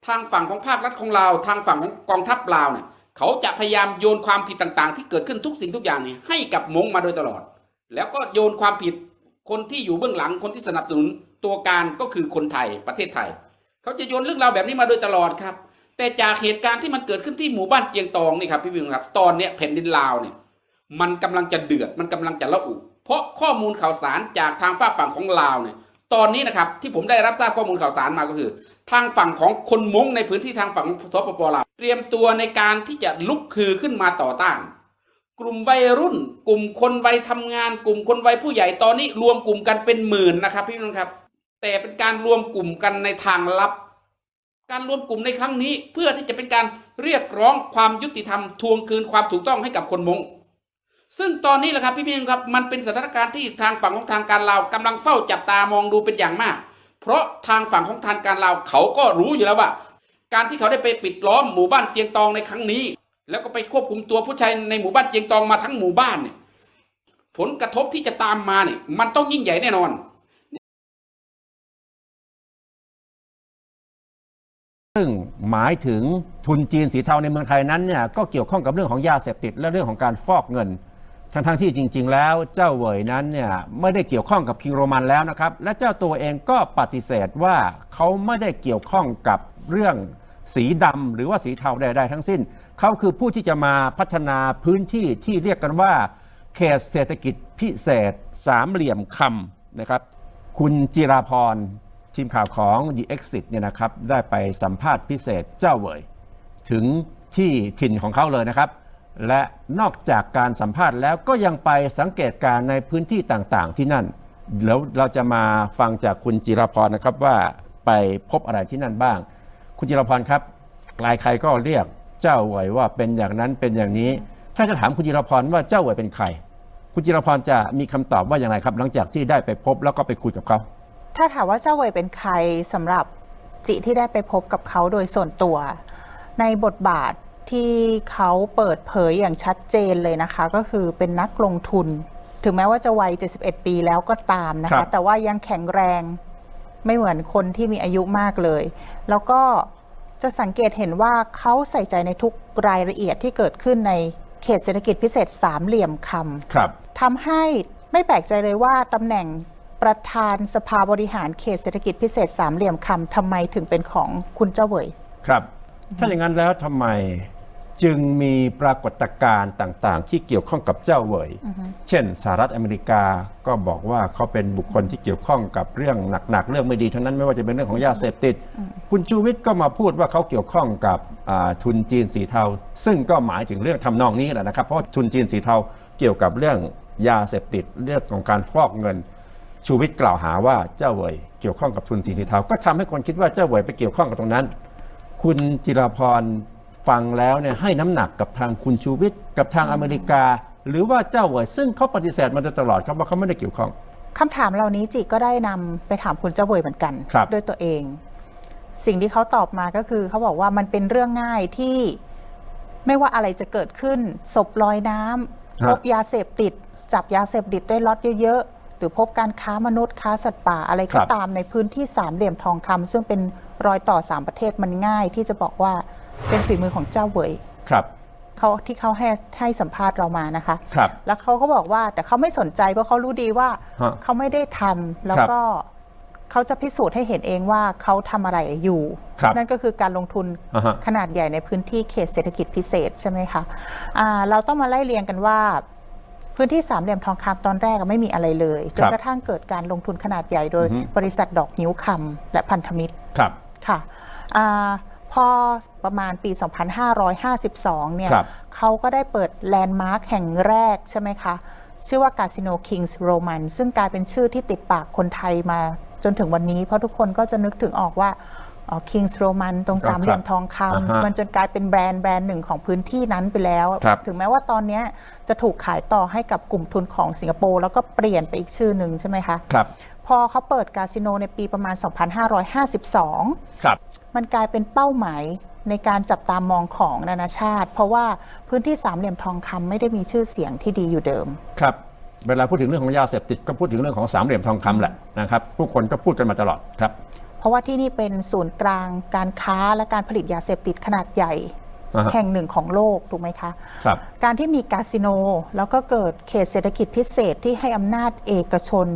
ທາງຝັ່ງຂອງພາກລັດຂອງລາວ ທາງຝັ່ງຂອງກອງທັບລາວນີ້ ເຂົາຈະພະຍາຍາມໂຍນຄວາມຜິດຕ່າງໆທີ່ເກີດຂຶ້ນທຸກສິ່ງທຸກຢ່າງນີ້ ໃຫ້ກັບມົ້ງມາໂດຍຕະຫຼອດ ແລ້ວກໍໂຍນຄວາມຜິດ ຄົນທີ່ຢູ່ເບື້ອງຫຼັງ ຄົນທີ່ສະໜັບສະໜູນ ຕົວການກໍຄືຄົນໄທ ປະເທດໄທ. ເຂົາຈະໂຍນເລື່ອງລາວແບບນີ້ມາໂດຍຕະຫຼອດຄັບ. ແຕ່ຈາກເຫດການທີ່ມັນເກີດຂຶ້ນທີ່ໝູ່ບ້ານຈຽງຕອງນີ້ຄັບ ພີ່ນ້ອງຄັບ ຕອນເນີ້ຍແຜ່ນດິນລາວນີ້ ມັນກຳລັງຈະເດືອດ ມັນກຳລັງຈະລະອຸ ເພາະຂໍ້ມູນຂ່າວສານຈາກທາງຟາກຝັ່ງຂອງລາວນີ້ ຕອນນີ້ນະຄັບ ທີ່ຜົມໄດ້ຮັບຊາບຂໍ້ມູນຂ່າວສານມາກໍຄື ທາງຝັ່ງຂອງຄົນມົ້ງໃນພື້ນທີ່ທາງຝັ່ງ ສປປ ລາວ ຕຽມຕົວໃນການທີ່ຈະລຸກຄືຂຶ້ນມາຕໍ່ຕ້ານ. ກຸ່ມໄວລຸ້ນ ກຸ່ມຄົນໄວທຳງານ ກຸ່ມຄົນໄວຜູ້ໃຫຍ່ ຕອນນີ້ລວມກຸ່ມກັນເປັນໝື່ນນະຄັບ ພີ່ນ້ອງຄັບ ແຕ່ເປັນການລວມກຸ່ມກັນໃນທາງລັບ. ການລວມກຸ່ມໃນຄັ້ງນີ້ ເພື່ອທີ່ຈະເປັນການຮຽກຮ້ອງຄວາມຍຸຕິທຳ ທວງຄືນຄວາມຖືກຕ້ອງໃຫ້ກັບຄົນມົ້ງ. ຊຶ່ງຕອນນີ້ລະຄັບ ພີ່ນ້ອງຄັບ ມັນເປັນສະຖານະການທີ່ທາງຝັ່ງຂອງທາງການລາວກຳລັງເຝົ້າຈັບຕາມອງດູເປັນຢ່າງມາກ ເພາະທາງຝັ່ງຂອງທາງການລາວ ເຂົາກໍຮູ້ຢູ່ແລ້ວວ່າ ການທີ່ເຂົາໄດ້ໄປປິດລ້ອມໝູ່ບ້ານຈຽງຕອງໃນຄັ້ງນີ້ ແລ້ວກໍໄປຄວບຄຸມຕົວຜູ້ຊາຍໃນໝູ່ບ້ານຈຽງຕອງມາທັງໝູ່ບ້ານນີ້ ຜົນກະທົບທີ່ຈະຕາມມານີ້ ມັນຕ້ອງຍິ່ງໃຫຍ່ແນ່ນອນ. ซึ่งหมายถึงทุนจีนสีเทาในเมืองไทยนั้นเนี่ย ก็เกี่ยวข้องกับเรื่องของยาเสพติดและเรื่องของการฟอกเงิน ทั้งๆที่จริงๆแล้วเจ้าเหวยนั้นเนี่ยไม่ได้เกี่ยวข้องกับคิงโรมันแล้วนะครับ และเจ้าตัวเองก็ปฏิเสธว่าเขาไม่ได้เกี่ยวข้องกับเรื่องสีดำหรือว่าสีเทาใดๆทั้งสิ้น เขาคือผู้ที่จะมาพัฒนาพื้นที่ที่เรียกกันว่าเขตเศรษฐกิจพิเศษสามเหลี่ยมคำนะครับ คุณจิราพร ทีมข่าวของ The Exit เนี่ยนะครับ ได้ไปสัมภาษณ์พิเศษเจ้าเหวย ถึงที่ถิ่นของเขาเลยนะครับ และนอกจากการสัมภาษณ์แล้วก็ยังไปสังเกตการณ์ในพื้นที่ต่างๆที่นั่น แล้วเราจะมาฟังจากคุณจิราพรนะครับว่าไปพบอะไรที่นั่นบ้าง คุณจิราพรครับ ใครๆก็เรียกเจ้าเหวยว่าเป็นอย่างนั้นเป็นอย่างนี้ ถ้าจะถามคุณจิราพรว่าเจ้าเหวยเป็นใคร คุณจิราพรจะมีคำตอบว่าอย่างไรครับ หลังจากที่ได้ไปพบแล้วก็ไปคุยกับเขา ถ้าถามว่าเจ้าเหวยเป็นใคร สำหรับจิที่ได้ไปพบกับเขาโดยส่วนตัว ในบทบาทที่เขาเปิดเผยอย่างชัดเจนเลยนะคะ ก็คือเป็นนักลงทุน ถึงแม้ว่าจะวัย เจ็ดสิบเอ็ด ปีแล้วก็ตามนะ ครั คะ บ แต่ว่ายังแข็งแรงไม่เหมือนคนที่มีอายุมากเลย แล้วก็จะสังเกตเห็นว่าเขาใส่ใจในทุกรายละเอียดที่เกิดขึ้นในเขตเศรษฐกิจพิเศษสามเหลี่ยมคำ ครับ ทำให้ไม่แปลกใจเลยว่าตำแหน่งประธานสภาบริหารเขตเศรษฐกิจพิเศษสามเหลี่ยมคำทำไมถึงเป็นของคุณเจ้าเหวย ครับ ถ้าอย่างนั้นแล้วทำไมจึงมีปรากฏการณ์ต่างๆที่เกี่ยวข้องกับเจ้าเหวย อือฮึ เช่น สหรัฐอเมริกาก็บอกว่าเขาเป็นบุคคลที่เกี่ยวข้องกับเรื่องหนักๆ เรื่องไม่ดีทั้งนั้น ไม่ว่าจะเป็นเรื่องของยาเสพติด อืม คุณชูวิทย์ก็มาพูดว่าเขาเกี่ยวข้องกับ อ่า ทุนจีนสีเทา ซึ่งก็หมายถึงเรื่องทำนองนี้แหละนะครับ เพราะว่าทุนจีนสีเทาเกี่ยวกับเรื่องยาเสพติด เรื่องของการฟอกเงิน ชูวิทย์กล่าวหาว่าเจ้าเหวยเกี่ยวข้องกับทุนจีนสีเทา ก็ทำให้คนคิดว่าเจ้าเหวยไปเกี่ยวข้องกับตรงนั้น คุณจิราพรฟังแล้วเนี่ยให้น้ำหนักกับทางคุณชูวิทย์ กับทางอเมริกา หรือว่าเจ้าเหวย ซึ่งเขาปฏิเสธมาโดยตลอดครับว่าเขาไม่ได้เกี่ยวข้อง คำถามเหล่านี้ จิก็ได้นำไปถามคุณเจ้าเหวยเหมือนกัน ครับ ด้วยตัวเอง สิ่งที่เขาตอบมาก็คือเขาบอกว่ามันเป็นเรื่องง่ายที่ไม่ว่าอะไรจะเกิดขึ้น ศพลอยน้ำ ฮะ พบยาเสพติด จับยาเสพติดได้ล็อตเยอะๆ หรือพบการค้ามนุษย์ ค้าสัตว์ป่า อะไรก็ ครับ ตามในพื้นที่สามเหลี่ยมทองคำ ซึ่งเป็นรอยต่อสามประเทศ มันง่ายที่จะบอกว่าเป็นฝีมือของเจ้าเหวย ครับ เขา ที่เขาให้ ให้สัมภาษณ์เรามานะคะ ครับ แล้วเขาก็บอกว่า แต่เขาไม่สนใจ เพราะเขารู้ดีว่า ฮะ เขาไม่ได้ทำ แล้ว ครับ ก็เขาจะพิสูจน์ให้เห็นเองว่าเขาทำอะไรอยู่ ครับ นั่นก็คือการลงทุน อ่าฮะ ขนาดใหญ่ในพื้นที่เขตเศรษฐกิจพิเศษใช่ไหมคะ อ่า เราต้องมาไล่เรียงกันว่า พื้นที่สามเหลี่ยมทองคำตอนแรกอะไม่มีอะไรเลย จน ครับ กระทั่งเกิดการลงทุนขนาดใหญ่โดย อือฮึ บริษัทดอกงิ้วคำและพันธมิตร ครับ ค่ะ อ่า พอประมาณปี สองพันห้าร้อยห้าสิบสอง เนี่ย ครับ เขาก็ได้เปิดแลนด์มาร์คแห่งแรกใช่ไหมคะ ชื่อว่ากาสิโน King's Roman ซึ่งกลายเป็นชื่อที่ติดปากคนไทยมาจนถึงวันนี้ เพราะทุกคนก็จะนึกถึงออกว่า อ๋อ King's Roman ตรง ครับ สามเหลี่ยมทองคำ อ่าฮะ มันจนกลายเป็นแบรนด์แบรนด์หนึ่งของพื้นที่นั้นไปแล้ว ครับ ถึงแม้ว่าตอนเนี้ยจะถูกขายต่อให้กับกลุ่มทุนของสิงคโปร์ แล้วก็เปลี่ยนไปอีกชื่อหนึ่งใช่ไหมคะ ครับ พอเขาเปิดกาสิโนในปีประมาณ สองพันห้าร้อยห้าสิบสอง ครับ มันกลายเป็นเป้าหมายในการจับตามองของนานาชาติ เพราะว่าพื้นที่สามเหลี่ยมทองคำไม่ได้มีชื่อเสียงที่ดีอยู่เดิม ครับ เวลาพูดถึงเรื่องของยาเสพติดก็พูดถึงเรื่องของสามเหลี่ยมทองคำแหละนะครับ ผู้คนก็พูดกันมาตลอดครับ เพราะว่าที่นี่เป็นศูนย์กลางการค้าและการผลิตยาเสพติดขนาดใหญ่ อ่าฮะ แห่งหนึ่งของโลก ถูกไหมคะ ครับ การที่มีกาสิโน แล้วก็เกิดเขตเศรษฐกิจพิเศษที่ให้อำนาจเอกชน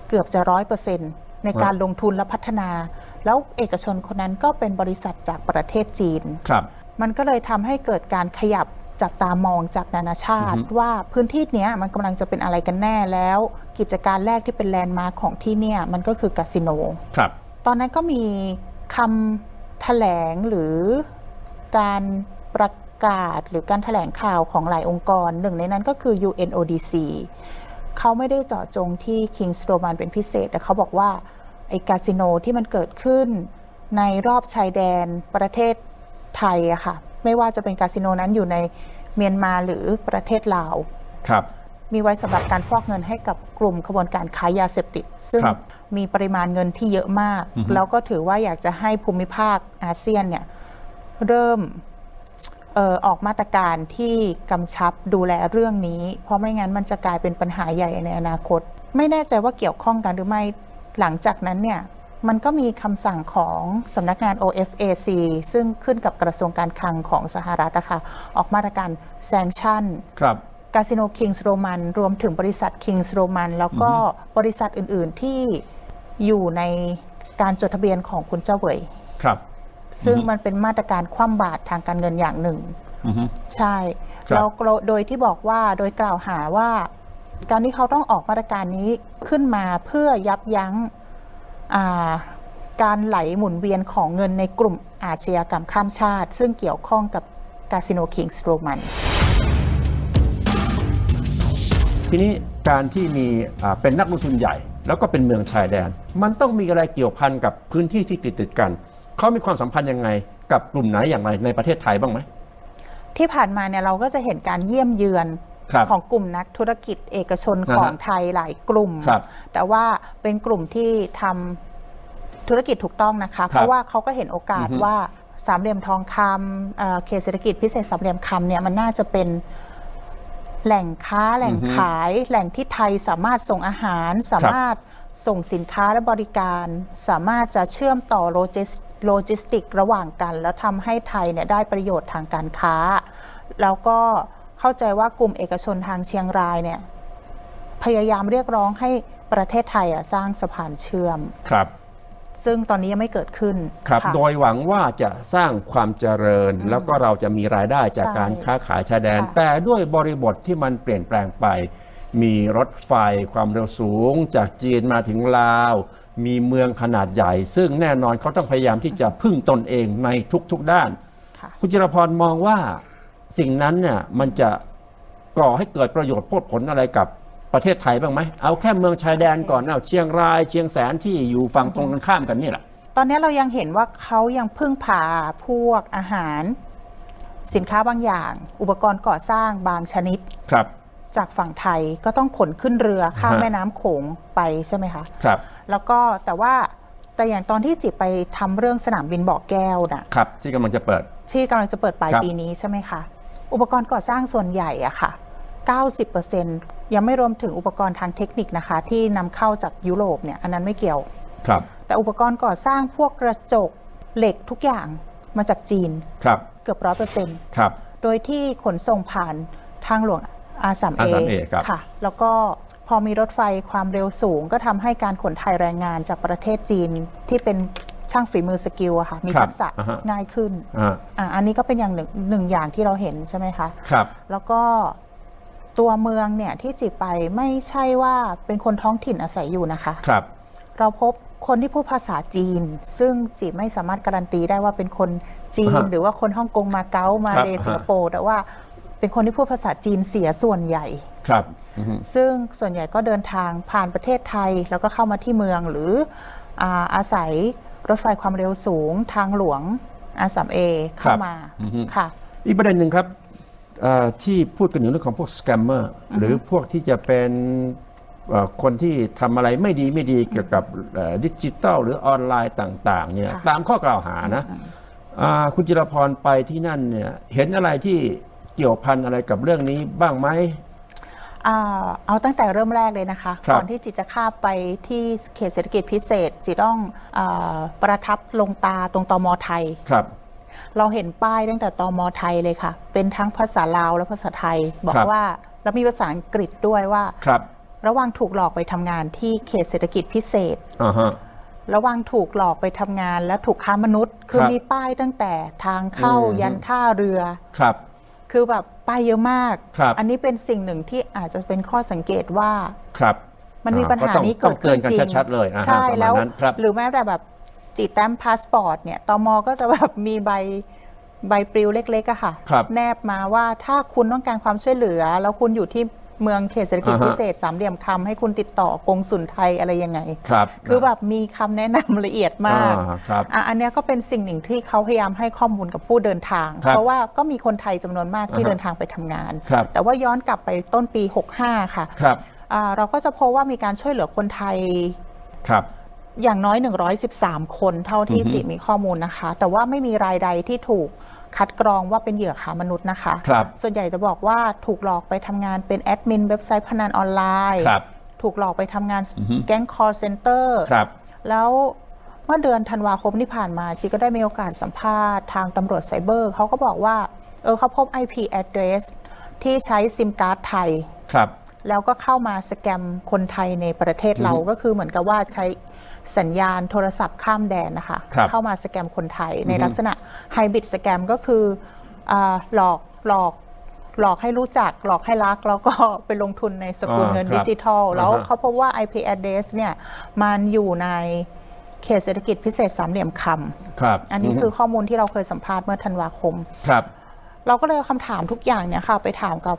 เกือบจะ ร้อยเปอร์เซ็นต์ ในการ อ่า ลงทุนและพัฒนา แล้วเอกชนคนนั้นก็เป็นบริษัทจากประเทศจีน ครับ มันก็เลยทำให้เกิดการขยับจับตามองจากนานาชาติ อือฮึ ว่าพื้นที่เนี้ยมันกำลังจะเป็นอะไรกันแน่ แล้วกิจการแรกที่เป็นแลนด์มาร์คของที่เนี่ยมันก็คือกาสิโน ครับ ตอนนั้นก็มีคำแถลงหรือการประกาศหรือการแถลงข่าวของหลายองค์กร หนึ่งในนั้นก็คือ ยู เอ็น โอ ดี ซี เขาไม่ได้เจาะจงที่ King's Roman เป็นพิเศษ แต่เขาบอกว่าไอ้กาสิโนที่มันเกิดขึ้น ในรอบชายแดนประเทศไทยอะค่ะ ไม่ว่าจะเป็นกาสิโนนั้นอยู่ในเมียนมาหรือประเทศลาว ครับ มีไว้สำหรับการฟอกเงินให้กับกลุ่มขบวนการค้ายาเสพติด ซึ่ง ครับ มีปริมาณเงินที่เยอะมาก อือฮึ แล้วก็ถือว่าอยากจะให้ภูมิภาคอาเซียนเนี่ย เริ่ม เอ่อ ออกมาตรการที่กำชับดูแลเรื่องนี้ เพราะไม่งั้นมันจะกลายเป็นปัญหาใหญ่ในอนาคต ไม่แน่ใจว่าเกี่ยวข้องกันหรือไม่ หลังจากนั้นเนี่ย มันก็มีคำสั่งของสำนักงาน โอ เอฟ เอ ซี ซึ่งขึ้นกับกระทรวงการคลังของสหรัฐอะค่ะ ออกมาตรการ sanction ครับ ກາສິໂນ Kings Roman ລວມເຖິງບໍລິສັດ Kings Roman ແລ້ວກໍ ອືຮຶ ບໍລິສັດອື່ນໆທີ່ຢູ່ໃນການຈົດທະບຽນຂອງຄຸນເຈົ້າເຫວີຍ ครับ ຊຶ່ງ ອືຮຶ ມັນເປັນມາດຕະການຄວ່ຳບາດທາງການເງິນຢ່າງໜຶ່ງ ອືຮຶ ໃຊ່ ครับ ແລ້ວໂດຍທີ່ບອກວ່າ ໂດຍກ່າວຫາວ່າ ການທີ່ເຂົາຕ້ອງອອກມາດຕະການນີ້ຂຶ້ນມາເພື່ອຢັບຢັ້ງ ອ່າ ການໄຫຼໝູນວຽນຂອງເງິນໃນກຸ່ມອາຊະຍາກຳຂ້າມຊາດ ຊຶ່ງກ່ຽວຂ້ອງກັບກາສິໂນ Kings Roman. ທີນີ້ການທີ່ມີ ອ່າ ເປັນນັກລົງທຶນໃຫຍ່ ແລ້ວກໍເປັນເມືອງຊາຍແດນ ມັນຕ້ອງມີອະໄລກ່ຽວພັນກັບພື້ນທີ່ທີ່ຕິດໆກັນ ເຂົາມີຄວາມສຳພັນຍັງໄງກັບກຸ່ມໄຫນຢ່າງໄລໃນປະເທດໄທບ້າງໄໝ? ທີ່ຜ່ານມາเนี่ย เราก็จะเห็นการเยี่ยมเยือน ครับ ของกลุ่มนักธุรกิจเอกชน อ่าฮะ ของไทยหลายกลุ่ม ครับ แต่ว่าเป็นกลุ่มที่ทำธุรกิจถูกต้องนะคะ ครับ เพราะว่าเขาก็เห็นโอกาส อือฮึ ว่าสามเหลี่ยมทองคำ เอ่อ เขตเศรษฐกิจพิเศษสามเหลี่ยมคำเนี่ย มันน่าจะเป็นแหล่งค้า แหล่ง อือฮึ ขาย แหล่งที่ไทยสามารถส่งอาหาร ครับ สามารถส่งสินค้าและบริการ สามารถจะเชื่อมต่อโลจิส โลจิสติกระหว่างกัน แล้วทำให้ไทยเนี่ยได้ประโยชน์ทางการค้า แล้วก็เข้าใจว่ากลุ่มเอกชนทางเชียงรายเนี่ย พยายามเรียกร้องให้ประเทศไทยอะสร้างสะพานเชื่อม ครับ ซึ่งตอนนี้ยังไม่เกิดขึ้น ครับ ค่ะ โดยหวังว่าจะสร้างความเจริญ อืม แล้วก็เราจะมีรายได้จาก ใช่ การค้าขายชายแดน ค่ะ แต่ด้วยบริบทที่มันเปลี่ยนแปลงไป มีรถไฟความเร็วสูงจากจีนมาถึงลาว มีเมืองขนาดใหญ่ ซึ่งแน่นอนเขาต้องพยายามที่จะพึ่งตนเองในทุกๆด้าน ค่ะ คุณจิรพรมองว่าสิ่งนั้นเนี่ยมันจะก่อให้เกิดประโยชน์โพดผลอะไรกับประเทศไทยบ้างไหม? เอาแค่เมืองชายแดนก่อน เอาเชียงราย เชียงแสนที่อยู่ฝั่งตรงกันข้ามกันนี่แหละ ตอนนี้เรายังเห็นว่าเขายังพึ่งพาพวกอาหาร สินค้าบางอย่าง อุปกรณ์ก่อสร้างบางชนิด ครับ จากฝั่งไทยก็ต้องขนขึ้นเรือข้าม ฮะ แม่น้ำโขงไปใช่ไหมคะ? ครับ แล้วก็แต่ว่าแต่อย่างตอนที่จิไปทำเรื่องสนามบินบ่อแก้วน่ะ ครับ ที่กำลังจะเปิด ที่กำลังจะเปิดปลาย ครับ ปีนี้ใช่ไหมคะ? อุปกรณ์ก่อสร้างส่วนใหญ่อะค่ะ เก้าสิบเปอร์เซ็นต์ ยังไม่รวมถึงอุปกรณ์ทางเทคนิคนะคะ ที่นำเข้าจากยุโรปเนี่ย อันนั้นไม่เกี่ยว ครับ แต่อุปกรณ์ก่อสร้างพวกกระจกเหล็กทุกอย่างมาจากจีน ครับ เกือบร้อยเปอร์เซ็นต์ ครับ โดยที่ขนส่งผ่านทางหลวงอาสามเอ อาสามเอ ครับ ค่ะ แล้วก็พอมีรถไฟความเร็วสูง ก็ทำให้การขนถ่ายแรงงานจากประเทศจีนที่เป็นช่างฝีมือสกิลอะค่ะ มี ครับ ทักษะ อ่าฮะ ง่ายขึ้น อ่า อ่า อันนี้ก็เป็นอย่างหนึ่ง หนึ่งอย่างที่เราเห็นใช่ไหมคะ? ครับ แล้วก็ตัวเมืองเนี่ยที่จิไปไม่ใช่ว่าเป็นคนท้องถิ่นอาศัยอยู่นะคะ ครับ เราพบคนที่พูดภาษาจีน ซึ่งจิไม่สามารถการันตีได้ว่าเป็นคนจีน ฮะ หรือว่าคนฮ่องกง มาเก๊า มาเลย์ ครับ สิงคโปร์ แต่ว่าเป็นคนที่พูดภาษาจีนเสียส่วนใหญ่ ครับ อือฮึ ซึ่งส่วนใหญ่ก็เดินทางผ่านประเทศไทย แล้วก็เข้ามาที่เมือง หรือ อ่า อาศัยรถไฟความเร็วสูง ทางหลวง อาสามเอ เข้ามา อือฮึ ค่ะ อีกประเด็นหนึ่งครับ เอ่อ ที่พูดกันอยู่เรื่องของพวกสแกมเมอร์ อือฮึ หรือพวกที่จะเป็น เอ่อ คนที่ทำอะไรไม่ดีไม่ดีเกี่ยวกับ เอ่อ ดิจิทัล หรือออนไลน์ต่างๆเนี่ย ค่ะ ตามข้อกล่าวหานะ อืม อ่า คุณจิรพรไปที่นั่นเนี่ย เห็นอะไรที่เกี่ยวพันอะไรกับเรื่องนี้บ้างไหม? อ่า เอาตั้งแต่เริ่มแรกเลยนะคะ ครับ ก่อนที่จิจะข้ามไปที่เขตเศรษฐกิจพิเศษ จิต้อง อ่า ประทับลงตาตรง ตม.ไทย ครับ เราเห็นป้ายตั้งแต่ ตม.ไทย เลยค่ะ เป็นทั้งภาษาลาวและภาษาไทย บอก ครับ ว่า แล้วมีภาษาอังกฤษด้วยว่า ครับ ระวังถูกหลอกไปทำงานที่เขตเศรษฐกิจพิเศษ อ่าฮะ ระวังถูกหลอกไปทำงานและถูกค้ามนุษย์ คือ ครับ มีป้ายตั้งแต่ทางเข้า อืม ยันท่าเรือ ครับ คือแบบป้ายเยอะมาก ครับ อันนี้เป็นสิ่งหนึ่งที่อาจจะเป็นข้อสังเกตว่า ครับ มันมีปัญหานี้ อ่า ก็ต้อง เกิดขึ้นจริง ต้องเตือนกันชัดๆเลยนะฮะ ใช่ ประมาณ แล้ว นั้นครับ หรือแม้แต่แบบจิแต้มพาสปอร์ตเนี่ย ตม.ก็จะแบบมีใบ ใบปลิวเล็กๆอะค่ะ ครับ แนบมาว่าถ้าคุณต้องการความช่วยเหลือ แล้วคุณอยู่ที่เมืองเขตเศรษฐกิจ อ่าฮะ พิเศษสามเหลี่ยมคำ ให้คุณติดต่อกงสุลไทยอะไรยังไง ครับ คือแบบมีคำแนะนำละเอียดมาก อ่าครับ อ่ะ อันเนี้ยก็เป็นสิ่งหนึ่งที่เขาพยายามให้ข้อมูลกับผู้เดินทาง ครับ เพราะว่าก็มีคนไทยจำนวนมากที่ อ่าฮะ เดินทางไปทำงาน ครับ แต่ว่าย้อนกลับไปต้นปี หกห้า ค่ะ ครับ อ่า เราก็จะพบว่ามีการช่วยเหลือคนไทย ครับ อย่างน้อย หนึ่งร้อยสิบสาม คนเท่าที่ อือฮึ จิมีข้อมูลนะคะ แต่ว่าไม่มีรายใดที่ถูกคัดกรองว่าเป็นเหยื่อค้ามนุษย์นะคะ ครับ ส่วนใหญ่จะบอกว่าถูกหลอกไปทำงานเป็นแอดมินเว็บไซต์พนันออนไลน์ ครับ ถูกหลอกไปทำงาน อือฮึ แก๊ง call center ครับ แล้วเมื่อเดือนธันวาคมที่ผ่านมา จิก็ได้มีโอกาสสัมภาษณ์ทางตำรวจไซเบอร์ เขาก็บอกว่า เออ เขาพบ ไอพี address ที่ใช้ซิมการ์ดไทย ครับ แล้วก็เข้ามาสแกมคนไทยในประเทศเรา อือฮึ ก็คือเหมือนกับว่าใช้สัญญาณโทรศัพท์ข้ามแดนนะคะ ครับ เข้ามาสแกมคนไทย อือฮึ ในลักษณะไฮบริดสแกม ก็คืออ่าหลอกหลอกหลอกให้รู้จัก หลอกให้รัก แล้วก็ไปลงทุนในสกุล อ่า เงิน ครับ ดิจิทัล แล้ว อ่าฮะ เขาพบว่า ไอพี address เนี่ยมันอยู่ในเขตเศรษฐกิจพิเศษสามเหลี่ยมคำ ครับ อันนี้คือข้อมูลที่เราเคยสัมภาษณ์เมื่อธันวาคม ครับ เราก็เลยเอาคำถามทุกอย่างเนี่ยค่ะ ไปถามกับ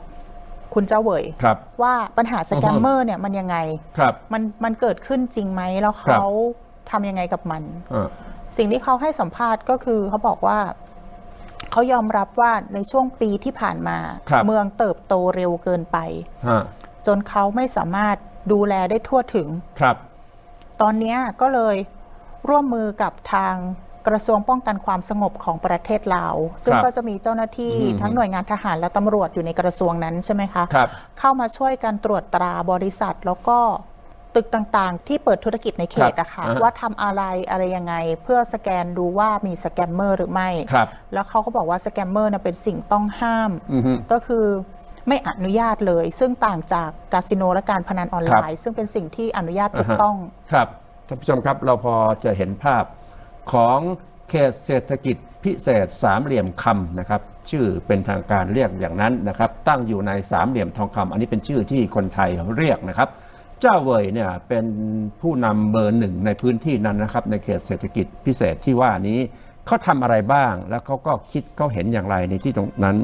คุณเจ้าเหวย ครับ ว่าปัญหาสแกมเมอร์เนี่ยมันยังไง ครับ มันมันเกิดขึ้นจริงไหม แล้ว ครับ เขาทำยังไงกับมัน อ่า สิ่งที่เขาให้สัมภาษณ์ก็คือเขาบอกว่า เขายอมรับว่าในช่วงปีที่ผ่านมา ครับ เมืองเติบโตเร็วเกินไป ฮะ จนเขาไม่สามารถดูแลได้ทั่วถึง ครับ ตอนเนี้ยก็เลยร่วมมือกับทางกระทรวงป้องกันความสงบของประเทศลาว ซึ่ง ครับ ก็จะมีเจ้าหน้าที่ อืม ทั้งหน่วยงานทหารและตำรวจอยู่ในกระทรวงนั้นใช่ไหมคะ ครับ เข้ามาช่วยกันตรวจตราบริษัท แล้วก็ตึกต่างๆ ที่เปิดธุรกิจในเขตอะค่ะ ครับอ่าฮะ ว่าทำอะไรอะไรยังไง เพื่อสแกนดูว่ามีสแกมเมอร์หรือไม่ ครับ แล้วเขาก็บอกว่าสแกมเมอร์เนี่ยเป็นสิ่งต้องห้าม อือฮึ ก็คือไม่อนุญาตเลย ซึ่งต่างจากคาสิโนและการพนันออนไลน์ ครับ ซึ่งเป็นสิ่งที่อนุญาตถูก อ่าฮะ ต้อง ครับ ท่านผู้ชมครับ เราพอจะเห็นภาพของเขตเศรษฐกิจพิเศษสามเหลี่ยมคำนะครับ ชื่อเป็นทางการเรียกอย่างนั้นนะครับ ตั้งอยู่ในสามเหลี่ยมทองคำ อันนี้เป็นชื่อที่คนไทยเรียกนะครับ เจ้าเหวยเนี่ยเป็นผู้นำเบอร์หนึ่งในพื้นที่นั้นนะครับ ในเขตเศรษฐกิจพิเศษที่ว่านี้ เขาทำอะไรบ้าง แล้วเขาก็คิดเขาเห็นอย่างไรในที่ตรงนั้น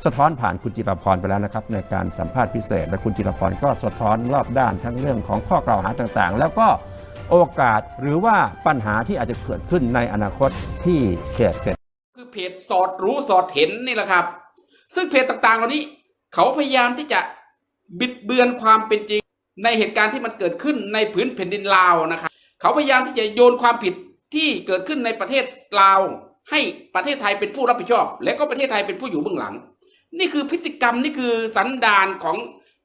สะท้อนผ่านคุณจิรพรไปแล้วนะครับ ในการสัมภาษณ์พิเศษ และคุณจิรพรก็สะท้อนรอบด้านทั้งเรื่องของข้อกล่าวหาต่างๆ แล้วก็โอกาสหรือว่าปัญหาที่อาจจะเกิดขึ้นในอนาคตที่เขตเศรษฐ คือเพจสอดรู้สอดเห็นนี่แหละครับ ซึ่งเพจต่างๆเหล่านี้ เขาพยายามที่จะบิดเบือนความเป็นจริงในเหตุการณ์ที่มันเกิดขึ้นในผืนแผ่นดินลาวนะครับ เขาพยายามที่จะโยนความผิดที่เกิดขึ้นในประเทศลาว ให้ประเทศไทยเป็นผู้รับผิดชอบ และก็ประเทศไทยเป็นผู้อยู่เบื้องหลัง นี่คือพฤติกรรม นี่คือสันดานของ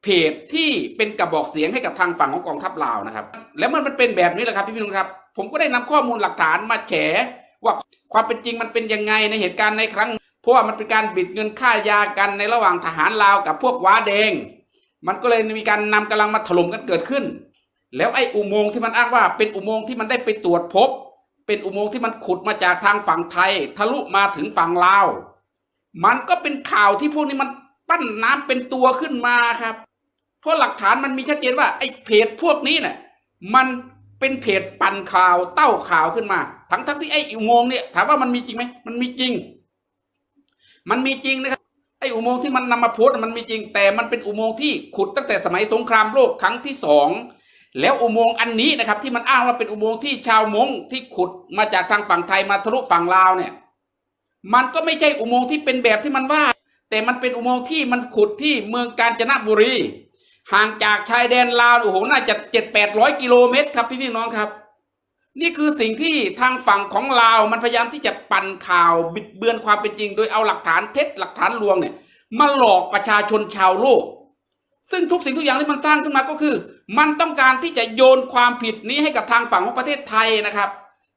เพจที่เป็นกระบอกเสียงให้กับทางฝั่งของกองทัพลาวนะครับ แล้วมัน มันเป็นแบบนี้แหละครับพี่ๆน้องครับ ผมก็ได้นำข้อมูลหลักฐานมาแฉว่าความเป็นจริงมันเป็นยังไงในเหตุการณ์ในครั้ง เพราะว่ามันเป็นการบิดเงินค่ายากันในระหว่างทหารลาวกับพวกว้าแดง มันก็เลยมีการนำกำลังมาถล่มกันเกิดขึ้น แล้วไอ้อุโมงค์ที่มันอ้างว่าเป็นอุโมงค์ที่มันได้ไปตรวจพบ เป็นอุโมงค์ที่มันขุดมาจากทางฝั่งไทย ทะลุมาถึงฝั่งลาว มันก็เป็นข่าวที่พวกนี้มันปั้นน้ำเป็นตัวขึ้นมาครับ เพราะหลักฐานมันมีชัดเจนว่าไอ้เพจพวกนี้น่ะ มันเป็นเพจปั่นข่าว เต้าข่าวขึ้นมา ทั้งๆที่ไอ้อุโมงค์เนี่ย ถามว่ามันมีจริงไหม มันมีจริง มันมีจริงนะครับ ไอ้อุโมงค์ที่มันนำมาโพสต์น่ะมันมีจริง แต่มันเป็นอุโมงค์ที่ขุดตั้งแต่สมัยสงครามโลกครั้งที่สอง แล้วอุโมงค์อันนี้นะครับ ที่มันอ้างว่าเป็นอุโมงค์ที่ชาวมงที่ขุดมาจากทางฝั่งไทยมาทะลุฝั่งลาวเนี่ย มันก็ไม่ใช่อุโมงค์ที่เป็นแบบที่มันว่า แต่มันเป็นอุโมงค์ที่มันขุดที่เมืองกาญจนบุรี ห่างจากชายแดนลาว โอ้โห น่าจะเจ็ดแปดร้อยกิโลเมตรครับพี่ๆน้องครับ นี่คือสิ่งที่ทางฝั่งของลาวมันพยายามที่จะปั่นข่าวบิดเบือนความเป็นจริง โดยเอาหลักฐานเท็จหลักฐานลวงเนี่ยมาหลอกประชาชนชาวโลก ซึ่งทุกสิ่งทุกอย่างที่มันสร้างขึ้นมาก็คือ มันต้องการที่จะโยนความผิดนี้ให้กับทางฝั่งของประเทศไทยนะครับ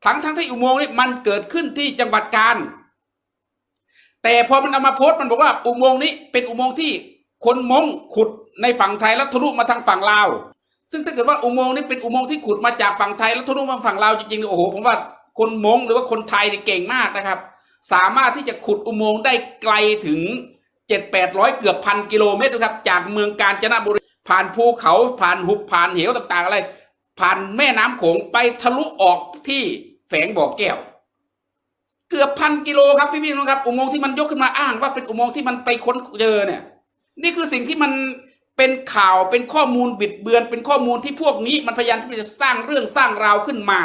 ทั้งๆที่อุโมงค์นี้มันเกิดขึ้นที่จังหวัดกาญ แต่พอมันเอามาโพสต์ มันบอกว่าอุโมงค์นี้เป็นอุโมงค์ที่คนมงขุดในฝั่งไทยแล้วทะลุมาทางฝั่งลาว ซึ่งถ้าเกิดว่าอุโมงค์นี้เป็นอุโมงค์ที่ขุดมาจากฝั่งไทยแล้วทะลุมาฝั่งลาวจริงๆ โอ้โห ผมว่าคนมงหรือว่าคนไทยนี่เก่งมากนะครับ สามารถที่จะขุดอุโมงค์ได้ไกลถึงเจ็ดแปดร้อย เกือบพันกิโลเมตรนะครับ จากเมืองกาญจนบุรี ผ่านภูเขา ผ่านหุบ ผ่านเหวต่างๆ อะไร ผ่านแม่น้ำโขงไปทะลุออกที่แฝงบ่อแก้ว เกือบพันกิโลครับพี่ๆน้องครับ อุโมงค์ที่มันยกขึ้นมาอ้างว่าเป็นอุโมงค์ที่มันไปค้นเจอเนี่ย นี่คือสิ่งที่มันเป็นข่าว เป็นข้อมูลบิดเบือน เป็นข้อมูลที่พวกนี้มันพยายามที่จะสร้างเรื่องสร้างราวขึ้นมา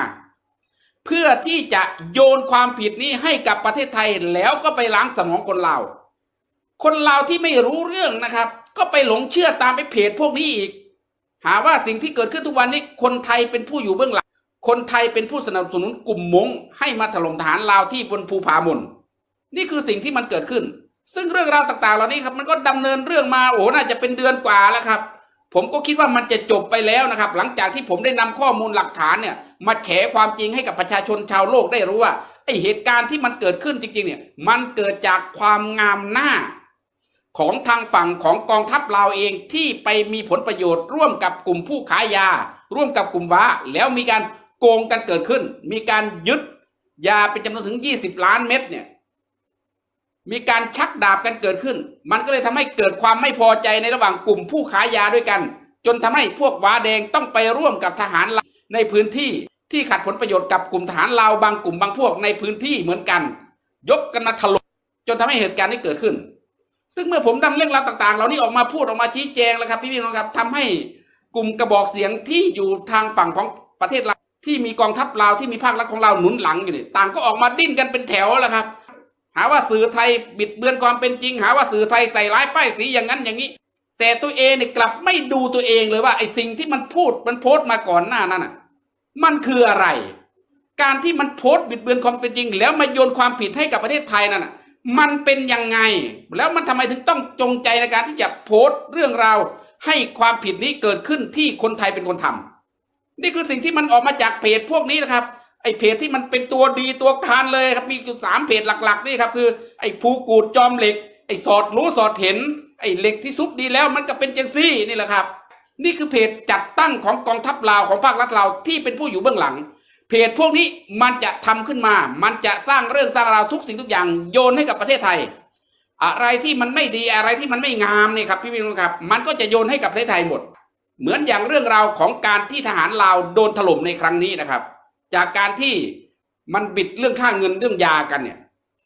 เพื่อที่จะโยนความผิดนี้ให้กับประเทศไทย แล้วก็ไปล้างสมองคนลาว คนลาวที่ไม่รู้เรื่องนะครับ ก็ไปหลงเชื่อตามไอ้เพจพวกนี้อีก หาว่าสิ่งที่เกิดขึ้นทุกวันนี้ คนไทยเป็นผู้อยู่เบื้องหลัง คนไทยเป็นผู้สนับสนุนกลุ่มมงให้มาถล่มทหารลาวที่บนภูผาหม่น นี่คือสิ่งที่มันเกิดขึ้น ซึ่งเรื่องราวต่างๆเหล่านี้ครับ มันก็ดำเนินเรื่องมา โอ้โห น่าจะเป็นเดือนกว่าแล้วครับ ผมก็คิดว่ามันจะจบไปแล้วนะครับ หลังจากที่ผมได้นำข้อมูลหลักฐานเนี่ย มาแฉความจริงให้กับประชาชนชาวโลกได้รู้ว่า ไอ้เหตุการณ์ที่มันเกิดขึ้นจริงๆเนี่ย มันเกิดจากความงามหน้า ຂອງທາງຝັ່ງຂອງກອງທັບລາວເອງ ທີ່ໄປມີຜົນປະໂຫຍດຮ່ວມກັບກຸ່ມຜູ້ຂາຍຢາ ຮ່ວມກັບກຸ່ມຫວ້າ ແລ້ວມີການໂກງກັນເກີດຂຶ້ນ, ມີການຍຶດຢາເປັນຈຳນວນເຖິງ ยี่สิบ ລ້ານເມັດເນ່ຍ ມີການຊັກດາບກັນເກີດຂຶ້ນ, ມັນກໍເລີຍທຳໃຫ້ເກີດຄວາມໄມ່ພໍໃຈໃນລະຫວ່າງກຸ່ມຜູ້ຂາຍຢາດ້ວຍກັນ, ຈົນທຳໃຫ້ພວກຫວ້າແດງຕ້ອງໄປຮ່ວມກັບທະຫານລາວໃນພື້ນທີ່ ທີ່ຂັດຜົນປະໂຫຍດກັບກຸ່ມທະຫານລາວບາງກຸ່ມບາງພວກໃນພື້ນທີ່ເໝືອນກັນ, ຍົກກັນມາຖະຫຼົ່ມ ຈົນທຳໃຫ້ເຫດການນີ້ເກີດຂຶ້ນ. ຊຶ່ງເມື່ອຜົມນຳເລື່ອງລາວຕ່າງໆເຫຼົ່ານີ້ອອກມາພູດ ອອກມາຊີ້ແຈງແລ້ວຄັບ ພີ່ໆນ້ອງໆຄັບ, ທຳໃຫ້ກຸ່ມກະບອກສຽງທີ່ຢູ່ທາງຝັ່ງຂອງປະເທດລາວ ທີ່ມີກອງທັບລາວ ທີ່ມີພາກລັດຂອງລາວໜູນຫຼັງຢູ່ນີ້ ຕ່າງກໍອອກມາດີ້ນກັນເປັນແຖວແລ້ວຄັບ. ຫາວ່າສື່ໄທບິດເບືອນຄວາມເປັນຈິງ, ຫາວ່າສື່ໄທໃສ່ຮ້າຍປ້າຍສີຢ່າງນັ້ນຢ່າງນີ້, ແຕ່ຕົວເອງນີ້ກັບໄມ່ດູຕົວເອງເລີຍວ່າ ໄອ້ສິ່ງທີ່ມັນພູດ ມັນໂພສມາກ່ອນໜ້ານັ້ນນະ ມັນຄືອະໄລ? ການທີ່ມັນໂພສບິດເບືອນຄວາມເປັນຈິງ ແລ້ວມາໂຍນຄວາມຜິດໃຫ້ກັບປະເທດໄທນັ້ນນະ ມັນເປັນຍັງໄງ? ແລ້ວມັນທຳໄມເຖິງຕ້ອງຈົງໃຈໃນການທີ່ຈະໂພສເລື່ອງລາວໃຫ້ຄວາມຜິດນີ້ເກີດຂຶ້ນທີ່ຄົນໄທເປັນຄົນທຳ? ນີ້ຄືສິ່ງທີ່ມັນອອກມາຈາກເພຈພວກນີ້ນະຄັບ. ໄອ້ເພຈທີ່ມັນເປັນຕົວດີຕົວການເລີຍຄັບ ມີຢູ່ສາມເພຈຫຼັກໆນີ້ຄັບ ຄືໄອ້ພູກູດຈອມເຫຼັກ, ໄອ້ສອດຮູ້ສອດເຫັນ, ໄອ້ເຫຼັກທີ່ສຸບດີແລ້ວ ມັນກໍເປັນຈັ່ງຊີ້ນີ້ແຫຼະຄັບ. ນີ້ຄືເພຈຈັດຕັ້ງຂອງກອງທັບລາວ ຂອງພາກລັດລາວທີ່ເປັນຜູ້ຢູ່ເບື້ອງຫຼັງ. ເພຈພວກນີ້ມັນຈະທຳຂຶ້ນມາ, ມັນຈະສ້າງເລື່ອງສ້າງລາວທຸກສິ່ງທຸກຢ່າງໂຍນໃຫ້ກັບປະເທດໄທ. ອະໄລທີ່ມັນໄມ່ດີ, ອະໄລທີ່ມັນໄມ່ງາມນີ້ຄັບ ພີ່ໆນ້ອງໆຄັບ, ມັນກໍຈະໂຍນໃຫ້ກັບປະເທດໄທໝົດ. ເໝືອນຢ່າງເລື່ອງລາວຂອງການທີ່ທະຫານລາວໂດນຖະຫຼົ່ມໃນຄັ້ງນີ້ນະຄັບ, ຈາກການທີ່ມັນບິດເລື່ອງຄ່າເງິນເລື່ອງຢາກັນເນ່ຍ.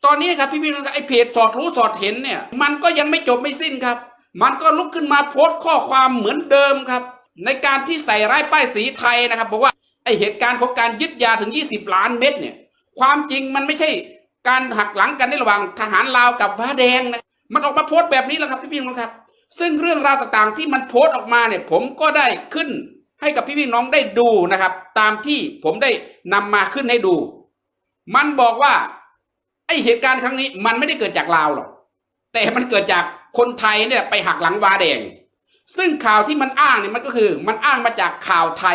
ຕອນນີ້ຄັບ ພີ່ໆນ້ອງໆ ໄອ້ເພຈສອດຮູ້ສອດເຫັນເນ່ຍ ມັນກໍຍັງໄມ່ຈົບໄມ່ສິ້ນຄັບ, ມັນກໍລຸກຂຶ້ນມາໂພສຂໍ້ຄວາມເໝືອນເດີມຄັບ ໃນການທີ່ໃສ່ຮ້າຍປ້າຍສີໄທນະຄັບ, ບອກວ່າໄອ້ເຫດການຂອງການຍຶດຢາເຖິງ ยี่สิบ ລ້ານເມັດເນ່ຍ ຄວາມຈິງມັນໄມ່ໃຊ່ການຫັກຫຼັງກັນໃນລະຫວ່າງທະຫານລາວກັບຫວ້າແດງນະ. ມັນອອກມາໂພສແບບນີ້ແຫຼະຄັບ ພີ່ໆນ້ອງໆຄັບ. ຊຶ່ງເລື່ອງລາວຕ່າງໆທີ່ມັນໂພສອອກມາເນ່ຍ ຜົມກໍໄດ້ຂຶ້ນໃຫ້ກັບພີ່ໆນ້ອງໄດ້ດູນະຄັບ, ຕາມທີ່ຜົມໄດ້ນຳມາຂຶ້ນໃຫ້ດູ. ມັນບອກວ່າ ໄອ້ເຫດການຄັ້ງນີ້ມັນໄມ່ໄດ້ເກີດຈາກລາວຫຼອກ, ແຕ່ມັນເກີດຈາກຄົນໄທນີ້ແຫຼະໄປຫັກຫຼັງຫວ້າແດງ. ຊຶ່ງຂ່າວທີ່ມັນອ້າງນີ້ ມັນກໍຄືມັນອ້າງມາຈາກຂ່າວໄທ.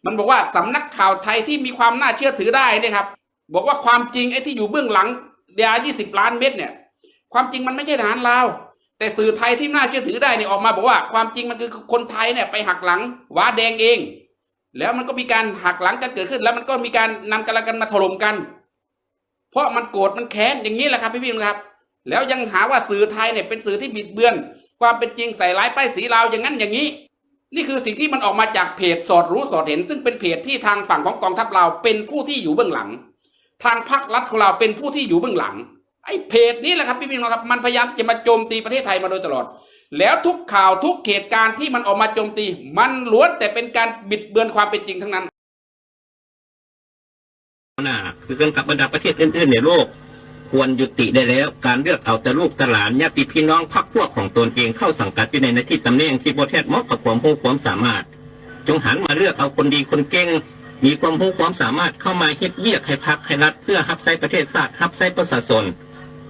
ມັນບອກວ່າສຳນັກຂ່າວໄທທີ່ມີຄວາມໜ້າເຊື່ອຖືໄດ້ເດ້ຄັບ, ບອກວ່າຄວາມຈິງໄອ້ທີ່ຢູ່ເບື້ອງຫຼັງຢາ ยี่สิบ ລ້ານເມັດເນ່ຍ ຄວາມຈິງມັນໄມ່ໃຊ່ທະຫານລາວ, ແຕ່ສື່ໄທທີ່ໜ້າເຊື່ອຖືໄດ້ນີ້ອອກມາບອກວ່າ ຄວາມຈິງມັນຄືຄົນໄທເນ່ຍໄປຫັກຫຼັງຫວ້າແດງເອງ, ແລ້ວມັນກໍມີການຫັກຫຼັງກັນເກີດຂຶ້ນ, ແລ້ວມັນກໍມີການນຳກຳລັງກັນມາຖະຫຼົ່ມກັນ. ເພາະມັນໂກດມັນແຄ້ນຢ່າງນີ້ແຫຼະຄັບ ພີ່ໆນ້ອງໆຄັບ. ແລ້ວຍັງຫາວ່າສື່ໄທເນ່ຍເປັນສື່ທີ່ບິດເບືອນຄວາມເປັນຈິງ, ໃສ່ຮ້າຍປ້າຍສີລາວຢ່າງນັ້ນຢ່າງນີ້. ນີ້ຄືສິ່ງທີ່ມັນອອກມາຈາກເພຈສອດຮູ້ສອດເຫັນ, ຊຶ່ງເປັນເພຈທີ່ທາງຝັ່ງຂອງກອງທັບລາວເປັນຜູ້ທີ່ຢູ່ເບື້ອງຫຼັງ, ທາງພັກລັດຂອງລາວເປັນຜູ້ທີ່ຢູ່ເບື້ອງຫຼັງ. ໄອ້ເພຈນີ້ແຫຼະຄັບ ພີ່ໆນ້ອງໆຄັບ, ມັນພະຍາຍາມທີ່ຈະມາໂຈມຕີປະເທດໄທມາໂດຍຕະຫຼອດ. ແລ້ວທຸກຂ່າວ ທຸກເຫດການທີ່ມັນອອກມາໂຈມຕີ, ມັນລ້ວນແຕ່ເປັນການບິດເບືອນຄວາມເປັນຈິງທັງນັ້ນ. ໜ້າຄືກັນກັບບັນດາປະເທດອື່ນໆໃນໂລກ, ຄວນຍຸຕິໄດ້ແລ້ວການເລືອກເອົາແຕ່ລູກແຕ່ຫຼານ, ຍາດຕິພີ່ນ້ອງ, ພັກພວກຂອງຕົນເອງເຂົ້າສັງກັດຢູ່ໃນໜ້າທີ່ຕຳແໜ່ງທີ່ບໍ່ແທດເໝາະກັບຄວາມຮູ້ຄວາມສາມາດ. ຈົ່ງຫັນມາເລືອກເອົາຄົນດີຄົນເກັ່ງ, ມີຄວາມຮູ້ຄວາມສາມາດເຂົ້າມາເຮັດວຽກໃຫ້ພັກໃຫ້ລັດ ເພື່ອຮັບໃຊ້ປະເທດຊາດ, ຮັບໃຊ້ປະຊາຊົນ.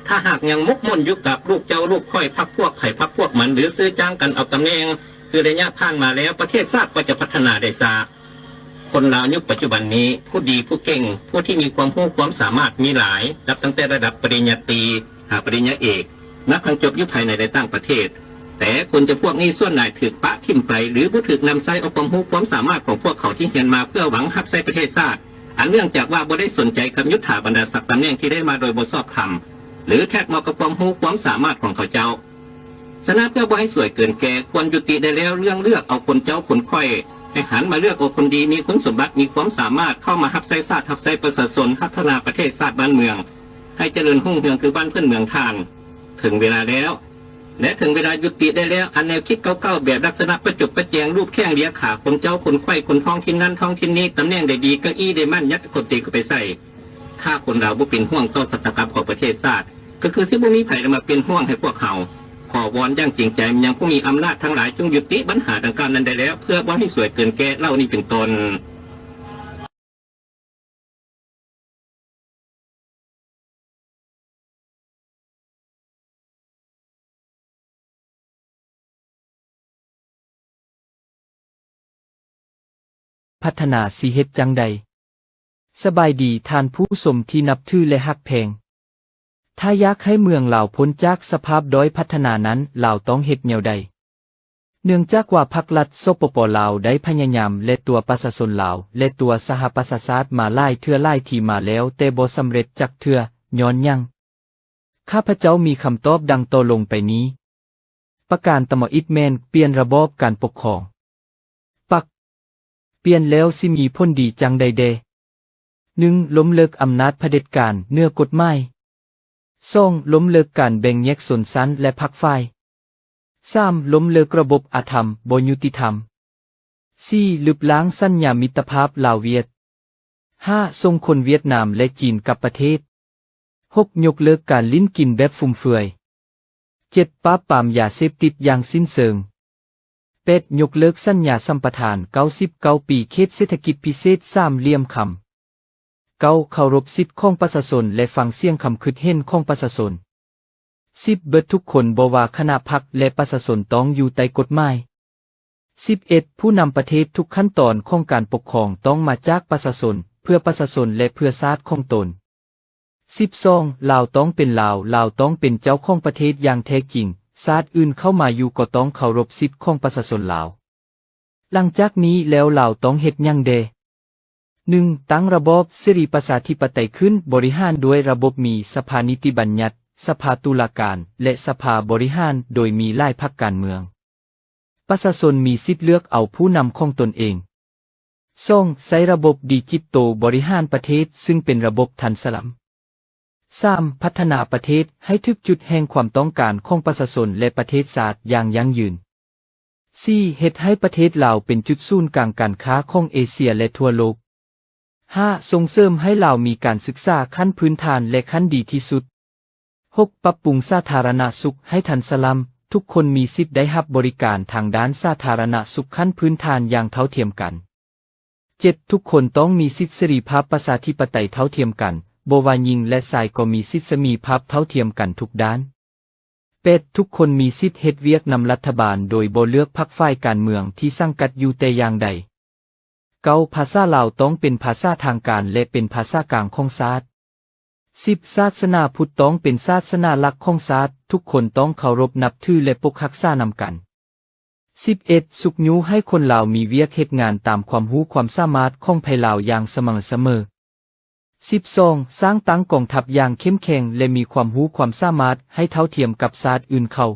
ຖ້າຫາກຍັງໝົກໝຸ່ນຢູ່ກັບລູກເຈົ້າລູກຂ້ອຍ, ພັກພວກໃຜພັກພວກມັນ ຫຼື ຊື້ຈ້າງກັນເອົາຕຳແໜ່ງ ຄືໄລຍະຜ່ານມາແລ້ວ, ປະເທດຊາດກໍຈະພັດທະນາໄດ້ຊ້າ. ຄົນລາວຍຸກປັດຈຸບັນນີ້ ຜູ້ດີຜູ້ເກັ່ງ, ຜູ້ທີ່ມີຄວາມຮູ້ຄວາມສາມາດມີຫຼາຍ, ນັບຕັ້ງແຕ່ລະດັບປະລິນຍາຕີ ຫາປະລິນຍາເອກ, ນັບທັງຈົບຢູ່ພາຍໃນ ແລະ ຕ່າງປະເທດ. ແຕ່ຄົນຈຳພວກນີ້ສ່ວນຫຼາຍຖືກປະຖິ້ມໄປ ຫຼື ບໍ່ຖືກນຳໃຊ້ເອົາຄວາມຮູ້ຄວາມສາມາດຂອງພວກເຂົາທີ່ຮຽນມາເພື່ອຫວັງຮັບໃຊ້ປະເທດຊາດ, ອັນເນື່ອງຈາກວ່າບໍ່ໄດ້ສົນໃຈກັບຍຸດຖາບັນດາສັກຕຳແໜ່ງທີ່ໄດ້ມາໂດຍບໍ່ຊອບທຳ ຫຼື ແທດເໝາະກັບຄວາມຮູ້ຄວາມສາມາດຂອງເຂົາເຈົ້າ. ສະນັ້ນ ເພື່ອບໍ່ໃຫ້ສວຍເກີນແກ່, ຄວນຍຸຕິໄດ້ແລ້ວເລື່ອງເລືອກເອົາຄົນເຈົ້າຄົນຂ້ອຍ, ໃຫ້ຫັນມາເລືອກເອົາຄົນດີ, ມີຄຸນສົມບັດ, ມີຄວາມສາມາດ, ເຂົ້າມາຮັບໃຊ້ຊາດ, ຮັບໃຊ້ປະຊາຊົນ, ພັດທະນາປະເທດຊາດບ້ານເມືອງ ໃຫ້ຈະເລີນຮຸ່ງເຮືອງຄືບ້ານເພື່ອນເມືອງທ່ານ. ເຖິງເວລາແລ້ວ ແລະ ເຖິງເວລາຍຸຕິໄດ້ແລ້ວ, ອັນແນວຄິດເກົ່າໆ ແບບລັກສະນະປະຈົບປະແຈງ, ລູບແຂ້ງເລຍຂາ, ຄົນເຈົ້າຄົນຂ້ອຍ, ຄົນທ້ອງຖິ່ນນັ້ນທ້ອງຖິ່ນນີ້, ຕຳແໜ່ງໃດດີ, ເກົ້າອີ້ໃດໝັ້ນ, ຍັດຄົນຕີເຂົ້າໄປໃສ່. ຖ້າຄົນລາວບໍ່ເປັນຫ່ວງຕໍ່ຊະຕາກັບຂອງປະເທດຊາດ, ກໍຄືຊິບໍ່ມີໃຜລະມາເປັນຫ່ວງໃຫ້ພວກເຮົາ. ຂໍວອນຢ່າງຈິງໃຈມາຍັງຜູ້ມີອຳນາດທັງຫຼາຍ, ຈົ່ງຍຸຕິບັນຫາດັ່ງກ່າວນັ້ນໄດ້ແລ້ວ, ເພື່ອບໍ່ໃຫ້ສວຍເກີນແກ່ເຫຼົ່ານີ້ເປັນຕົ້ນ. ພັດທະນາຊິເຮັດຈັ່ງໃດ? ສະບາຍດີທ່ານຜູ້ຊົມທີ່ນັບຖື ແລະ ຮັກແພງ. ຖ້າຢາກໃຫ້ເມືອງລາວພົ້ນຈາກສະພາບດ້ອຍພັດທະນານັ້ນ, ລາວຕ້ອງເຮັດແນວໃດ? ເນື່ອງຈາກວ່າພັກລັດ ສປປ ລາວ ໄດ້ພະຍາຍາມ ແລະຕົວະປະຊາຊົນລາວ ແລະຕົວະສະຫະປະຊາຊາດມາຫຼາຍເທື່ອຫຼາຍທີມາແລ້ວ, ແຕ່ບໍ່ສຳເລັດຈັກເທື່ອ. ຍ້ອນຫຍັງ? ຂ້າພະເຈົ້າມີຄຳຕອບດັ່ງຕໍ່ລົງໄປນີ້. ປະການທຳອິດແມ່ນປ່ຽນລະບອບການປົກຄອງ. ປັກ. ປ່ຽນແລ້ວຊິມີຜົນດີຈັ່ງໃດແດ່? ໜຶ່ງ, ລົ້ມເລີກອຳນາດຜະເດັດການເໜືອກົດໝາຍ. ສອງ, ລົ້ມເລີກການແບ່ງແຍກຊົນຊັ້ນ ແລະ ພັກຝ່າຍ. ສາມ, ລົ້ມເລີກລະບົບອາທຳບໍ່ຍຸຕິທຳ. ສີ່, ລຶບລ້າງສັນຍາມິດຕະພາບລາວ-ຫວຽດ. ຫ້າ, ສົ່ງຄົນຫວຽດນາມ ແລະ ຈີນກັບປະເທດ. ຫົກ, ຍົກເລີກການຫຼິ້ນກິນແບບຟຸມເຟືອຍ. ເຈັດ, ປາບປາມຢາເສບຕິດຢ່າງສິ້ນເຊີງ. ແປດ, ຍົກເລີກສັນຍາສຳປະທານເກົ້າສິບເກົ້າປີເຂດເສດຖະກິດພິເສດສາມຫຼ່ຽມຄຳ. ເກົ້າ, ເຄົາລົບສິດຂອງປະຊາຊົນ ແລະ ຟັງສຽງຄຳຄິດເຫັນຂອງປະຊາຊົນ. ສິບ, ເບິດທຸກຄົນ ບໍ່ວ່າຄະນະພັກ ແລະ ປະຊາຊົນ ຕ້ອງຢູ່ໃຕ້ກົດໝາຍ. ສິບເອັດ, ຜູ້ນຳປະເທດທຸກຂັ້ນຕອນຂອງການປົກຄອງຕ້ອງມາຈາກປະຊາຊົນ, ເພື່ອປະຊາຊົນ ແລະ ເພື່ອຊາດຂອງຕົນ. ສິບສອງ, ລາວຕ້ອງເປັນລາວ, ລາວຕ້ອງເປັນເຈົ້າຂອງປະເທດຢ່າງແທ້ຈິງ, ຊາດອື່ນເຂົ້າມາຢູ່ກໍຕ້ອງເຄົາລົບສິດຂອງປະຊາຊົນລາວ. ຫຼັງຈາກນີ້ແລ້ວລາວຕ້ອງເຮັດຫຍັງແດ່? ໜຶ່ງ, ຕັ້ງລະບອບເສລີປະຊາທິປະໄຕຂຶ້ນ, ບໍລິຫານດ້ວຍລະບົບມີສະພານິຕິບັນຍັດ, ສະພາຕຸລາການ ແລະ ສະພາບໍລິຫານ, ໂດຍມີຫຼາຍພັກການເມືອງ. ປະຊາຊົນມີສິດເລືອກເອົາຜູ້ນຳຂອງຕົນເອງ. ສອງ, ໃຊ້ລະບົບດິຈິດໂຕບໍລິຫານປະເທດ, ຊຶ່ງເປັນລະບົບທັນສະລຳ. ສາມ, ພັດທະນາປະເທດໃຫ້ຖືກຈຸດແຫ່ງຄວາມຕ້ອງການຂອງປະຊາຊົນ ແລະ ປະເທດຊາດຢ່າງຢັ້ງຢືນ. ສີ່, ເຮັດໃຫ້ປະເທດລາວເປັນຈຸດສູນກາງການຄ້າຂອງເອເຊຍ ແລະ ທົ່ວໂລກ. ຫ້າ, ສົ່ງເສີມໃຫ້ລາວມີການສຶກສາຂັ້ນພື້ນຖານ ແລະ ຂັ້ນດີທີ່ສຸດ. ຫົກ, ປັບປຸງສາທາລະນະສຸກໃຫ້ທັນສະລຳ, ທຸກຄົນມີສິດໄດ້ຮັບບໍລິການທາງດ້ານສາທາລະນະສຸກຂັ້ນພື້ນຖານຢ່າງເທົ່າທຽມກັນ. ເຈັດ, ທຸກຄົນຕ້ອງມີສິດເສລີພາບປະຊາທິປະໄຕເທົ່າທຽມກັນ, ບໍ່ວ່າຍິງ ແລະ ຊາຍກໍມີສິດສະມີພາບເທົ່າທຽມກັນທຸກດ້ານ. ແປດ, ທຸກຄົນມີສິດເຮັດວຽກນຳລັດຖະບານໂດຍບໍ່ເລືອກພັກຝ່າຍການເມືອງທີ່ສັງກັດຢູ່ແຕ່ຢ່າງໃດ. ເກົ້າ, ພາສາລາວຕ້ອງເປັນພາສາທາງການ ແລະ ເປັນພາສາກາງຂອງຊາດ. ສິບ, ສາສະໜາພຸດຕ້ອງເປັນສາສະໜາຫຼັກຂອງຊາດ, ທຸກຄົນຕ້ອງເຄົາລົບນັບຖື ແລະ ປົກຮັກສານຳກັນ. ສິບເອັດ, ຊຸກຍູ້ໃຫ້ຄົນລາວມີວຽກເຮັດງານຕາມຄວາມຮູ້ຄວາມສາມາດຂອງໃຜລາວຢ່າງສະໝ່ຳສະເໝີ. ສິບສອງ, ສ້າງຕັ້ງກອງທັບຢ່າງເຂັ້ມແຂງ ແລະ ມີຄວາມຮູ້ຄວາມສາມາດໃຫ້ເທົ່າທຽມກັບຊາດອື່ນເຂົາ.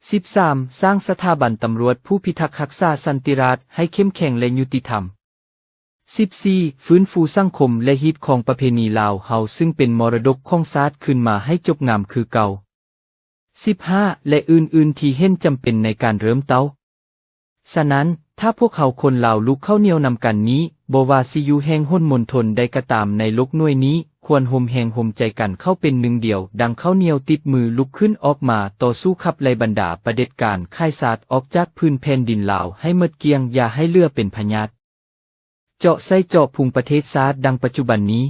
ສິບສາມ, ສ້າງສະຖາບັນຕຳຫຼວດຜູ້ພິທັກຮັກສາສັນຕິລາດໃຫ້ເຂັ້ມແຂງ ແລະ ຍຸຕິທຳ. ສິບສີ່, ຟື້ນຟູສັງຄົມ ແລະ ຮີດຄອງປະເພນີລາວເຮົາ ຊຶ່ງເປັນມໍລະດົກຂອງຊາດຄືນມາໃຫ້ຈົບງາມຄືເກົ່າ. ສິບຫ້າ ແລະ ອື່ນໆ ທີ່ເຫັນຈຳເປັນໃນການເລີ່ມເຕົ້າ. ສະນັ້ນ, ຖ້າພວກເຮົາຄົນລາວລຸກເຂົ້າໜຽວນຳກັນນີ້, ບໍ່ວ່າຊິຢູ່ແຫ່ງຫົນມົນທົນໃດກໍຕາມໃນໂລກໜ່ວຍນີ້, ຄວນໂຮມແຮງໂຮມໃຈກັນເຂົ້າເປັນໜຶ່ງດຽວ, ດັ່ງເຂົ້າໜຽວຕິດມືລຸກຂຶ້ນອອກມາຕໍ່ສູ້ຂັບໄລ່ບັນດາປະເດັດການຂາຍຊາດອອກຈາກພື້ນແຜ່ນດິນລາວໃຫ້ໝົດກ້ຽງ, ຢ່າໃຫ້ເຫຼືອເປັນພະຍາດ ເຈາະໄສ້ເຈາະພຸງປະເທດຊາດດັ່ງປັດຈຸບັນນີ້.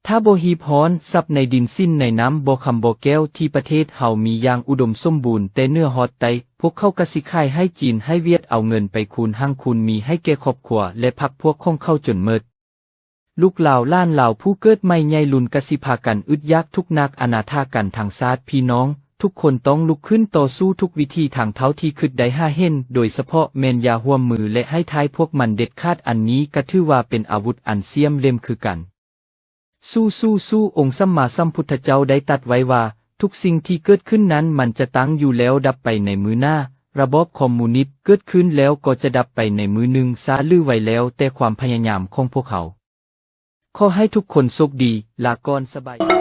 ຖ້າບໍ່ຮີບຮ້ອນ, ຊັບໃນດິນສິນໃນນ້ຳບໍ່ຄຳບໍ່ແກ້ວທີ່ປະເທດເຮົາມີຢ່າງອຸດົມສົມບູນແຕ່ເໜືອຮອດໃຕ້, ພວກເຂົາກະຊິຂາຍໃຫ້ຈີນໃຫ້ຫວຽດເອົາເງິນໄປຄູນຮັ່ງຄູນມີໃຫ້ແກ່ຄອບຄົວ ແລະ ພັກພວກຂອງເຂົາຈົນໝົດ. ລູກລາວຫຼານລາວຜູ້ເກີດໃໝ່ໃຫຍ່ລຸນກະຊິພາກັນອຶດຢາກທຸກຍາກອະນາຖາກັນທັງຊາດພີ່ນ້ອງ. ທຸກຄົນຕ້ອງລຸກຂຶ້ນຕໍ່ສູ້ທຸກວິທີທາງເທົ່າທີ່ຄິດໄດ້ຫາເຫັນ, ໂດຍສະເພາະແມ່ນຢ່າຮ່ວມມື ແລະ ໃຫ້ທ້າຍພວກມັນເດັດຂາດ. ອັນນີ້ກະຖືວ່າເປັນອາວຸດອັນສ່ຽມເຫຼັ້ມຄືກັນ. ສູ້, ສູ້, ສູ້! ອົງສຳມາສຳພຸດທະເຈົ້າໄດ້ຕັດໄວ້ວ່າ, ທຸກສິ່ງທີ່ເກີດຂຶ້ນນັ້ນມັນຈະຕັ້ງຢູ່ແລ້ວດັບໄປໃນມື້ໜ້າ. ລະບອບຄອມມູນິດເກີດຂຶ້ນແລ້ວກໍຈະດັບໄປໃນມື້ໜຶ່ງ, ຊ້າຫຼືໄວແລ້ວແຕ່ຄວາມພະຍາຍາມຂອງພວກເຮົາ. ຂໍໃຫ້ທຸກຄົນໂຊກດີ. ລາກ່ອນ, ສະບາຍ.